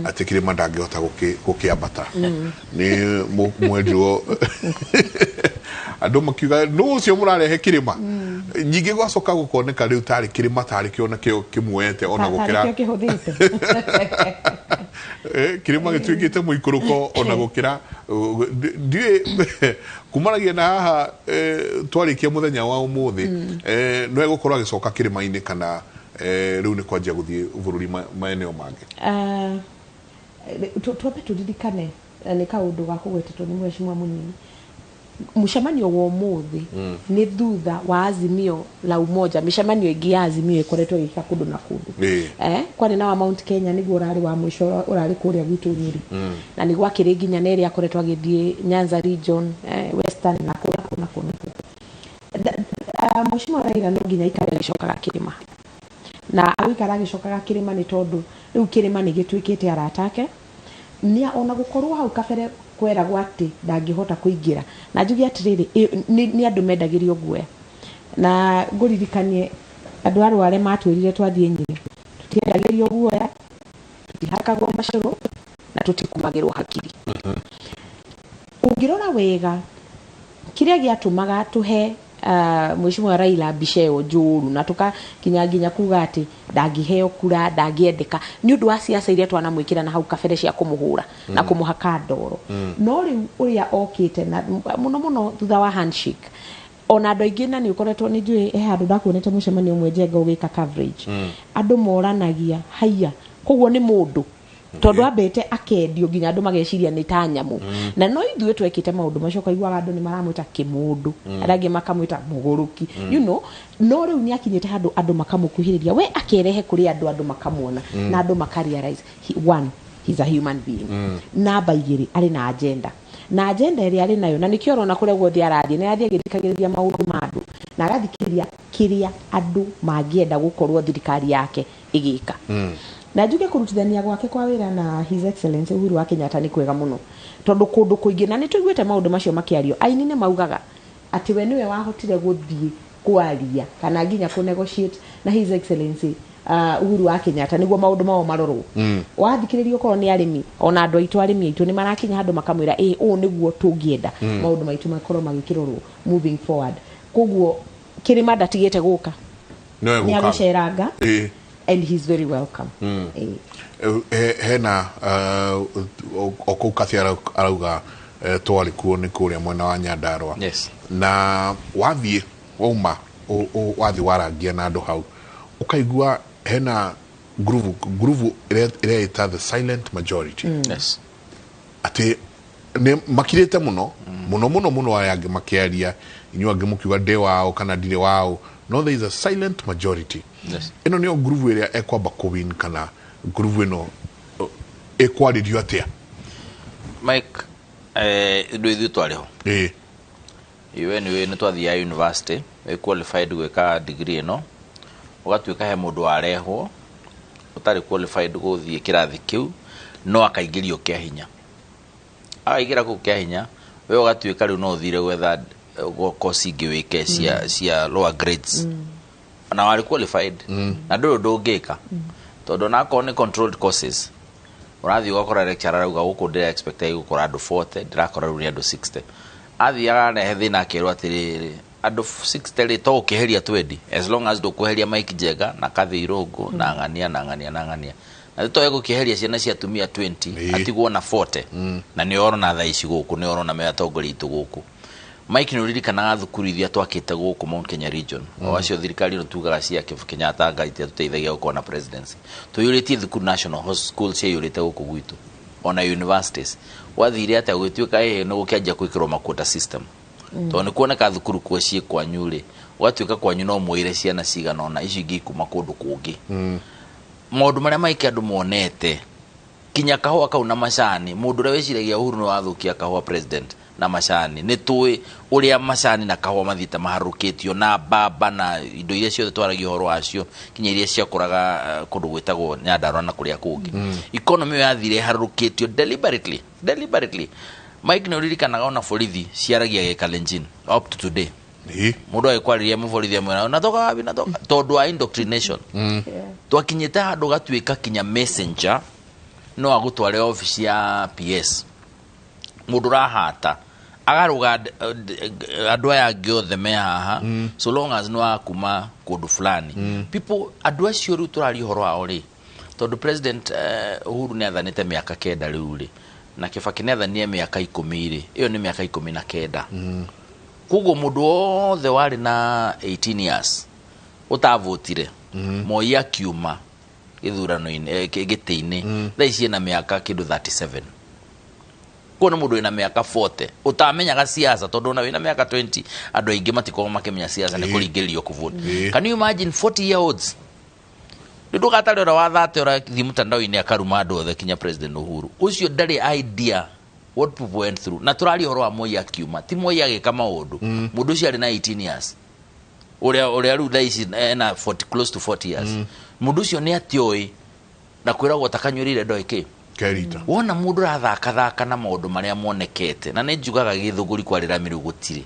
atĩ kĩrĩma ndangĩhota gũkĩambata. Nĩ mwerirwo andũ makiuga nũ ũcio mũrarehe kĩrĩma, nyingĩ gwacoka gũkoneka rĩu tarĩ kĩrĩma tarĩ kĩo nakĩo kĩmuoete ona gũkĩra. Tarĩ kĩo kĩhũthĩte. Kĩrĩma gĩtuĩkĩte mũikũrũko ona gũkĩra ndiũĩ kumanagia na haha. Twarĩkia mũthenya wa ũmũthĩ, no egũkorwo agĩcoka kĩrĩma-inĩ kana rĩu nĩ kwanjia gũthiĩ bũrũri maeneo mangĩ? Ah, twambe tũririkane, nĩ kaũndũ ga kũgwetetwo nĩ mheshimiwa mũnini, mũcemanio wa ũmũthĩ nĩ thutha wa Azimio la Umoja, mĩcemanio ĩngĩ ya Azimio ĩkoretwo ĩgĩka kũndũ na kũndũ. Kwarĩ na wa Mount Kenya, nĩguo ũrarĩ wa mũico, ũrarĩ kũrĩa gwitũ Nyĩrĩ, na nĩ gwakĩrĩ nginya na ĩrĩa akoretwo agĩthiĩ Nyanza region, Western na kũrĩa. na kũ na kũ. Mheshimiwa Raila no nginya aikare agĩcokaga kĩrĩma, na agũikara agĩcokaga kĩrĩma nĩ tondũ rĩu kĩrĩma nĩ gĩtuĩkĩte arata ake. Nĩ ona gũkorwo hau kabere kweragwo atĩ ndangĩhota kũingĩra, na njuge atĩrĩrĩ, nĩ andũ mendagĩrio guoya. Na ngũririkanie andũ a Rware matwĩrire twathiĩ Nyĩrĩ tũtiendagĩrio guoya, tũtihakagwo macũrũ na tũtikumagĩrwo hakiri. Ũngĩrora wega kĩrĩa gĩatũmaga tũhe Mheshimiwa Raila mbica ĩyo njũru na tũkakinya nginya kuga atĩ ndangĩheo kura, ndangĩendeka, nĩ ũndũ wa siasa iria twanamwĩkĩra na hau kabere cia kũmũhũra na kũmũhaka ndoro. No rĩu ũrĩa okĩte na mũno mũno thutha wa handshake, ona andũ aingĩ, na nĩ ũkoretwo, nĩ njũĩ he handũ ndakuonete mũcemanio ũmwe Njenga ũgĩka coverage, andũ moranagia haiya, koguo nĩ mũndũ, tondũ ambĩte akendio nginya andũ mageciria nĩ ta nyamũ. Na no ithuĩ twekĩte maũndũ macio, ũkaiguaga andũ nĩ maramwĩta kĩmũndũ, arĩa angĩ makamwĩta mũgũrũki. No rĩu nĩ akinyĩte handũ andũ makamũkuhĩrĩria, we akerehe kũrĩ andũ, andũ makamuona na andũ makarealize one, he's a human being. Namba igĩrĩ, arĩ na agenda, na agenda ĩrĩa arĩ nayo, na nĩkĩo ũrona kũrĩa guothe arathiĩ nĩ arathiĩ agĩthikagĩrĩria maũndũ ma andũ na agathikĩrĩria kĩrĩa andũ mangĩenda gũkorwo thirikari yake ĩgĩka. Na njuge kũrutithania gwake kwa wĩra na His Excellency Uhuru wa Kenyatta nĩ kwega mũno, tondũ kũndũ kũingĩ, na nĩ tũiguĩte maũndũ macio makĩario, aini nĩ maugaga atĩ we nĩwe wahotire gũthiĩ kwaria kana nginya kũ negotiate na His Excellency Uhuru wa Kenyatta nĩguo maũndũ mao marorwo. Wathikĩrĩria okorwo nĩ arĩmi, ona andũ aitũ, arĩmi aitũ nĩ marakinya handũ makamwĩra ĩ ũũ nĩguo tũngĩenda maũndũ maitũ makorwo magĩkĩrorwo moving forward. Koguo kĩrĩma ndatigĩte gũka, nĩwe nĩ gũka. Agũceranga and he's very welcome. Hena o kũu Kathi arauga twarĩ kuo nĩ kũrĩa mwena wa Nyandarua. Na wathiĩ wauma wathiĩ warangia na andũ hau, ũkaigua hena ngurubu ĩreĩta the silent majority, atĩ nĩ makirĩte mũno mũno mũno mũno, aya angĩ makĩaria, inyuĩ angĩ mũkiuga ndĩ wao kana ndirĩ wao, no there is a silent majority. Ĩno nĩyo ngurubu ĩrĩa ĩkwamba kũwin, kana ngurubu ĩno ĩkwarĩrio atĩa? Mike, ndũ ithuĩ twarĩ ho. Iwe nĩ twathiaga university, wĩ qualified gwĩka degree ĩno, ũgatuĩka he mũndũ warehwo ũtarĩ qualified gũthiĩ kĩrathi kĩu, no akaingĩrio kĩa hinya, akaingĩra kũu kĩa hinya, we ũgatuĩka rĩu no ũthire gwetha course ingĩ wĩke cia lower grades, na warĩ qualified na ndũrĩ ũndũ ũngĩka, tondũ onakorwo nĩ controlled courses, ũrathiĩ ũgakora lecturer arauga gũkũ ndĩra expect gũkora andũ 40, ndĩrakora rĩu nĩ andũ 60. Athiaga arehe thĩna, akerwo atĩrĩrĩ, andũ 60 rĩ, to ũkĩheria 20, as long as ndũkweheria Mike Njenga na Kathi Irũngũ na ng'ania na ng'ania na ng'ania, na to egũkĩeheria ciana cia atumia 20, atigwo na 40. Na nĩ ũrona thaa ici gũkũ nĩ ũrona me atongoria aitũ gũkũ. Mike, nĩ ũririkanaga thukuru iria twakĩte gũkũ Mount Kenya region, o acio thirikari ĩno tugaga cia Kenyatta Ngai tũteithagia gũkorwo na presidency, tũiyũrĩtie thukuru, national school ciaiyũrĩte gũkũ gwitũ, ona universities. Gwathire atĩa gũgĩtuĩka ĩ nĩ gũkĩanjia gwĩkĩrwo ma quota system? Tondũ nĩ kuoneka thukuru kuo ciĩ kwanyu rĩ, ũgatuĩka kwanyu no mwĩre ciana cigana ũna, icio ingĩ ikuma kũndũ kũngĩ. Maũndũ marĩa maingĩ andũ monete, kinya kahũa kau na macani, mũndũ ũrĩa wĩciragia Uhuru nĩ wathũkia kahũa president na macani, nĩ tũĩ ũrĩa macani na kahũa mathiĩte maharũkĩtio na mbamba na indo iria ciothe twaragia ũhoro wacio, kinya iria ciakũraga kũndũ gwĩtagwo Nyandarua na kũrĩa kũngĩ. Economy ĩyo yathire ĩharũrũkĩtio deliberately, deliberately. Mike, nĩ ũririkanaga ona borithi ciaragia gĩkalenjin up to today? Mũndũ agĩkwarĩria mũborithi amwĩra natoka wapi, natoka, tondũ wa indoctrination. Twakinyĩte handũ gatuĩka kinya messenger no agũtware obici ya PS, mũndũ ũrahata agarũga andũ aya angĩ othe me haha, so long as nĩ wa kuma kũndũ fulani. People, andũ acio rĩu tũraria ũhoro wao rĩ, tondũ president Uhuru nĩ athanĩte mĩaka 9 rĩu rĩ, na Kibaki nĩ athanire mĩaka 10 rĩ, ĩyo nĩ mĩaka 19. Koguo mũndũ wothe warĩ na 18 years ũtavotire Moi akiuma gĩthurano-inĩ, gĩtĩ-inĩ, thaa ici ena mĩaka kĩndũ 37. Koguo nĩ mũndũ wĩna mĩaka 40 ũtamenyaga siasa, tondũ ona wĩna mĩaka 20 andũ aingĩ matikoragwo makĩmenya siasa nĩ kũringĩrĩrio kũvote. Can you imagine 40 year olds? Rĩu ndũgatarĩ ũrĩa wa 30 ũrathiĩ mtandao-inĩ akaruma andũ othe kinya president Uhuru, ũcio ndarĩ idea. What people went through, na tũraria ũhoro wa Moi akiuma, ti Moi agĩka maũndũ. Mũndũ ũcio arĩ na 18 years, ũrĩa rĩu thaa ici ena 40, close to 40 years. Mũndũ ũcio nĩ atĩoĩ na kwĩragwo takanyuĩrĩire ndoĩ kĩ Kerita. Wona mũndũ ũrathakathaka na maũndũ marĩa monekete, na nĩ njugaga gĩthũngũri kwarĩra mĩrũ gũtirĩ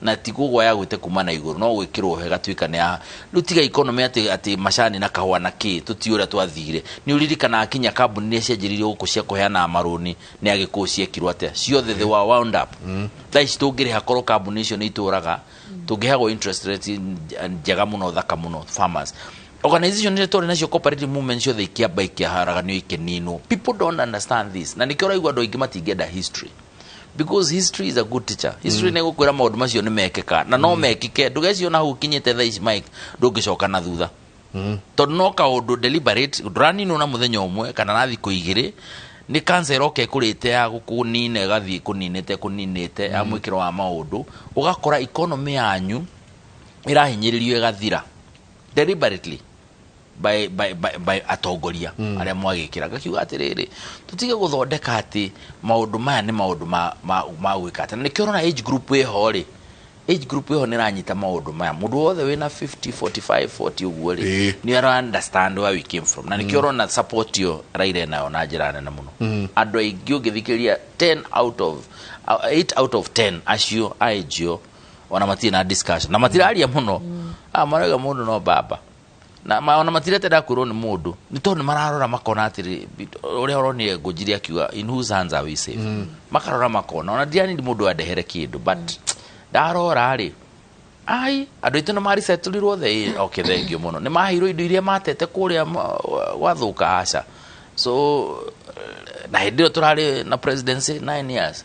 na ti kũgwaya gwĩte kuma na igũrũ, no gwĩkĩrwo he gatuĩka nĩ ya rĩu. Tiga economy atĩ macani na kahũa na kĩ, tũtiũ ũrĩa twathire. Nĩ ũririkanaga kinya kambuni iria cianjĩrĩirio gũkũ cia kũheana marũni nĩ Agĩkũyũ ciekirwo atĩa? Ciothe they were wound up. Thaa ici tũngĩrĩha korwo kambuni icio nĩ itũraga, tũngĩheagwo interest rate njega mũno, thaka mũno. Farmers organization iria twarĩ nacio, cooperative movement ciothe ikĩamba ikĩharaganio, ikĩninwo. People don't understand this, na nĩkĩo ũraigua andũ aingĩ matingĩenda history, because history is a good teacher. History nĩ gũkwĩra maũndũ macio nĩ mekĩka na no mekĩke. Ndũgeciona hau ũkinyĩte thaa ici, Mike, ndũngĩcoka na thutha, tondũ no kaũndũ deliberate ndũraninwo na mũthenya ũmwe kana na thikũ 2. Nĩ cancer ĩroka ĩkũrĩte ya gũkũnina, ĩgathiĩ kũninĩte kũninĩte ya mwĩkĩro wa maũndũ, ũgakora economy yanyu ĩrahinyĩrĩrio ĩgathira deliberately by atongoria arĩa mwagĩkĩra. Ngakiuga atĩrĩrĩ, tũtige gũthondeka atĩ maũndũ maya nĩ maũndũ ma gwĩka atĩ. Na nĩkĩo ũrona age group ĩho rĩ, age group ĩho nĩ ĩranyita maũndũ maya. Mũndũ wothe wĩna 50, 45, 40 ũguo rĩ, nĩ ara understand where we came from, na nĩkĩo ũrona support ĩyo Raila nayo na njĩra nene mũno. Andũ aingĩ ũngĩthikĩrĩria, 10 out of 8 out of 10 acio a age ĩyo ona matirĩ na discussion na matiraria mũno. Ah, marauga mũndũ no baba na ona matiretenda kwĩrwo nĩ mũndũ, nĩ tondũ nĩ mararora makona atĩrĩ, ũrĩa ũronire Ngũnjiri akiuga, "In whose hands are we safe?" Makarora makona ona ndiranindi mũndũ andehere kĩndũ, but ndarora rĩ, ai, andũ aitũ nĩ marisetũrirwo the okay, thengio mũno, nĩ maheirwo indo iria matete kũrĩa gwathũka, aca. So na hĩndĩ ĩyo tũrarĩ na presidency 9 years.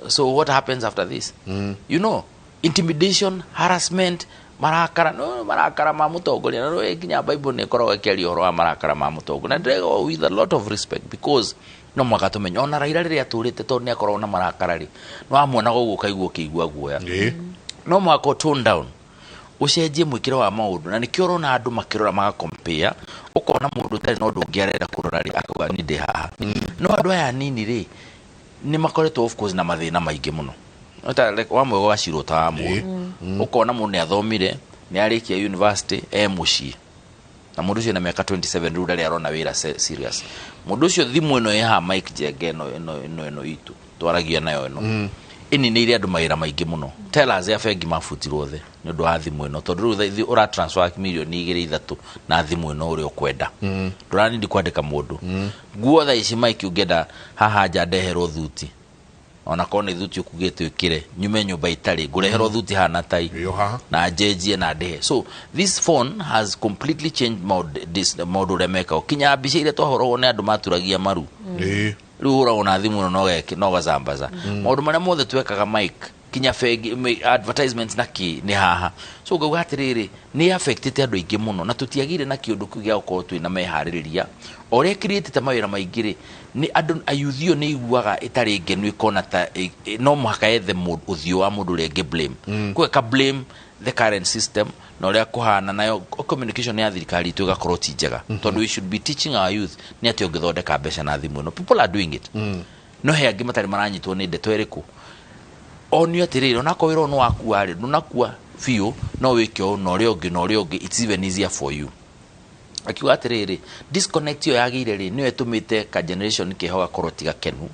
So what happens after this? Intimidation, harassment, marakara, no marakara ma mũtongoria, na no nginya Bible nĩ ĩkoragwo ĩkĩaria ũhoro wa marakara ma mũtongoria, na ndĩrega with a lot of respect, because no mwaka tũmenye ona Raila rĩrĩa atũrĩte, tondũ nĩ akoragwo na marakara rĩ, no amuonaga ũguo ũkaigua ũkĩigua guoya. No mwaka tone down, ũcenjie mwĩkĩre wa maũndũ, na nĩkĩo ũrona andũ makĩrora magakompea, ũkona mũndũ ũtarĩ na ũndũ ũngĩ arenda kũrora rĩ, akauga ni ndĩ haha. No andũ aya anini rĩ, nĩ makoretwo of course na mathĩna maingĩ mũno. No ta like, wa mwega wacirwo ta wa mũndũ, ũkona mũndũ nĩ athomire, nĩ arĩkia university, e mũciĩ, na mũndũ ũcio na mĩaka 27 rĩu ndarĩ arona wĩra serious. Mũndũ ũcio thimũ ĩno ĩ haha, Mike Njenge, ĩno itũ twaragia nayo ĩno, ĩninĩire andũ mawĩra maingĩ mũno. Tellers ya bengi mabutirwo othe nĩ ũndũ wa thimũ ĩno, tondũ rĩu thaa ũra transfer mirioni 2, 3 na thimũ ĩno ũrĩa ũkwenda, ndũranindi kwandĩka mũndũ nguo. Thaa ici, Mike, ũngĩenda haha nja ndeherwo thuti, ona korwo nĩ thuti ũkugĩte ũkĩre nyume nyũmba itarĩ, ngũreherwo thuti hana tai Ĩyo haha. Na njenjie na ndĩhe. So this phone has completely changed maũndũ ũrĩa mekagwo, kinya mbica iria twahũragwo nĩ andũ maturagia maru, rĩu ũhũragwo na thimũ ĩno no gacambaca maũndũ marĩa mothe twekaga, Mike, kinya bengi advertisements na kĩ nĩ haha. So ngauga atĩrĩrĩ, nĩ affectĩte andũ aingĩ mũno, na tũtiagire na kĩũndũ kĩu gĩa gũkorwo twĩna meharĩrĩria. O ũrĩa creatĩte mawĩra maingĩ rĩ, nĩ andũ ayuthi ĩyo nĩ iguaga ĩtarĩ ngenu, ĩkona ta no mũhaka yethe ũthiũ wa mũndũ ũrĩa ĩngĩ blame, kweka blame the current system na ũrĩa kũhana nayo communication ya thirikari itũ ĩgakorwo ti njega, tondũ we should be teaching our youth nĩ atĩ ũngĩthondeka mbeca na thimũ ĩno. People are doing it, no he angĩ matarĩ maranyitwo nĩ ndeto ĩrĩkũ onio atĩrĩrĩ, onakorwo wĩra ũyũ nĩ wakua rĩ, ndũnakua biũ, no wĩke ũũ na ũrĩa ũngĩ na ũrĩa ũngĩ, it's even easier for you. Akiuga atĩrĩrĩ, disconnect ĩyo yagĩire rĩ, nĩyo ĩtũmĩte ka generation keho gakorwo ti gakenu,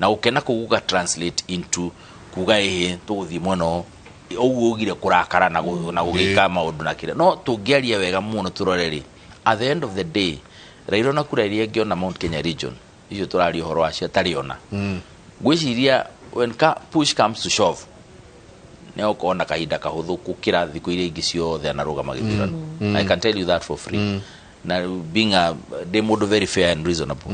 na gũkena kũu gũga translate into kuga ĩhĩ tũgũthiĩ mwena ũyũ ũguo ugire kũrakara na gũgĩka maũndũ na kĩrĩa. No tũngĩaria wega mũno tũrore rĩ, at the end of the day, Raila ona kura iria ĩngĩona Mount Kenya region icio tũraria ũhoro wacio atarĩ ona, ngwĩciria when push comes to shove, nĩ egũkorwo na kahinda kahũthũ gũkĩra thikũ iria ingĩ ciothe anarũgama gĩthurano. I can tell you that for free, na being a ndĩ mũndũ very fair and reasonable,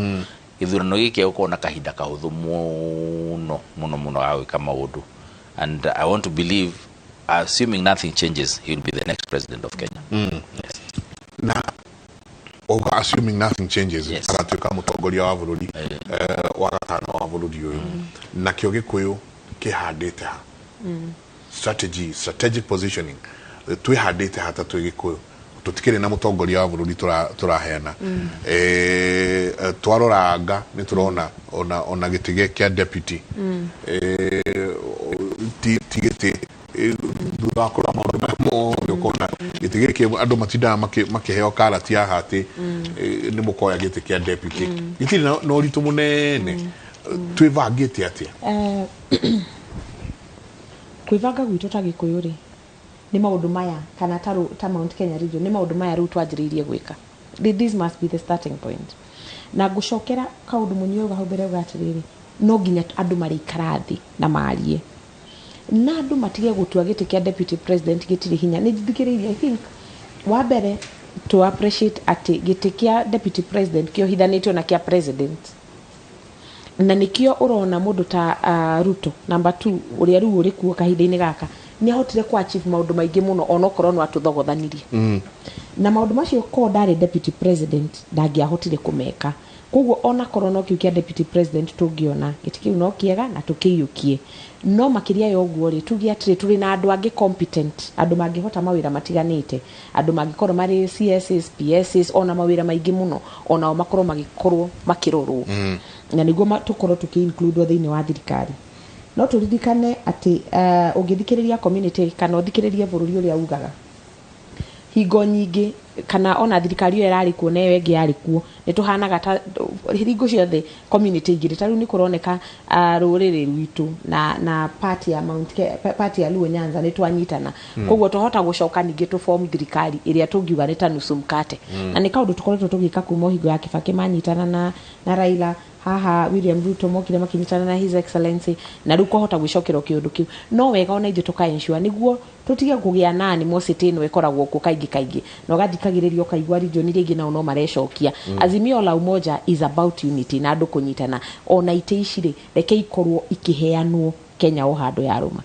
gĩthurano gĩkĩ egũkorwo na kahinda kahũthũ mũno mũno mũno ga gwĩka maũndũ, and I want to believe, assuming nothing changes, he will be the next president of Kenya. Yes. Na uga assuming nothing changes, Yes. agatuĩka mũtongoria wa bũrũri wa gatano wa bũrũri ũyũ. Nakĩo Gĩkũyũ kĩhandĩte ha? Strategy, strategic positioning, twĩhandĩte ha ta twĩ Gĩkũyũ Tũtikĩrĩ na mũtongoria wa bũrũri tũraheana. Twaroranga nĩ tũrona ona gĩtĩ kĩa deputy ti gĩtĩ, thutha wa kũrora maũndũ maya mothe ũkona gĩtĩ gĩkĩ andũ matindaga makĩheo karati haha atĩ nĩ mũkoya gĩtĩ kĩa deputy, gĩtirĩ na ũritũ mũnene. Twĩbangĩte atĩa? Kwĩbanga gwitũ ta Gĩkũyũ rĩ, nĩ maũndũ maya kana ta Mount Kenya region, nĩ maũndũ maya rĩu twanjĩrĩirie gwĩka. This must be the starting point. Na ngũcokera kaũndũ mũnyi hau mbere uga atĩrĩrĩ, no nginya andũ marĩikara thĩ na marie na andũ matige gũtua gĩtĩ kĩa deputy president gĩtirĩ hinya. Nĩ thikĩrĩirie, I think wa mbere to appreciate atĩ gĩtĩ kĩa deputy president kĩohithanĩtio na kĩa president, na nĩkĩo ũrona mũndũ ta Ruto number 2 ũrĩa rĩu ũrĩ kuo kahinda-inĩ gaka nĩ ahotire ku achieve maũndũ maingĩ mũno onokorwo no atũthogothanirie. Na maũndũ macio ko ndarĩ deputy president ndangĩahotire kũmeka. Koguo onakorwo no kĩu kĩa deputy president tũngĩona gĩtĩ kĩu no kĩega na tũkĩiyũkie. No makĩria ya ũguo rĩ, tuge atĩrĩ, tũrĩ na andũ angĩ competent, andũ mangĩhota mawĩra matiganĩte, andũ mangĩkorwo marĩ CSs, PSs, ona mawĩra maingĩ mũno, onao makorwo magĩkorwo makĩrorwo na nĩguo tũkorwo tũkĩ-include thĩinĩ wa thirikari. No tũririkane atĩ ũngĩthikĩrĩria community kana ũthikĩrĩrie bũrũri ũrĩa ugaga hingo nyingĩ, kana ona thirikari ĩyo ĩrarĩ kuo na ĩyo ĩngĩ yarĩ kuo, nĩ tũhanaga ta hingo ciothe community igĩrĩ. Ta rĩu nĩ kũroneka rũrĩrĩ rwitũ na party ya Mount party ya Luo Nyanza nĩ twanyitana. Koguo twahota gũcoka ningĩ tũ form thirikari ĩrĩa tũngiuga nĩ ta nusu mkate. Na nĩ kaũndũ tũkoretwo tũgĩka kuma hingo ya Kibaki manyitana na Raila, haha William Ruto mokire makinyitana na His Excellency, na rĩu kwahota gwĩcokera kĩũndũ kĩu. No wega ona ithuĩ tũka ensure nĩguo tũtige kũgĩa na animosity ĩno ĩkoragwo kuo kaingĩ kaingĩ, na ũgathikagĩrĩria ũkaigua region iria ingĩ nao no marecokia. Azimio la Umoja is about unity na andũ kũnyitana. Ona itĩ ici rĩ, reke ikorwo ikĩheanwo Kenya o handũ yarũma,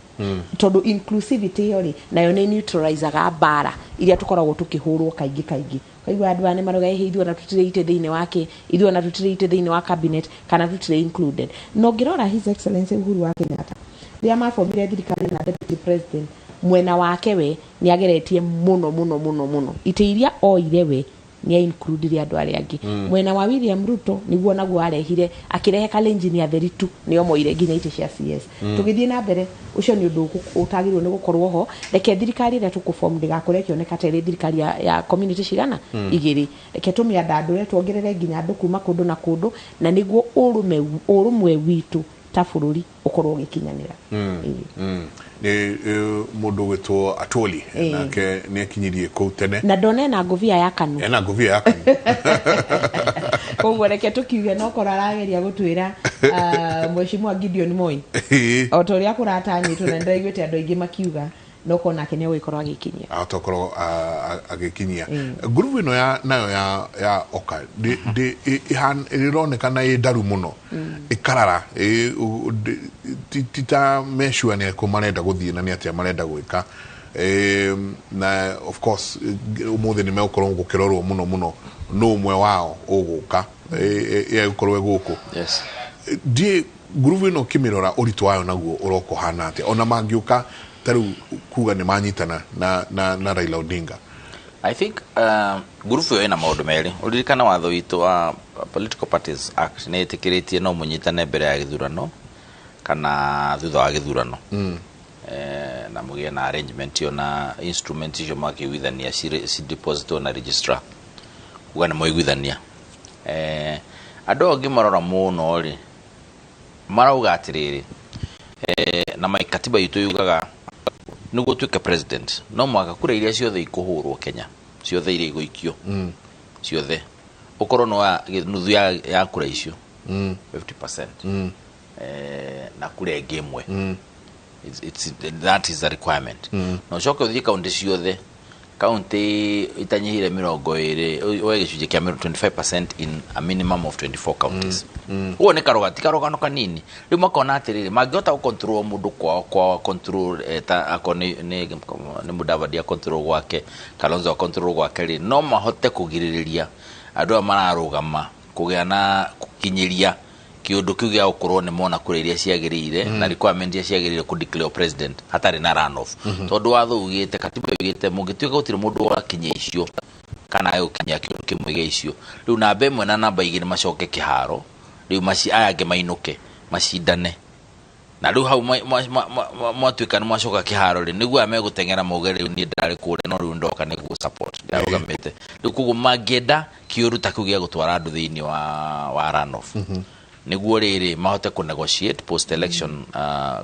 tondũ inclusivity ĩyo rĩ, nayo nĩ neutralizaga mbara iria tũkoragwo tũkĩhũrwo kaingĩ kaingĩ. Kaigua andũ aya nĩ marauga ĩhĩ, ithuĩ ona tũtirĩ itĩ thĩinĩ wa kĩ, ithuĩ ona tũtirĩ itĩ thĩinĩ wa cabinet kana tũtirĩ included. Na ũngĩrora His Excellency Uhuru wa Kenyatta rĩrĩa mabomire thirikari na deputy president mwena wake, we nĩ ageretie mũno mũno mũno mũno itĩ iria oire, we nĩ includire andũ arĩa angĩ. Mwena wa William Ruto nĩguo naguo arehire, akĩrehe Kalenjin atheri tu nĩo moire nginya itĩ cia CS. Tũgĩthiĩ na mbere, ũcio nĩ ũndũ ũtagĩrĩirwo nĩ gũkorwo ho. Reke thirikari ĩrĩa tũkũform ndĩgakorwo ĩkĩoneka ta ĩrĩ thirikari ya community cigana igĩrĩ. Reke tũmĩandandũre, tuongerere nginya andũ kuma kũndũ na kũndũ, na nĩguo ũrũmwe witũ ta bũrũri ũkorwo ũgĩkinyanĩra. Ĩĩ. Nĩ mũndũ ũgwĩtwo Atwoli nake nĩ akinyirie kũu tene. Na ndona ena ngũbia ya KANU. Ena ngũbia ya KANU. Koguo reke tũkiuge no korwo arageria gũtwĩra Mheshimiwa Gideon Moi o ta ũrĩa kũratanyĩtwo, na nĩndĩraiguĩte andũ aingĩ makiuga no korwo nake nĩ egũgĩkorwo agĩkinyia. Ahota gũkorwo agĩkinyia ngurubu ĩno ya nayo ya Oka ĩronekana ĩ ndaru mũno, ĩkarara ti ta mecua nĩ kũ marenda gũthiĩ na nĩ atĩa marenda gwĩka. Na of course ũmũthĩ nĩ megũkorwo gũkĩrorwo mũno mũno nũ ũmwe wao ũgũka egũkorwo e gũkũ. Ndiĩ ngurubu ĩno ũkĩmĩrora ũritũ wayo naguo ũroka ũhana atĩa, ona mangĩũka ta rĩu kuga nĩ manyitana na Raila Odinga? I think ngurubu ĩyo ĩna maũndũ merĩ. Ũririkana watho witũ wa Political Parties Act nĩ ĩtĩkĩrĩtie no mũnyitane mbere ya gĩthurano kana thutha wa gĩthurano. Na mũgĩe na arrangement ĩyo na instrument icio makĩiguithania ci depositwo na registrar kuga nĩ mwaiguithania. Andũ aya ũngĩmarora mũno rĩ, marauga atĩrĩrĩ, na katiba itũ yugaga nĩguo ũtuĩke president no mũhaka kura iria ciothe ikũhũrwo Kenya, ciothe iria igũikio ciothe, ũkorwo nĩ wa nuthu ya kura icio, 50%, na kura ĩngĩ ĩmwe. That is a requirement. Na ũcoke ũthiĩ kaunti ciothe, kaunti itanyihire 20, oe gĩcunjĩ kĩa 25% in a minimum of 24 counties. Ũguo nĩ karoga ti karũgano kanini. Rĩu makona atĩrĩrĩ, mangĩhota gũ control mũndũ kwao kwao control, ta akorwo nĩ Mudavadi control gwake, Kalonzo control gwake rĩ, no mahote kũgirĩrĩria andũ aya mararũgama kũgĩa na gũkinyĩria kĩũndũ kĩu gĩa gũkorwo nĩ mona kura iria ciagĩrĩire na requirement iria ciagĩrĩire kũ declare president hatarĩ na runoff, tondũ watho ugĩte, katiba ugĩte mũngĩtuĩka gũtirĩ mũndũ wakinyia icio. Kana agũkinyia kĩndũ kĩmwe gĩa icio. Rĩu namba 1 na namba 2 macoke kĩharo, rĩu aya angĩ mainũke macindane. Na rĩu hau mwatuĩka nĩ mwacoka kĩharo rĩ, nĩguo aya megũteng'era mauge rĩu niĩ ndarĩ kũrĩa no rĩu ndoka nĩguo support ndarũgamĩte. Rĩu koguo mangĩenda kĩũru ta kĩu gĩa gũtwara andũ thĩinĩ wa runoff, nĩguo rĩrĩ mahote kũ negotiate post election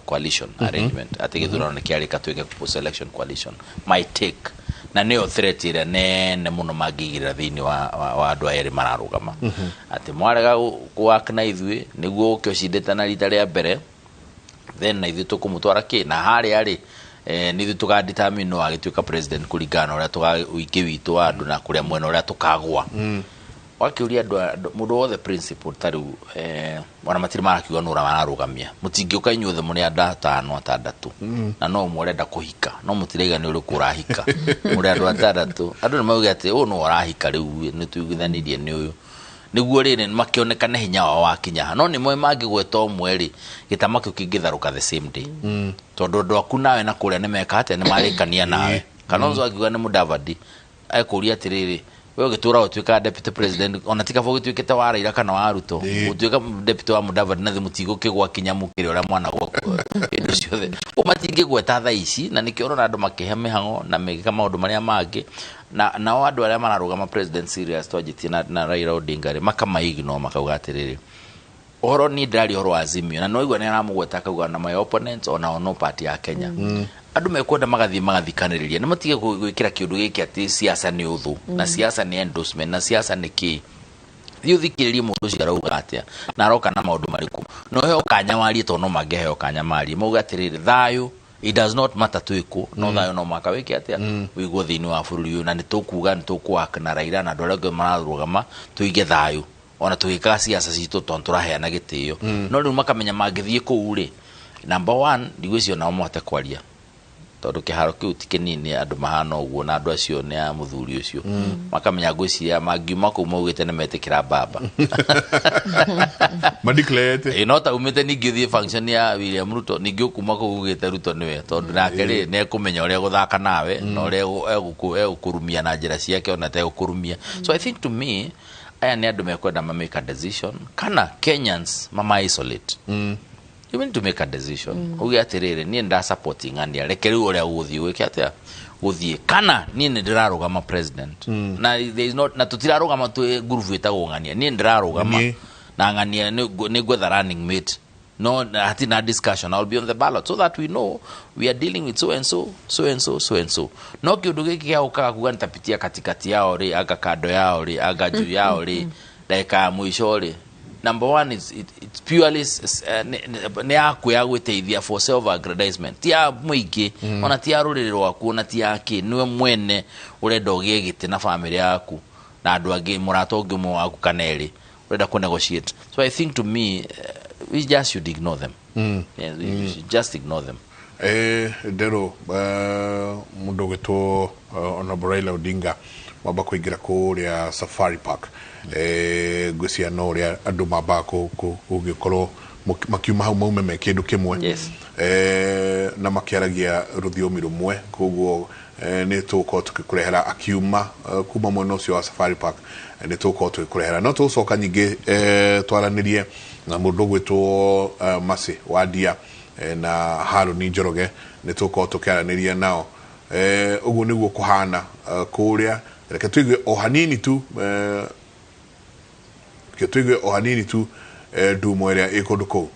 coalition arrangement, atĩ gĩthurano nĩ kĩarĩka tuĩke post election coalition. My take, na nĩyo threat ĩrĩa nene mũno mangĩigĩrĩra thĩinĩ wa andũ aya erĩ mararũgama, atĩ mwarega kũ-work na ithuĩ nĩguo ũke ũcindĩte na rita rĩa mbere, then na ithuĩ tũkũmũtwara kĩ na harĩa rĩ, nĩ ithuĩ tũga-determine no agĩtuĩka president kũringana na ũrĩa ũingĩ witũ wa andũ na kũrĩa mwena ũrĩa tũkagũa. Wakĩũria andũ mũndũ wothe principle ta rĩu, ona matirĩ marakiuga nũ mararũgamia, mũtingĩũka inyuothe mũrĩ andũ 5 6 na no ũmwe ũrenda kũhika, no mũtiraiga nĩ ũrĩkũ ũrahika, mũrĩ andũ 6, andũ nĩ mauge atĩ ũyũ nĩwe ũrahika, rĩu nĩ tũiguithanirie nĩ ũyũ, nĩguo rĩrĩ makĩonekane hinya wao wakinya ha. No nĩ moĩ mangĩgweta ũmwe rĩ, gĩtama kĩu kĩngĩtharũka the same day, tondũ andũ aku nawe na kũrĩa nĩ meka atĩa, nĩ marĩkania nawe. Kalonzo akiuga nĩ Mudavadi, ekũria atĩrĩrĩ, we ũgĩtũra ũtuĩka deputy president, ona ti kaba ũgĩtuĩkĩte wa Raila kana wa Ruto, ũtuĩka deputy wa Mudavadi na thĩ mũtigũkĩgwa kinya mũkĩrĩ ũrĩa mwana gwaku hĩndĩ ciothe. Ũguo matingĩgweta thaa ici, na nĩkĩo ũrona andũ makĩhe mĩhang'o na magĩka maũndũ marĩa mangĩ. Na nao andũ arĩa mararũgama president serious twanjĩtie na Raila Odinga rĩ, makama-ignore, makauga atĩrĩrĩ, ũhoro niĩ ndĩraria ũhoro wa Azimio, na no igua nĩ aramũgweta akauga na my opponents ona no party ya Kenya. Andũ mekwenda magathiĩ magathikanĩrĩria, nĩ matige gwĩkĩra kĩũndũ gĩkĩ atĩ siasa nĩ ũthũ, na siasa nĩ endorsement, na siasa nĩ kĩ. Thiĩ ũthikĩrĩrie mũndũ ũcio arauga atĩa na aroka na maũndũ marĩkũ, na ũheo kanya warie, tondũ no mangĩheo kanya marie mauge atĩrĩrĩ, thayũ, it does not matter twĩkũ, no thayũ no mũhaka wĩke atĩa, wĩiguo thĩinĩ wa bũrũri ũyũ, na nĩ tũkuga nĩ tũkũ-work na Raila na andũ arĩa angĩ mararũgama tũige thayũ ona tũgĩkaga siasa citũ, tondũ tũraheana gĩtĩo. No rĩu makamenya mangĩthiĩ kũu rĩ, number 1 ndigwĩciria nao mahote kwaria, tondũ kĩharo kĩu ti kĩnini, andũ mahana ũguo na andũ acio nĩ a mũthuri ũcio. Makamenya ngwĩciria mangiuma kũu maugĩte nĩ metĩkĩra baba. Madeclarete. Ĩ, no ta umĩte ningĩ ũthiĩ function ya William Ruto, ningĩ ũkuma kũu ugĩte Ruto nĩwe, tondũ nake rĩ nĩ ekũmenya ũrĩa gũthaka nawe na ũrĩa egũkũrumia na njĩra ciake ona ategũkũrumia. So I think to me aya nĩ andũ mekwenda ma make a decision, kana Kenyans mama isolate. You need to make a decision, uge atĩrĩrĩ, niĩ nda support ng'ania, reke rĩu ũrĩa gũthiĩ gwĩke atĩa gũthiĩ, kana niĩ nĩ ndĩrarũgama president, na there is not, na tũtirarũgama twĩ ngurubu ĩtagwo ng'ania, niĩ ndĩrarũgama na ng'ania nĩ ngwetha running mate, no hatirĩ na discussion, I'll be on the ballot so that we know we are dealing with so and so, so and so, so and so. No kĩũndũ gĩkĩ gĩa gũkaga kuga nitapitia katikati yao rĩ, anga kando yao rĩ, anga juu yao rĩ, ndagĩka ya mũico rĩ, number 1 is it's purely nĩ yaku ya gwĩteithia for self aggrandizement, ti ya mũingĩ, ona ti ya rũrĩrĩ rwaku, ona ti ya kĩ, nĩwe mwene ũrenda ũgĩe gĩtĩ na famĩlĩ yaku na andũ angĩ, mũrata ũngĩ ũmwe waku kana erĩ ũrenda kũ negotiate. So I think to me we just should ignore them. Yeah, we should just ignore them. Ndero mũndũ ũgĩtwo Honorable Raila Odinga mamba kũingĩra kũrĩa Safari Park, ngwĩciria no ũrĩa andũ mambaga gũgĩkorwo makiuma hau maume me kĩndũ kĩmwe, na makĩaragia rũthiomi rũmwe, koguo nĩ tũgũkorwo tũgĩkũrehera akiuma kuma mwena ũcio wa Safari Park, nĩ tũgũkorwo tũgĩkũrehera. No tũgũcoka nyingĩ twaranĩrie na mũndũ ũgwĩtwo Mercy Wandia na Harũni Njoroge, nĩ tũgũkorwo tũkĩaranĩria nao. Ũguo nĩguo kũhana kũrĩa. Reke tũigue o hanini tu, reke tũigue o hanini tu ndumo ĩrĩa ĩ kũndũ kũu.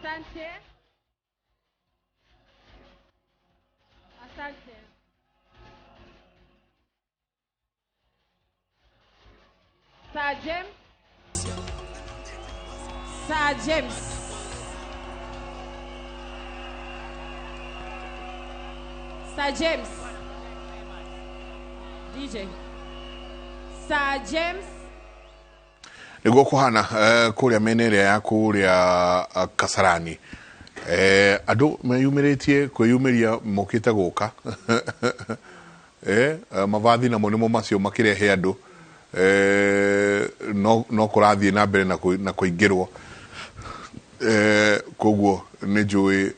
Asante. Asante. Sir James. Sir James. Sir James. DJ. Sir James. Nĩguo kũhana kũrĩa mĩena ĩrĩa ya kũrĩa Kasarani, andũ meyumĩrĩtie kwĩyumĩria mokĩte gũka mavathi namo nĩmo macio makĩrehe andũ, no kũrathiĩ na mbere na kũingĩrwo, koguo nĩ njũĩ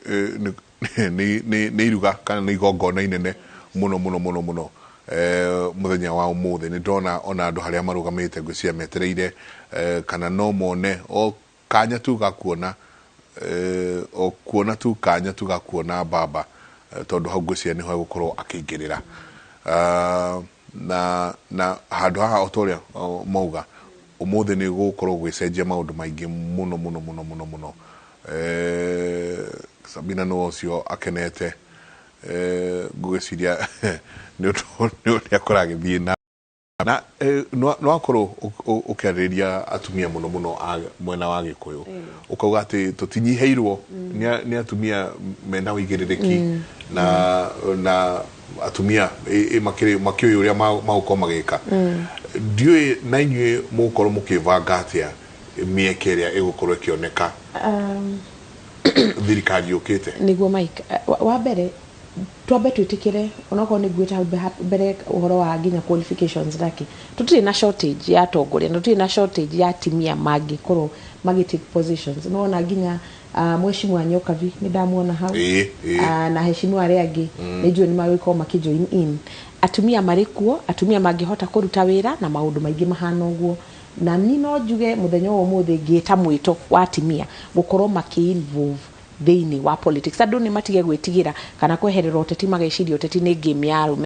nĩ iruga kana nĩ igongona inene mũno mũno mũno mũno muthenya wa umuthi. Nĩ ndona ona andũ harĩa marũgamĩte ngwĩciria metereire kana no mone o kanya tu ga kuona, o kuona tu kanya tu ga kuona baba, tondũ hau ngwĩciria nĩho egũkorwo akĩingĩrĩra. Na handũ haha o ta ũrĩa mauga ũmũthĩ nĩ gũgũkorwo gwĩcenjia maũndũ maingĩ mũno mũno mũno mũno mũno. Sabina nĩ ũcio akenete, ngwĩciria nĩ ũrĩa kũragĩthiĩ na no akorwo ũkĩarĩrĩria atumia mũno mũno a mwena wa Gĩkũyũ, ũkauga atĩ tũtinyihĩirwo nĩ atumia mena ũigĩrĩrĩki na atumia makĩũĩ ũrĩa magũkorwo magĩka. Ndiũĩ na inyuĩ mũgũkorwo mũkĩbanga atĩa mĩeke ĩrĩa ĩgũkorwo ĩkĩoneka thirikari yũkĩte? Nĩguo Mike, wa mbere twambe twĩtĩkĩre onokorwo nĩ nguĩte hau mbere ũhoro wa nginya qualifications nake tũtirĩ na shortage ya atongoria na tũtirĩ na shortage ya atumia mangĩkorwo magĩ take positions. Nĩwona nginya Mheshimiwa Nyokabi nĩ ndamuona hau, na heshimiwa arĩa angĩ nĩ njũĩ nĩ magũkorwo makĩ join in. Atumia marĩ kuo, atumia mangĩhota kũruta wĩra na maũndũ maingĩ mahana ũguo. Na ni no njuge mũthenya wa ũmũthĩ ngĩta mwĩto wa atumia gũkorwo makĩ involve thĩinĩ wa politics. Andũ nĩ matige gwĩtigĩra kana kweherera ũteti mageciria ũteti nĩ game ya arũme.